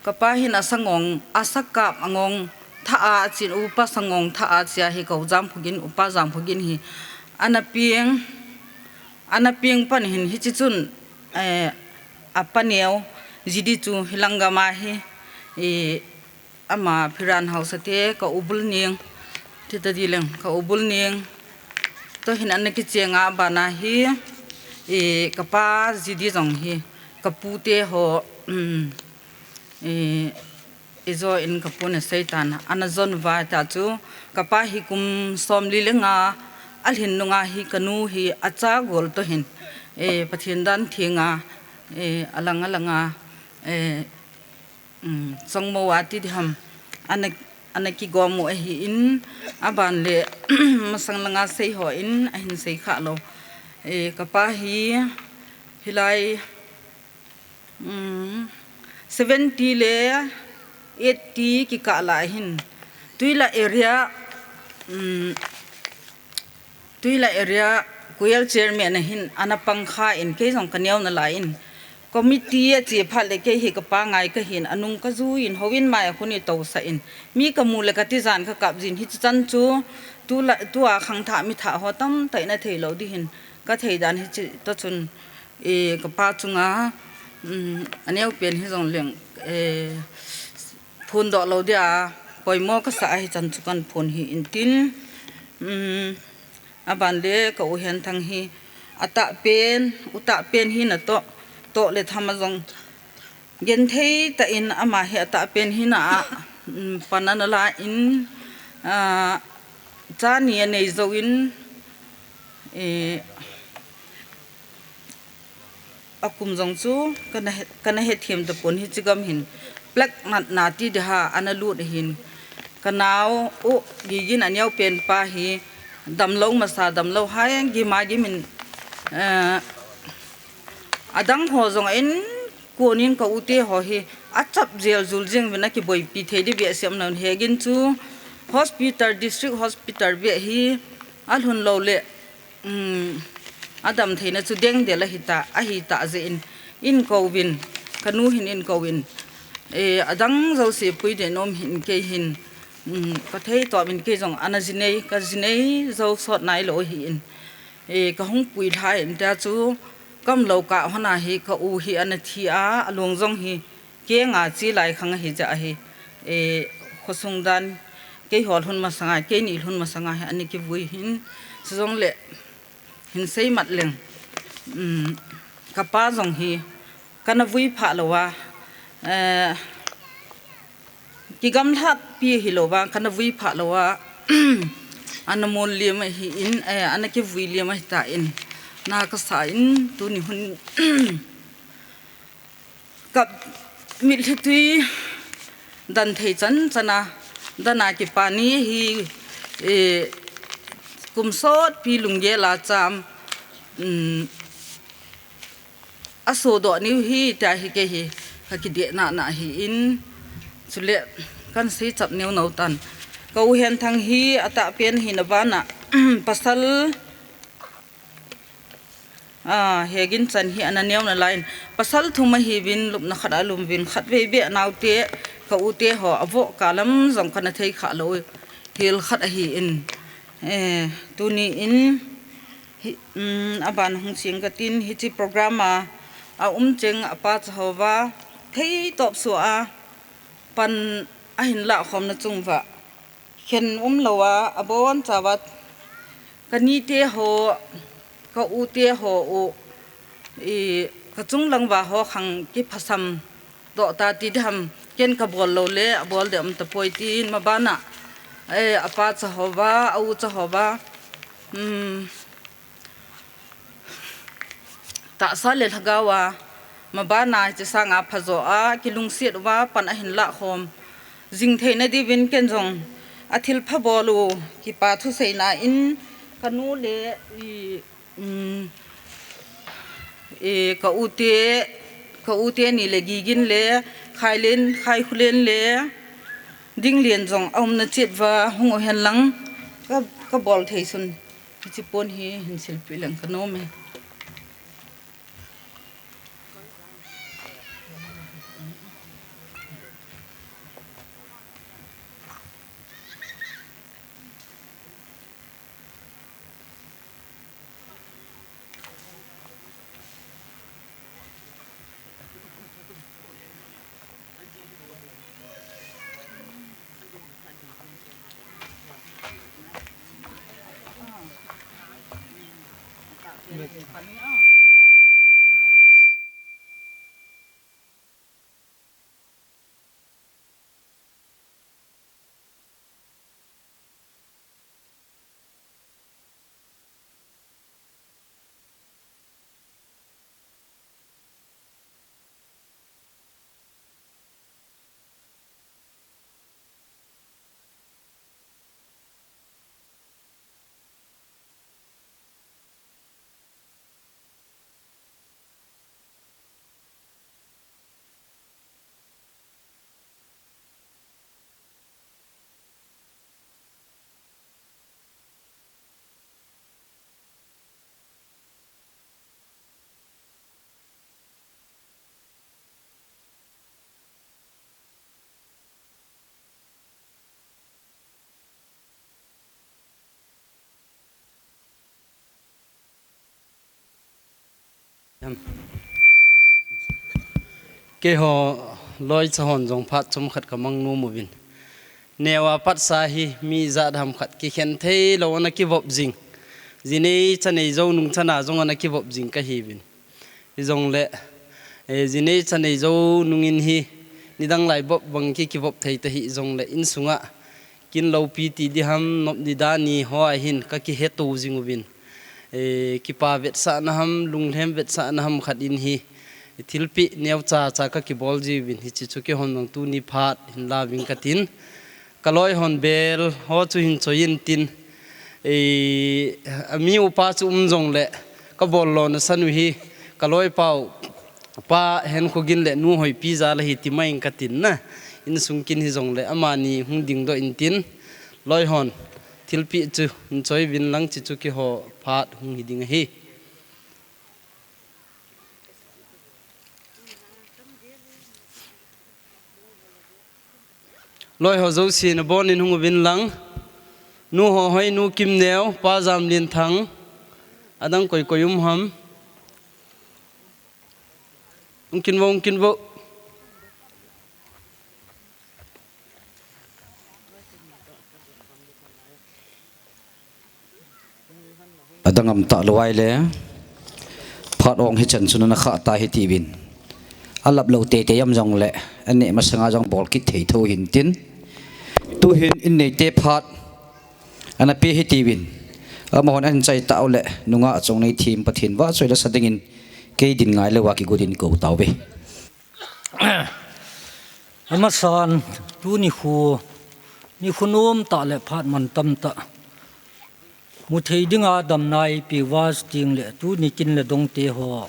ka pa hin a sangong, a sakap a ngong tha a chin upa sangong tha a chia hi ka u Jamkhogin, upa Jamkhogin hi, ana peng, ana peng pan hin hichi chun, eh, a paneo, ji di chu hilang gam a hi, eh, Ama Phiran Haosa te ka u Bulning, ti ta di leng ka u Bulning. To hin ana kicheng a bana hi, i, ka pa ji di jong hi, ka pu te ho, um, i, i jo in ka pu na sei tan, ana jon vai ta chu, ka pa hi kum som li le nga, a lhin nunga hi ka nu hi a cha gol to hin, e, Pathen dan thenga, e, a lang a langa, e, Um, chongmo a ti di ham, ana, ana kigom u ahi in, a ban le, masang langa sei ho in, ahin sei kha lou. E, ka pa hi, hilai, um, seventy le eighty kikah lai hin, Tuila area, um, Tuila area choir chairman a hin ana pang kha in kei jong ka neo na lai in committee a che phat le kei hi ka pa ngai ka hin a nung ka jui in houin mai a khun i to sa in mi ka mu le ka ti jan ka kap jin hi chu chan chu tu la, tu a khangthah mi thah ho tamtah in a thei lou di hin ka thei dan hi chi to chun, e, ka pa chunga, um, a neo pen hi jong leng, e, phun doh lou dia, poimo ka sa ahi chan chu kan phun hi in tin, um, a ban le ka u Henthang hi, a tah pen, u tah pen hi na toh, toh le tham a jong, genthei tah in ama hi a tah pen hi na a, um, pan ana la in, ah, cha ni a nei jou in, eh, A kum jong chu kana he-, kana hethem tapon hiche gam hin plague natna ti ding ham ana lut ahin. Ka nao u Gigin a neo pen pa hi damlou masa damlou hai gima gimin, eh, adang ho jong in konin ka u te ho hi achap jel jul jing vin a kiboipi thei di behseh um naun hegin chu hospital, district hospital beh hi alhun lou le Um, a dam theina chu deng del ahi ta, ahi ta jeh in, in kou vin, ka nu hin in kou vin, eh, adang jouse pui den um hin kei hin, um, ka thei to vin kei jong ana ji nei, ka ji nei jou sot nai lou ahi in, eh, ka hung pui lha in ta chu, kam lou ka hon a hi ka u hi ana thi a, a long jong hi, Kei nga chi lai khang ahi jeh ahi, eh, khosung dan, kei ho lhun masang a, kei ni lhun masang a hi, ani kivui hin, chujong le, hin sei mat leng, um, ka pa jong hi, kana vui pha lou a, eh, kigamlat pi hi lou a, kana vui pha lou a, ana mol liam ahi in, eh, ana kivui liam ahi ta in, na kasa in tuni hun ka mitlhi tui dan thei chan chana dana kipa ni hi, eh, kum sotpi lunggel a cham, um, asodoh niu hi tia hi kei hi ka kidehna na hi in chule kan sei chap neu nau tan. Ka u Henthang hi atahpen hi na bana pasal Ah, hegin chan hi ana neo na lain. Pasal thum ahi vin lupna khat a lum vin khat vei be naute ka ute ho avoh kalam jong kana thei kha lo. Hil khat ahi in. Eh, tuni in hi, um, aban hung sing ka tin hichi program a, a um cheng apa chahova thei top su a pan ahin la khom na chung va. Khen um lo a, abon chawa, ka nite ho, ka ute ho u, i, ka chunglang va ho khang kiphasam doh ta ti diham, ken ka bol lo le, abol de um ta poi tin, mabana, eh, apa chahova, a u chahova, um, Tahsa le lhagao a, mabana hiche sanga phajo a, kilungset uva pan ahin lah khom jing theina diuvin ken jong athil pha bol u, kipa thuseina in kanu le i, um, i, ka ute, ka ute ni le Gigin le Khailen, Khaikhulen le Dinglen jong aumna chet uva hung u hen lang ka, ka bol thei sun. Hiche pon hi hin silpeh leng ka nom e. Keiho loicha hon jong phat chomkhat ka mang nom uvin. Neo a patsa hi mi jat ham khat kikhen thei lou ana kivop jing. Jinei chanei jou nung chana jong ana kivop jing kahiuvin. Hijongle, eh, jinei chanei jou nungin hi, nidang lai bop bang ki, kivop thei tahih jongle, insunga, kin loupi ti diham, nop ni dan ni hoa hin, ka kiheto jing uvin. Eh, kipa vetsahna ham, lunglhem vetsahna ham khat in hi, thilpeh neocha cha ka kibol jiuvin, hiche chu keihon jong tuni phat, hin la ving katin. Ka loi hon bel ho chu hin choi intin, eh, ami upa chu um jongle, ka bol lona san u hi, ka loi pau, pa Henkho Gin le nu Hoipi jal ahi ti mai in katin na, insung kin hijongle, amani hung dingdoh intin, loi hon, thilpeh chu hin choi uvin lang hiche chu keiho phat hung hi ding ahi. Loi ho jouse nabon in hung uvin lang. Nu Hohoi, nu Kimneo, pa Jamlinthang. Adang koi koi um ham. Hung kin vo, hung kin vo. Adang um talou ahile, phat ong hichan chun ana khah ta hitiuvin. Alap lou teitei um jongle, aneh masanga jong bol kit thei tho hintin. Tuhin in neite phat, ana pe hitiuvin. Amahon ahin chai tau le, nungah chongnei thim Pathen vahchoi la sa dingin, kei din ngai lou a kigo din kou tauve. Amasan, tuni khu, nikho nom tah le phat mantam tah muthei dinga damna eipeh uva, chuting le tuni kin le dongte ho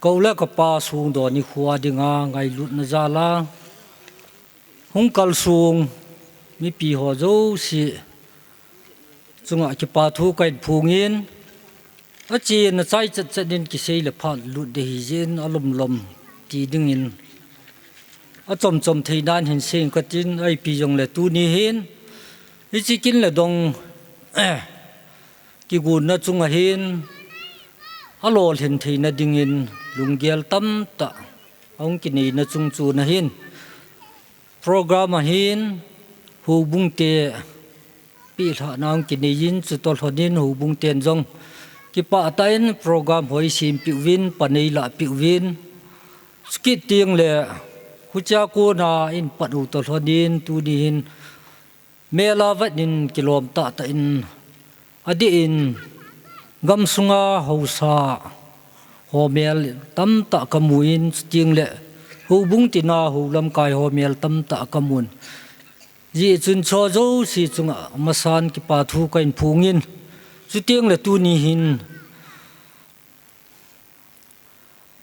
Ka u le ka pa songdoh nikho dinga ngailutna jal a hung kalsong mipi ho jouse chunga kipa thu kahin phongin, achen achai chet chet in kisei le phat lut ding ahi jeh in alomlom ti dingin achomchom thei nan hin seiyin katin, ipi jongle tuni hin hiche kin le dong kigonna chunga hin alolhin theina dingin lunggel tamtah ahung kineina chung chun ahin, program a hin houbung te pehlhahna hung kineiyin, chutoh lhonin houbung ten jong kipah tah in program ho eisempeh uvin, pan eilah peh uvin, chukit teng le huchea kona eihin pat u toh lhonin tuni hin mel a vet in kilom tahtah in, adeh in gamsunga haosa ho mel tamtah kamun, chuteng le houbung tina hou lamkai ho mel tamtah kamun. Hijeh chun hicheho jouse chunga amasan kipa thu kahin phongin, chuteng le tuni hin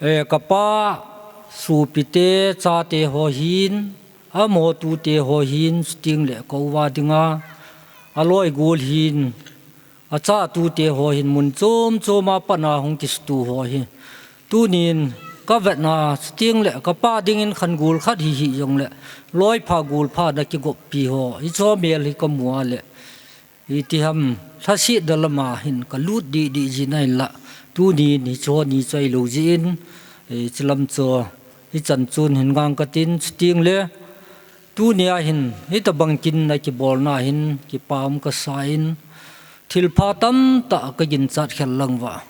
Eh, kapa sopite, chate ho hin, amaho tute ho hin, chuteng le ka u a dinga aloi gol hin, achatute ho hin, mun chom chom a pat a hung kisutu ho hi. Tunin kavetna, chuteng le kapa dingin khan gol khat hi hih jongle, loipha golpha na kigoppi ho hicheho mel hi kamu a le, iti ham, lhasetna lama hin kalut didi jin ahinlah, tunin hicheho ni chu ahilou jeh in, eh, hiche lam chu hichan chun hin ngang katin, chuteng le tunia hin hitobang kin a kibolna hin kipa um kasan, thilpha tamtah kaginchat khel lang uva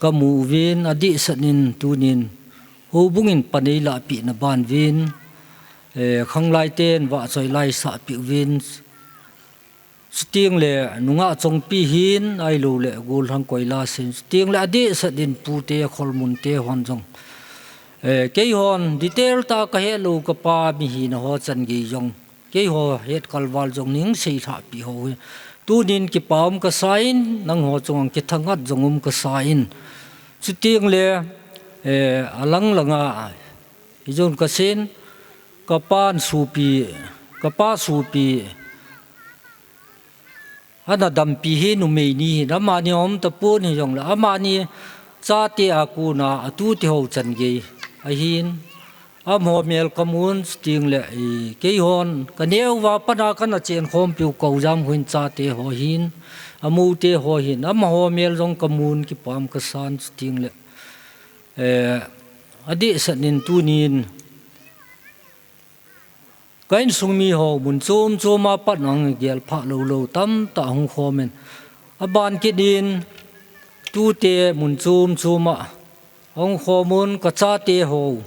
kamu uvin, adehset in tunin houbung in pan eilah pehna ban uvin, eh, khanglai ten vahchoi la eisah peh uvin, chuteng le nungah chongpi hin ahilou le gollhang koila sen, chuteng le adehset in pute kholmun te hon jong, eh, keihon detail tah kahet lou, kapa mihina ho chan gei jong keiho het kalval jong nei hung seilhah peh ho hi tunin kipa um kasan, nangho chunga kithanghat jong um kasan, chuteng le, eh, alang langa hijon kasen, kapan sopi, kapa sopi ana dampi hi numei ni hin, amani aum tapon hijongle, amani chate a kona atute ho chan gei ahin, amaho mel kamun, chuteng le, eh, keihon kaneo uva pat a kana chen khompiu Koujam kho in chate ho hin, amoute ho hin, amaho mel jong kamun, kipa um kasan, chuteng le, eh, adehset in tunin ka insung mi ho mun chom chom a pat a hung gelphah lou lou tamtah hung khom in, aban kit in tute mun chom chom a hung khom un, kachate ho,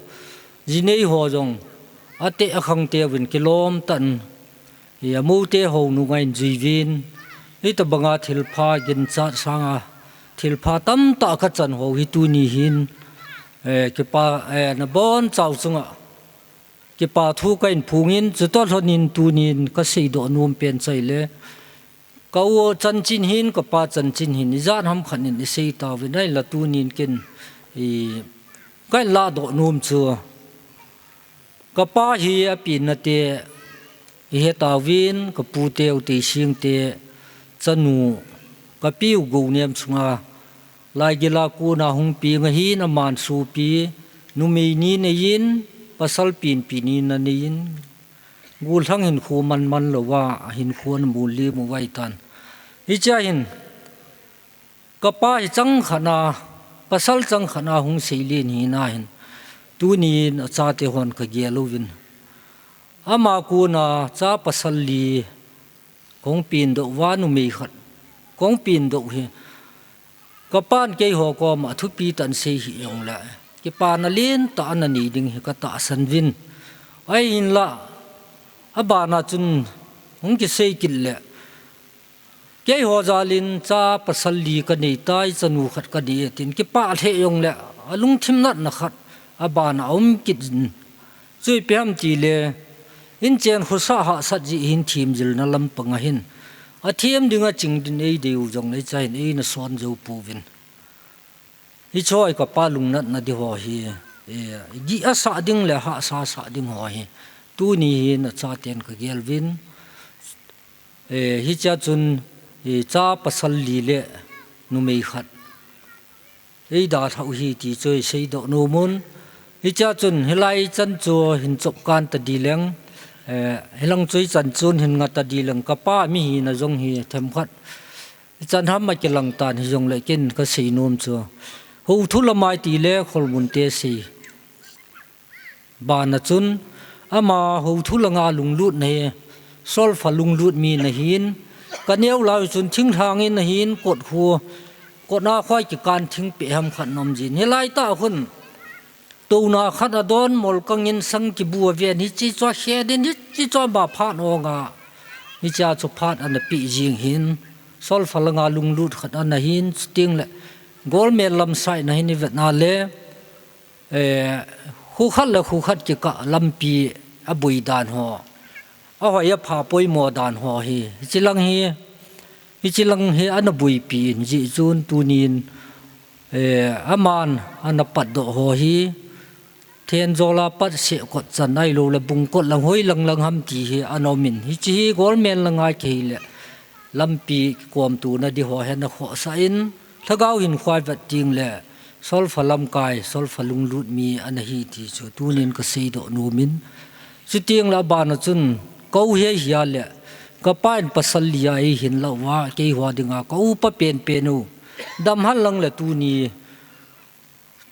jinei ho jong ateh akhang teuvin kilom tah in, hi amoute ho nungah in jui uvin, hitobanga thilpha ginchat sanga thilpha tamtah kachan ho hi tuni hin, eh, kipa, eh, nabonchau chunga kipa thu kahin phongin, chutoh lhonin tunin kaseidoh nom pen chu ahile, ka u chanchin hin, kapa chanchin hin, ijat ham khat in isei tauvin, ahinla tunin ken, i, kahin lahdoh nom chu, kapa hi apenna te ihe tauvin, kapute u Teising te chanu, kapi u Gounem chunga laigil a kona hung peng ahin, aman sopi numei ni aneiyin, pasal penpi ni aneiyin, gollhang hinkho manman louva hinkho ana molem u ahitan. Hichea hin kapa hi chang khat a, pasal chang khat a hung seilen hina hin, tunin achate hon kagel uvin, ama kona cha pasal li kahung pendoh uva, numei khat kahung pendoh u hi, kapan keiho koma thupi tah in sei hih jongle, kipana lentah ana nei ding hi katahsan uvin. Ahinla, abana chun hung kisei kit le, Keiho jalin cha pasal li kanei tai, chanu khat kanei e tin kipah lheh jongle, alungthim natna khat abana aum kit in. Chu ipi ham tile, inchen khosah hahsat jeh hin themjilna lampang ahin, athem dinga ching din eidei u jongle, hiche hin eina son jou pouvin. Hiche hi kapa lungnatna ding ho hi, eh, gih asah ding le hahsa asah ding ho hi, tuni hin achaten kagel uvin. Eh, hichea chun, eh, cha pasal li le numei khat eidalhah u ahi ti chu iseidoh nom un. Hichea chun hilai chan chu hin chop kan tadi leng, eh, hilang chu ichan chun hin nga tadi leng, kapa mihina jong hi themkhat ichan ham akilang tan hijongle, ken kasei nom chu, houthu lama itile Kholmunte sei bana chun, ama houthu langa lunglut nahi, solfa lunglut mi nahin, kaneo lai chun thinglhang in nahin, kot khu, kotna khoi kikan thingpeh ham khat nom jin. Hilai tah khun, touna khat adon, molkang in sang kibu aven, hiche chu akhen in, hiche chu ama phat onga, hichea chu phat ana peh jing hin, solfa langa lunglut khat ana hin, chuteng le, golmel lam side na hin ivet na le, eh, khu khat le khu khat kikah lampi aboi dan ho, ahoi apha poimo dan ho hi, hiche lang hi, hiche lang hi ana boipi in, hijeh chun tunin, eh, aman ana patdoh ho hi, Thenjola pat seh kot chan ahilou le bung kot lang hoi lang lang ham ti hi ana um in, hiche hi golmel langa kihei le lampi kikomtona ding ho hi ana khohsah in, lhagao hinkho ivet teng le solfa lamkai, solfa lunglut mi ana hi ti chu tunin kaseidoh nom in, chuteng le abana chun kou hi ahia le kapa in pasal li a eihin lah uva, keiho dinga ka upa penpen u, dam hen lang le tuni,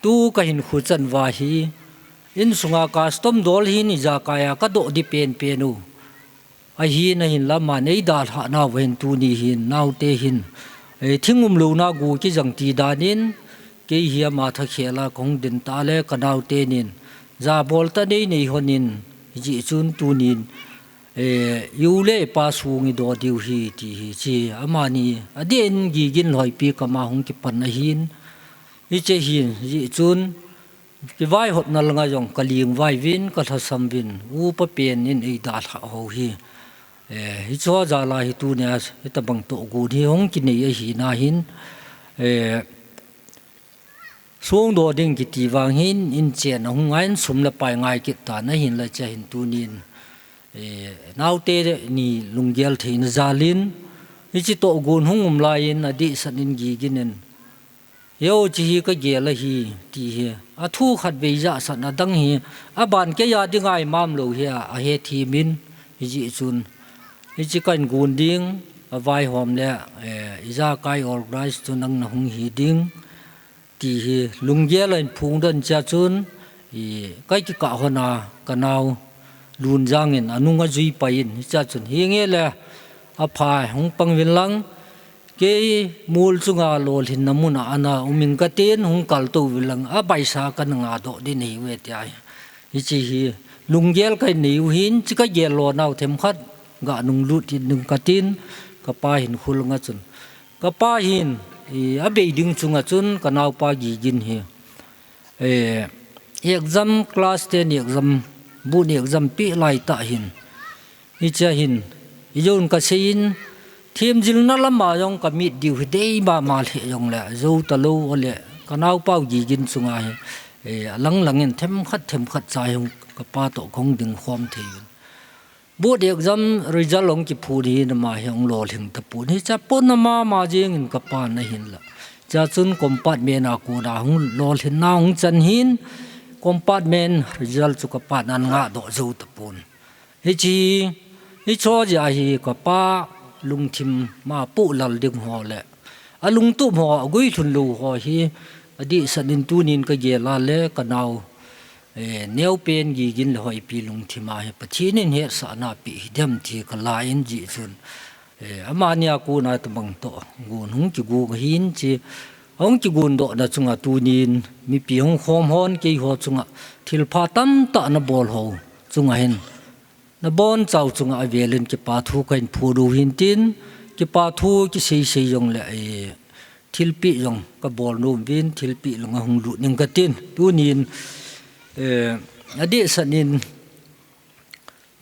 tu kahinkho chan uva hi, insunga custom dol hin ijakai a kadoh ding penpen u ahin, ahinla aman eidalhah nauva hin tuni hin, naote hin, eh, thing umlouna go kijang ti danin, kei hi ama thakhel a kahung din tah le kanaote nin, jabol tah nei nei lhon in, hijeh chun tunin, eh, i u le i pa song idoh diu ahi ti hi, hiche amani adeh in Gigin Loipi kama hung kipan ahin, hiche hin, hijeh chun, kivaihopna langa jong kalengvai uvin, kalhasam uvin, upa pen in eidalhah ho hi. Eh, hicheho jal a hi tunia, hitabang tohgon hi hung kinei ahina hin, eh, songdoh ding kiti vang hin, inchen ahung ngai in sum le pai ngai kit tan ahinla hichea hin tunin, eh, naote ni lunggel theina jal in, hiche tohgon hung um lai in, adehset in Gigin in, Heo, hiche hi kagel ahi, ti hi. Athu khatvei jahsatna dang hi, aban keiya dinga imam lou hi a, ahethem in, hijeh chun, hiche kahin gon ding, avaihom le, eh, ijakai organize chu nang nahung hi ding, ti hi, lunggel ahin phongdoh in hichea chun, i, kakikah lhon a, kanao, Lunjang in anung ajui pai in, hichea chun, hinge le, apha hung pang uvin lang, kei mol chunga lolhinna muna ana um inge katin, hung kaltou uvin lang, abaisa kana ngadoh ding ahiuve tia hi. Hiche hi, lunggel kahin nei u hin, hiche kagel lonau themkhat, ga nunglut inge katin, kapa hinkho langa chun. Kapa hin, i, abei ding chunga chun, kanaopa Gigin hi. Eh, exam, class ten exam, board exam peh laitah hin, hichea hin, ijon kasei in, themjilna lama jong kamit diu hi dei mama lheh jongle, jou talou ale, kanaopa u Gigin chunga hi, eh, alang lang in themkhat, themkhat cha hi hung kapa toh kahung dingkhom thei uvin. Board exam result hung kiphut hi nama hi hung lolhing tapon. Hichea potna mama jeng in kapan ahinla, hichea chun compartment a kona hung lolhinna hung chan hin, compartment result chu kapan ana ngadoh jou tapon. Hiche, hicheho jeh a hi kapa lungthim ma pohlal ding ho le, alungtup ho, aguilhun lou ho hi, adehset in tunin kagel a le kanao, eh, neopen Gigin le Hoipi lungthim a hi Pathen in hetsahna apeh hidem ti kala in hijeh chun, eh, amani a kona hitabang tohgon hung kigon ahin hiche, hung kigondohna chunga tunin mipi hung khom hon keiho chunga thilpha tamtah nabol ho chunga hin, nabonchau chunga avel in kipa thu kahin phon u hin tin, Kipa thu kisei sei jongle, eh, thilpeh jong kabol nom uvin, thilpeh langa hung lut ning katin. Tunin, eh, adehset in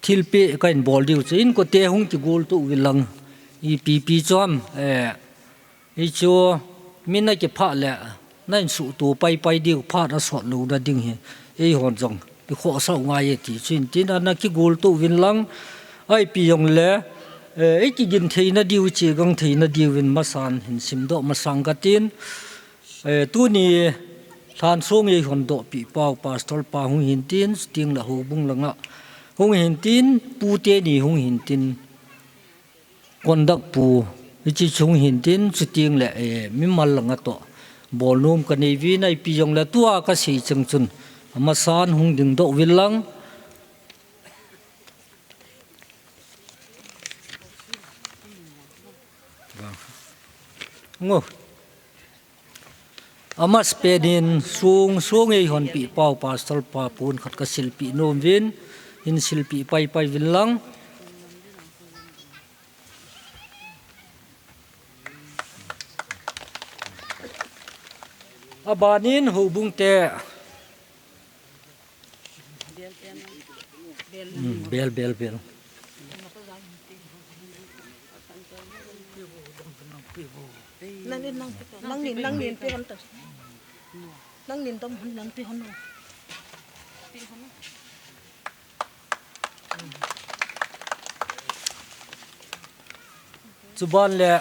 thilpeh kahin bol diu chu inkote hung kigol to uvin lang, ipi pi chu ham, eh, hichu min akiphah le, nahin suhto pai pai diu, phat asot louna ding hi, eihon jong ikhohsah u ngai e ti chu hintin, ana kigol to uvin lang, ipi jongle, eh, ikigin theina diu, ichegang theina diuvin masan hin simdoh masang katin, eh, tuni lhansong eihon dohpeh pau, Pastor pa hung hintin, chutengle houbung langa hung hintin, pu teni hung hintin, conduct pu, hiche chu hung hintin, chutengle, eh, mimal langa toh bol nom kanei uvin, ipi jongle tua kasei cheng chun, amasan hung dingdoh uvin lang. Ngo. Amasapen in song, song eihon peh pau, Pastor pa pon khat kasilpeh nom uvin, hin silpeh pai pai uvin lang. Abanin houbung te. Hmm, bel, bel, bel. Nangnin, nang, nangnin, nangnin peh hon ta. Nangnin dom hon, nang peh hon. Chuban le,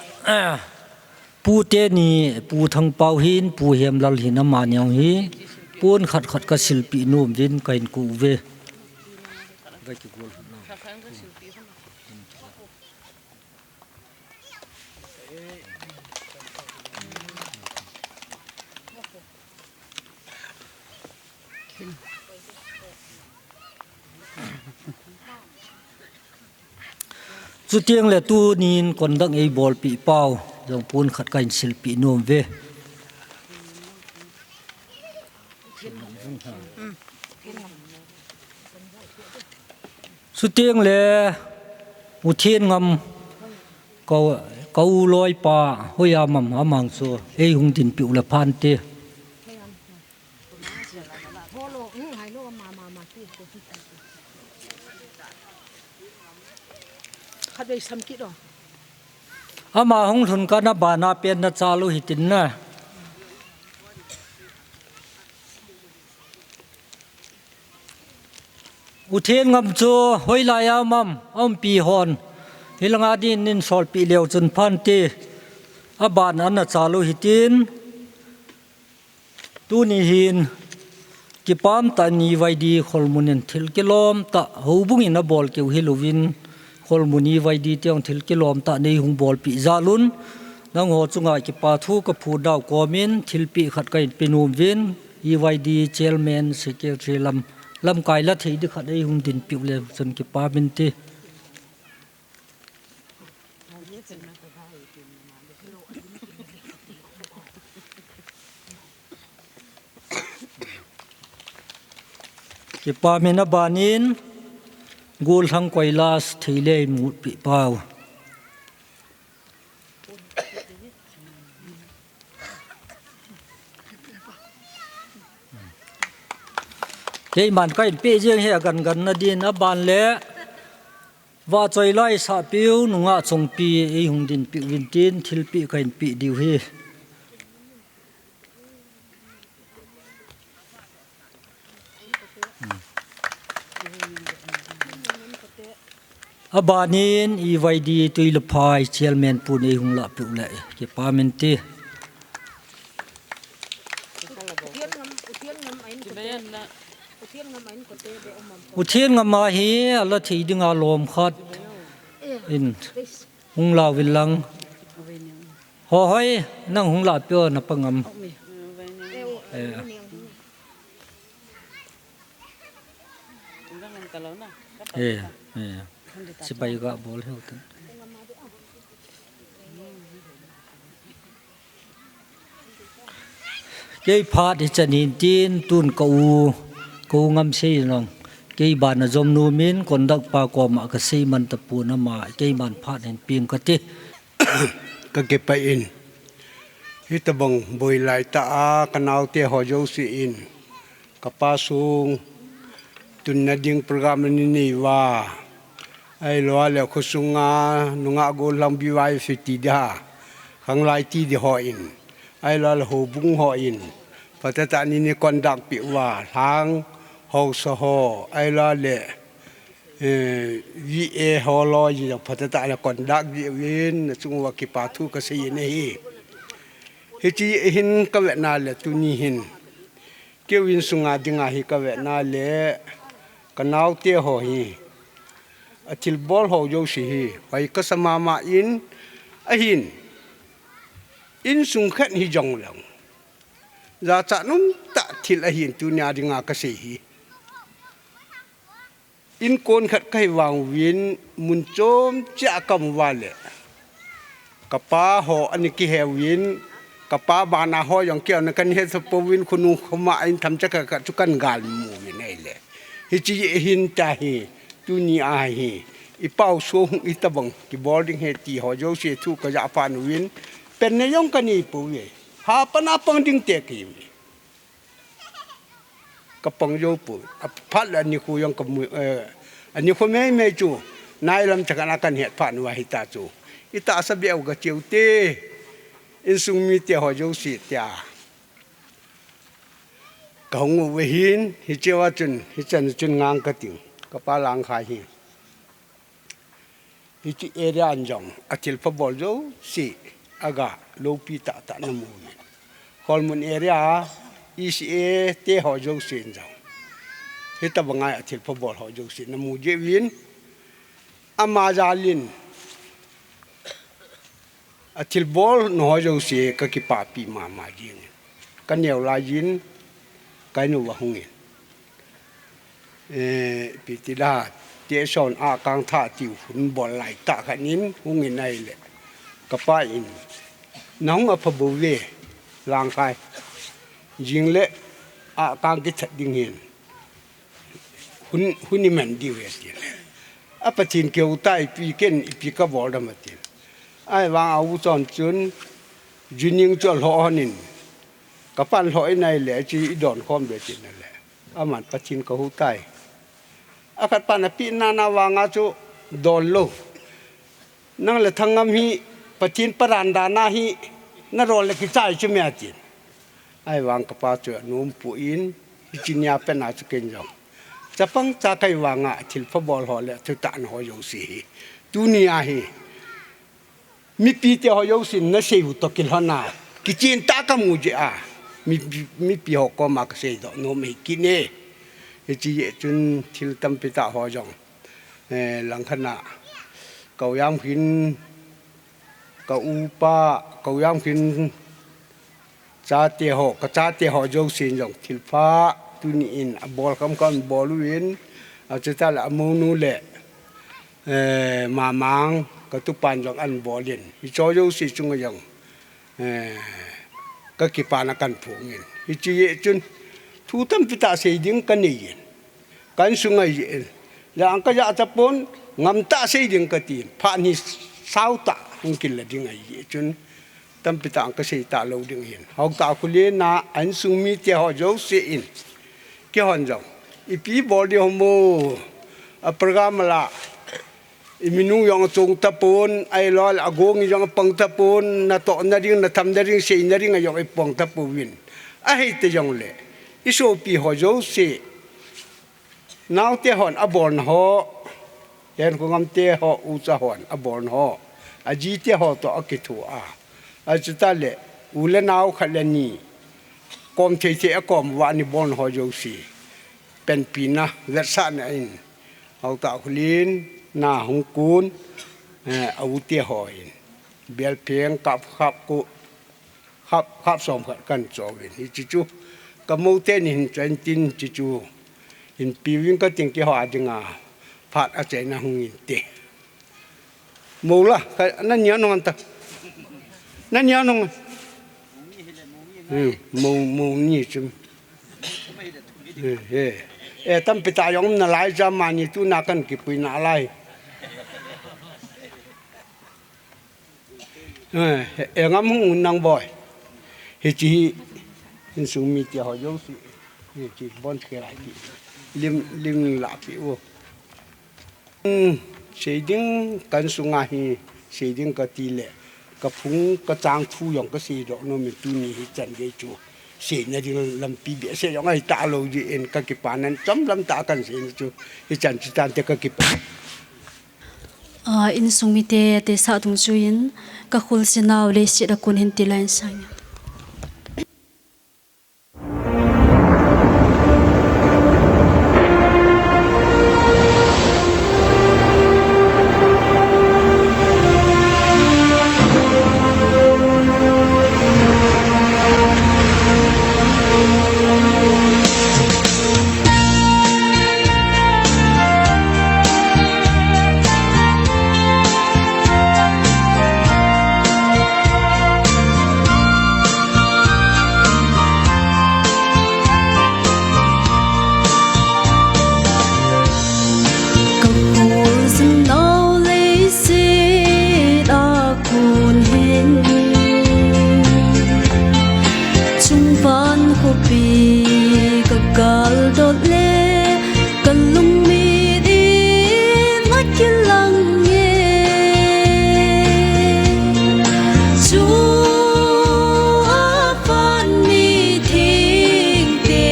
pu teni, Pu Thangpau hin, Pu Hemlal hin, amani jong hi pon khat khat kasilpeh nom uvin kahin kou uve. Chutengle tunin conduct eibolpeh pau jong pon khat kahin silpeh nom uve. Chutengle U Thenngam, ka, ka u loipa, hoiya um am, amang chu eihung dinpeh u le phante. Khatvei sam kit o. Ama hung lhun kah in abana pen nachal u hitin na. U Thenngam chu hoilai a um am, aumpi hon hilanga din in solpeh leu chun phante, aban a nachal u hitin. Tuni hin kipah tah in E Y D Kholmun in thil kilom tah, houbung in abol keu hilouvin, Kholmun E Y D te jong thil kilom tah neihung bolpeh jal un, nangho chunga kipa thu kaphon nau komin thilpeh khat kahin pe nom uvin, E Y D Chairman, Secretary lam, lamkai la thei ding khat eihung dinpeh u le chun kipa min te. Kipa min, abanin Gollhang Koilas, theile imutpeh pau. Keiman kahin peh jeng hi agan gan na din, aban le Vahchoilai Sahpiu, nungah Chongpi, eihung dinpeh uvin tin, thilpeh kahin peh diu ahi. Abanin E Y D Tuilaphai Chairman pun eihung lahpeh u le kipa min te. U Thenngam a hi ala thei dinga lom khat in hung lauvin lang. Ho hoi, nang hung lahpeh o, na pa ngam. Eh. Eh, eh. Sipai ga bol heu tan. Kei phat hichan hin tin, tun ka u, ka u Ngamsei in jong kei bana jom nom in, conduct pa koma kasei man tapon, ama keiman phat hin peng kate. kakipah in. Hitabang boi laitah a kanaote ho jouse in, kapa sung tunna ding program ani nei uva, ahilouleh khosunga nungah gollhang B Y F ti dia, khanglai ti di ho in, ahilouleh houbung ho in, phatah tah in nei conduct peh uva, lhang haosa ho, ahilouleh eh, V A ho loi jong phatah tah in nei conduct jeh uvin, nachung uva kipa thu kasei in ahi. Hiche hin kavetna le tuni hin, keiho insunga dinga hi kavetna le, kanaote ho hi, athilbol ho jouse hi, hoi kasa mama in, ahin, insung khat hijongleng, jachat umtah thil ahin tunia dinga kasei hi. Inkon khat kahi vang uvin, mun chom cheh a kaum uva le, kapa ho ana kihe uvin, kapa bana ho jong keiho ana kahe thei pouvin, khonung khoma in themcha khat khat chu kana galmu uvin ahile. Hiche hin tahi, tunia hi, ipao so hung hitabang kibol ding ahi ti ho jouse thu kajah phat uvin, penna jong kanei pouve. Hapan a pang ding te kahiuve. Kapang jou poi. Aphat le anikho jong kamu, eh, anikho meimei chu. Nailam chakana kahet phat uva hita chu, itahsa beh u kacheu te, insung mite ho jouse tia kahung uve hin, hichea chun, hichan chun ngang kating. Kapa Langkhai hi. Hiche area in jong athilpha bol jouse aga loupi tahtah namu uvin. Kholmun area, E C A te ho jouse in jong, hitabanga athilpha bol ho jouse namu jeh uvin, ama jal in athilbol nao ho jouse kakipapi mama jingin. Kaneo lai jin, kainu va hungin. Eh, ipi ti da, teson a kang tha tiu hun bol laitah khat in hungin ahile, kapa in, nahung apha bouve, Langkhai. Jingle a kang kithat ding hin, hun, hun iman diu ahi atin. A Pathen kihou tai, ipi ken ipi kabol dam atin. Ahivang a u chon chun, Juning chu alhoh hon in, kapan lhoh in ahile, hiche idon khom ding atin ahile, aman Pathen kahou tai. Akhat pan apeh nana vanga chu don lou. Nang le Thangngam hi Pathen paran dan a hi narol le kichai chu me atin. Ahivang kapa chu anom poi, hiche nia pen a chu ken jong chapang cha kahi vanga athilpha bol ho le athutah nao ho jouse hi, tunia hi mipite ho jousen nasei u toh kilhon a, kichen tah kamu jeh a, mi, mipi ho koma kasei doh nom ahi kit e. Hiche jeh chun thil tampi tah ho jong, eh, langkhat a, ka u Jamkhin, ka upa, ka u Jamkhin chate ho, kachate ho jousen jong thilpha tuni in abol khamkham bol uvin, achutah le amounu le, eh, Mamang, katupan jong anabol in. Hiche jouse chunga jong, eh, kakipana kahin phong in. Hiche jeh chun thu tampi tah sei ding kanei in. Ka insung ahi jeh in, jang kajah tapon, ngam tah sei ding katin, phat ni sao tah hung kila ding ahi jeh chun, tampi tah kasei talou ding ahin. Haokta Khullen a insung mite ho jouse in, keihon jong ipi bol ding ham o, a program la, iminu jong achong tapon, ahilouleh agong jong apang tapon, natohna ding, nathamna ding, seina ding a jong ipang tapouvin. Ahitah jongle, isopi ho jouse, naote hon abolna ho, Henkho Ngamte ho ucha hon abolna ho, ajite ho toh akitho a, achutah le u le nao khat le ni kom thei thei a kom uva ana bolna ho jouse, panpina, vetsahna in, Haokta Khullen a hung kon, eh, a ute ho in, belpheng kap khap ko, khap, khap som khat kahin cho uvin. Hiche chu, ka mou teni hin cho intin, hiche chu hin peuving kating, keiho a dinga phat achaina hung inte. Mou la, ka, nani a nung anta. Nani a nung. Hmm, mou, mou ni chu. Eh, eh. Eh, tampi tah jong um nalai chu, amani tuna kahin kipui nalai. Eh, eh, ngam hung nang boy. Hichi hi insung mi tia ho jong si. Hichi bon ke lai ti. Lim, lim la pi u. Hmm, sei ding kan sunga hi, sei ding ka ti le, ka phung ka chang thu jong ka sei doh nom in tuni hi chan gei chu. Seina ding lampi behseh jong ahi talou jeh in ka kipa nan chomlam tah a kan seina chu. Hichan chu tante ka kipa. Ah, insung mite, te sa tung chu in, ka khul sinau leiset a kon hin ti lai in sang. Ka khul sinau leiset a kon hin, chung van khopi ka kal dot le, ka lungmit in a kilang e. Chu a van mi thengte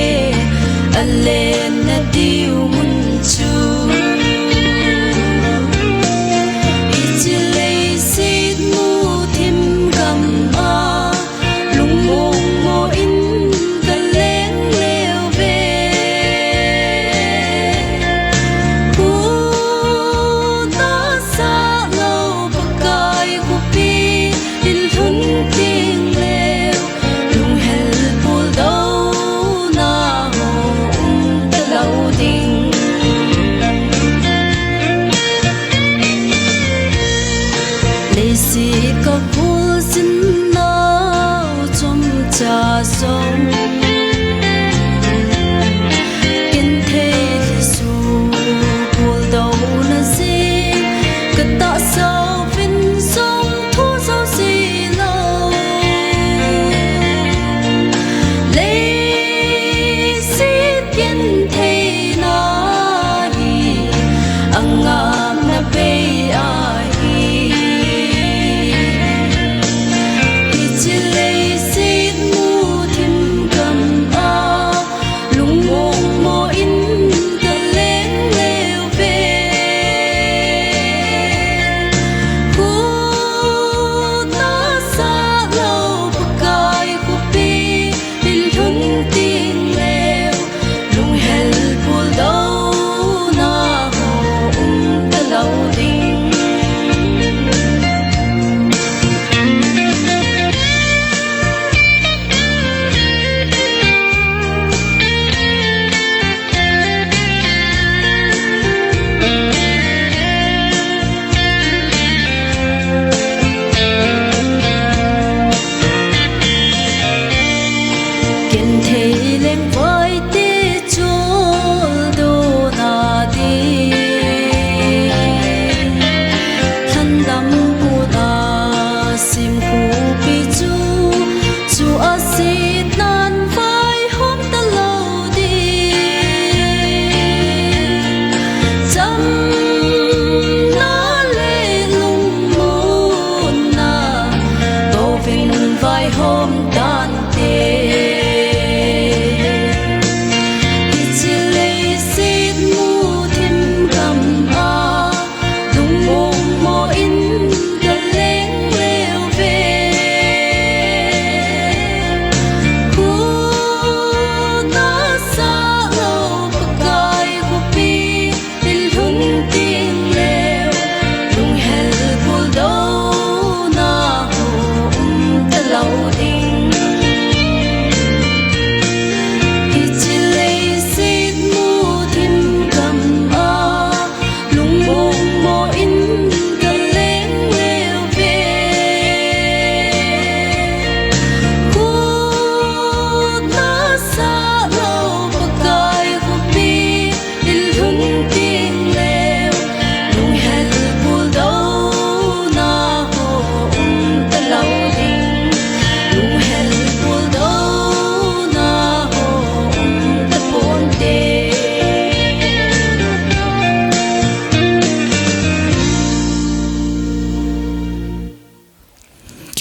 a lenna diu mun chu, hiche leiset muthim gam a lungmong mo in ka leng leu ve. Khu tahsa lou Pakai khopi in lhun teng leu, lunghel puldouna ho um talou ding. Leiset ka khul sinau chomcha jong, ken thei lhisu puldouna jeh, ka tahsa uvin jong thu jouse lou. Leiset ken theina hi a ngamna bei ahi.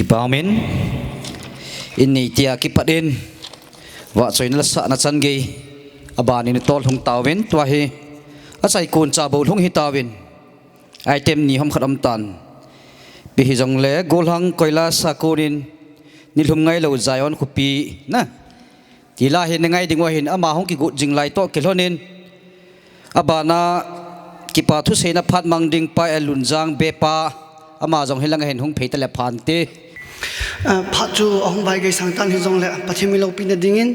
Kipa umin, in neitia kipat in, vahchoina le sahna chan gei, aban in tol hung tauvin, tua hi, achaikon cha bou hung hitauvin, item ni ham khat um tan. Ipi hijongle, golhang koila sakon in, nilhum ngailou Zion khopi, na. Tila hi na ngai ding uva hin ama hung kigot jing lai toh kilhonin. Abana kipa thuseina phat mang ding pa Elunjang bepa ama jong hilang hin hung phei tale phante. Ah, phat chu ahung vai gei sang tan hijongle Pathen mi loupina dingin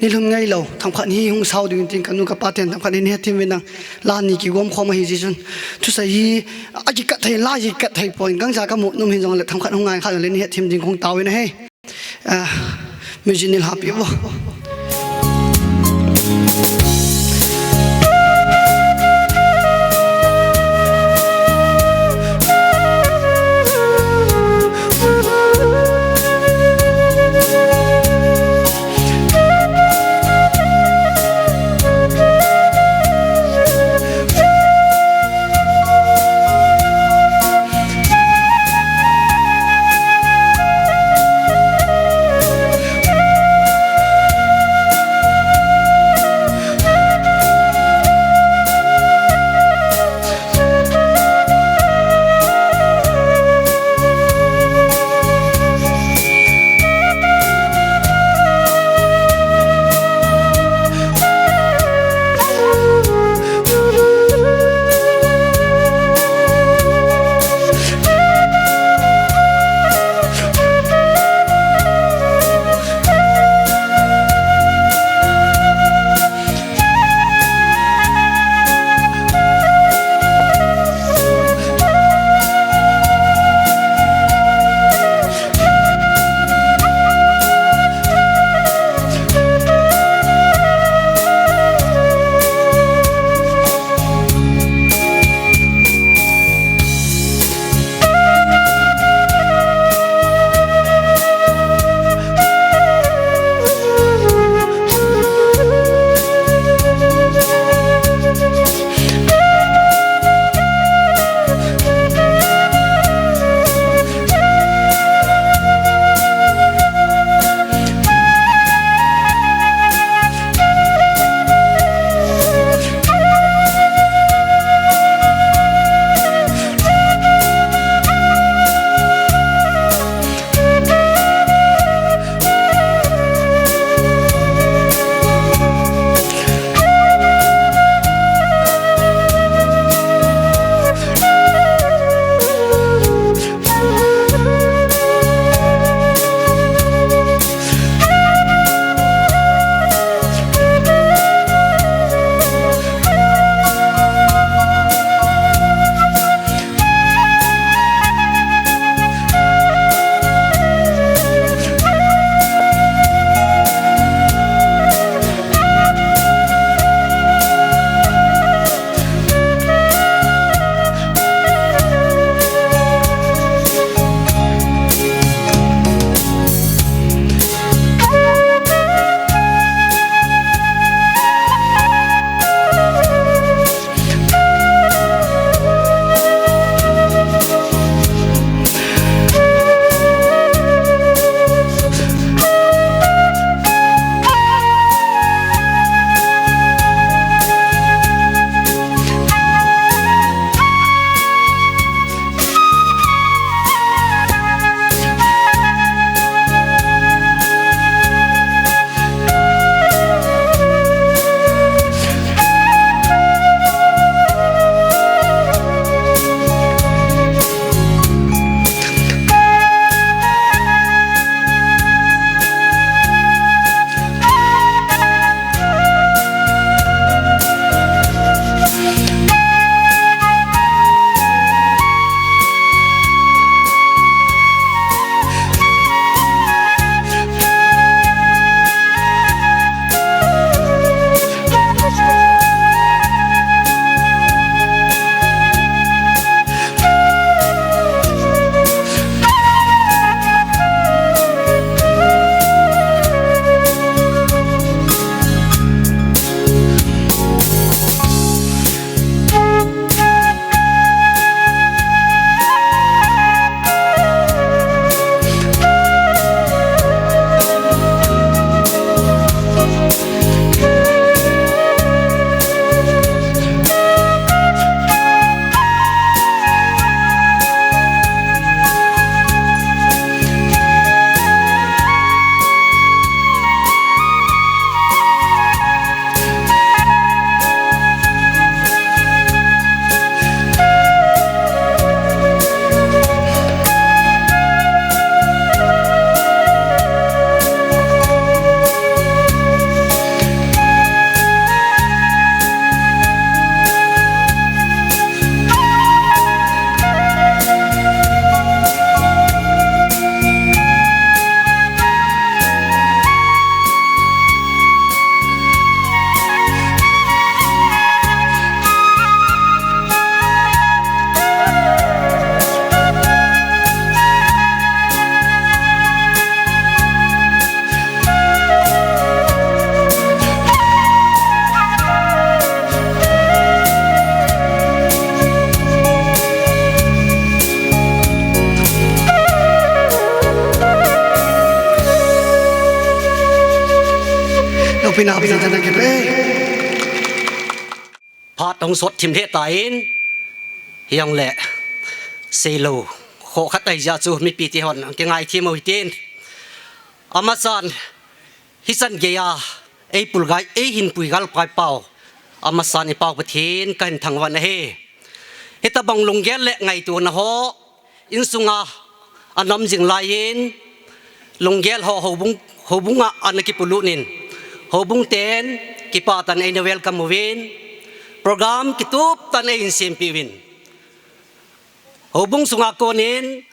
nilhum ngailou themkhat hi hung sao ding tin kanu kapa ten themkhat hin hethem uvin lang la ni kigom khom ahi jeh chun thusei hi akikat thei la kikat thei pon gangsa kamu nom hijongle themkhat hung ngai kha le ni hethem ding hung tauvin ahi. Ah, music nilhah peh vo. Phat hung sot thim lheh tan, hijongle seilou khoh khat ahi jeh chun mipite hon kingaithem u hitin. Amasan hichan geiya eipui gal, eihin pui gal pai pau, amasan i Pau Pathen kahin thangvah in ahi. Hitobang lunggel le ngaitona ho insunga ana um jing laiyin, lunggel ho houbung, houbunga ana kipolut in, houbung ten kipah tah in eina welcome uvin, program kitup tah in eihin sempeh uvin, houbung sunga konin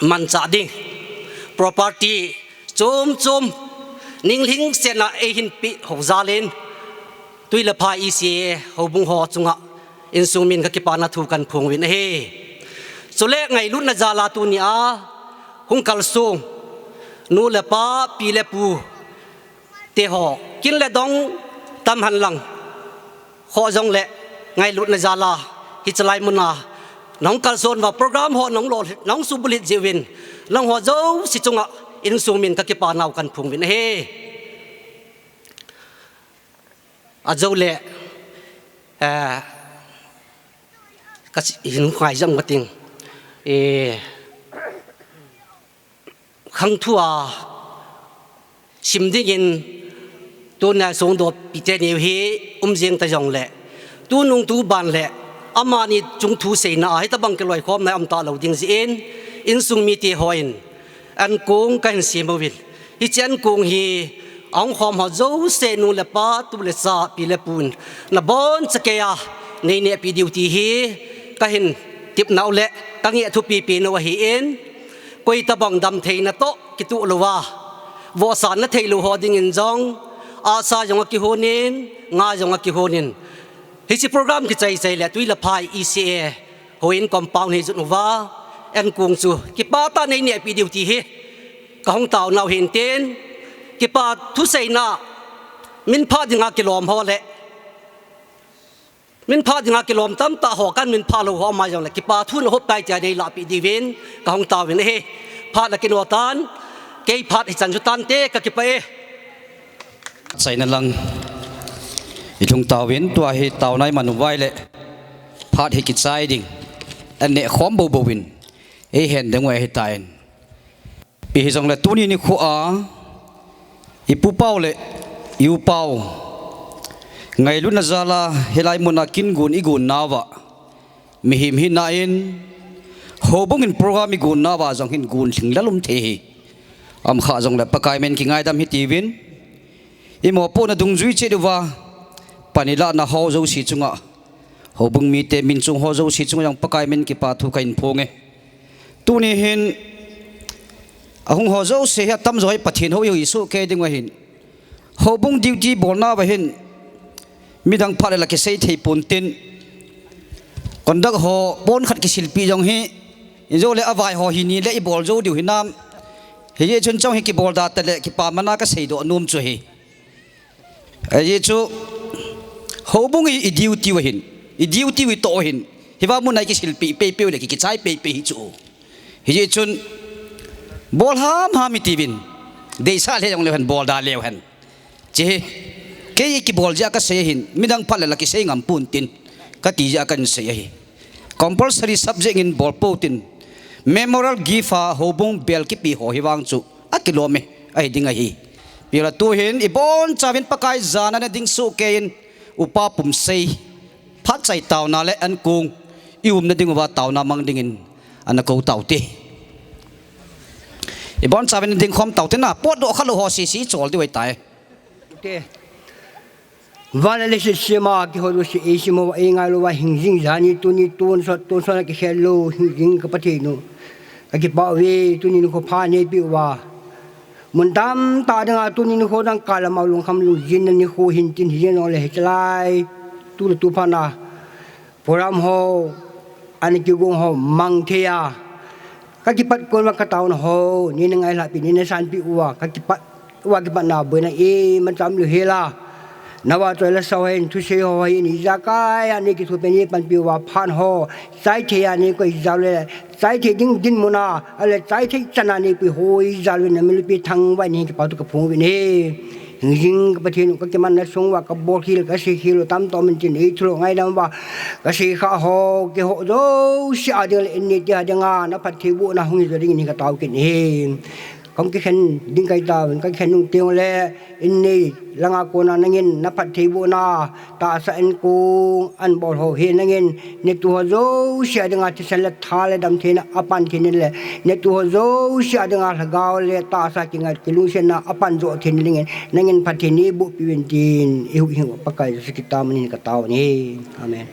manchah ding, property chom chom, ninglhingsetna eihin peh ho jal in, Tuilephai E C A houbung ho chunga insung min kakipana thu kahin phong uvin ahi. Chule ngailutna jal a tunia hung kalsong nu le pa, pi le pu te ho, kin le dong tam hen lang, khoh jongle ngailutna jal a hiche lai muna nahung kalson uva program ho nahung lo, nahung subulhit jeh uvin, nangho jouse chunga insung min kakipanau kahin phong uvin ahi. Ajou le, eh, kahin ngai jam kating, eh, khangthua sim dingin tuna songdohpi teni hi um jeng ta jongle, tunung tuban le amani chung thu seina a hitobang kiloikhomna um talou ding jeh in, insung mite hon ankong kahin sem uvin, hiche ankong hi ahung khom ho jouse nu le pa, tu le cha, pi le pun nabonchauva neinehpeh diu ti hi kahin tepnau le kangeh thupipi nau ahin, koitabang damtheina toh kitoh louva, vohsa na theilou ho dingin jong, ahsa jong akihonin, nga jong akihonin, hiche program kichai chai le Tuilephai E C A houin compound hi jot uva ankong chu kipah tah in neinehpeh diu ti hi kahung taonau hintin, kipa thuseina, minphah dinga kilom ho le, minphah dinga kilom tamtah ho, kahin minphah lou ho ama jongle kipa thu nahop tai tia neilahpeh diuvin kahung taovin ahi. Phat la kino tan, kei phat hichan chu tante, kakipah e. Chaina lang ilhung tauvin, tua hi taona iman uva ahile phat hi kichai ding, aneh khom boubou in eihen ding u ahitan. Ipi hijongle tuni nikho a ipu pau le iu pau ngailutna jal a hilai muna kin gon igon nauva, mihem hina in, houbung in program igon nauva jong hin gon lhinglel um thei hi. Amakhah jongle Pakai min kingaidam hitiuvin, imopohna dungjui chet uva pan ilahna ho jouse chunga, houbung mite min chung ho jouse chunga jong Pakai min kipathu kahin phong e. Tuni hin ahung ho jouse hi atamjo hi Pathen hou ihi sohkei dingu ahin, houbung duty bolnauva hin midang phat le la kisei thei pontin, conduct ho pon khat kisilpeh jong hi, ijole avai ho hi nile ibol jou diu hinam? Hijeh chun chong hi kibol da tale kipamana kaseidoh nom chu ahi. Ajeh chu houbung i, i duty u ahin, i duty u itoh u ahin, hiva muna ikisilpeh peipeu le ki, kichai peipei hi chu. Hijeh chun bol hamham itiuvin, deisah le jongleu hen, bol da leu hen. Hiche hi kei kibol jeh a kasei ahin, midang phat le la kisei ngam pontin, kati jeh a kahin sei ahi. Compulsory subject in bol poutin, memorial gift a houbung bel kipe ho hi vang chu akilom e, ahi ding ahi. Ipi le tuhin ibonchauvin Pakai jana nading sohkei in, upa Pumsei phatchai taona le ankong iumna dinguva taona mang dingin ana kou taute. Ibonchauvin nading khom taute, na potdoh khalou ho sese ichol diu ahitai. Van le leiset sema kihou jouse eisem uva, eingailou uva hingjing jani tuni tonsot tonsot a kikhel lou hingjing ka Pathen u, kakipah uve tuni nikho pha neipeh uva. Mun tamtah dinga tuni nikho dangka lama lungkham lungjinna nikho hintin, hijeng jongle hichelai tu le tu phat na program ho, ana kigong ho mang thei a, kakipat kon uva kataona ho neina ngailhahpeh, neina sanpeh uva kakipat uva kipatna boina imacha umlou hela, nava choi lasa ho hin, thusei ho hin ijakai a neikithopi neipanpi uva phat ho chai thei a neikoi jao le chai thei ding dinmun a, ahileh chai thei chan a neipui hoi jal uvin, na min loupi thangvah in kipa thu kaphong uvin ahi. Hingjing ka Pathen u, kakimanna sung uva kabolkhel kasekhel u tamtah um in tin, eithulou ngaidam uva kasei kha ho, keiho jouse a ding leh in neiti a dinga na phattheibohna hung hi jo dingin katao kit in ahi. Kahung kikhen ding kahi tauvin, kakhen nung teng uleh, in nei langa kona nangin na phattheibohna, tahsa in kong an bol ho hi nangin, netu ho jouse a dinga thisan le tha le damtheina apan theina le, netu ho jouse a dinga lhagao le tahsa kingai kilungsetna apan joh theina dingin, nangin phatthei neiboh piuvin tin, ihuhhing u Pakai Jesu Christa min in katao in ahi. Amen.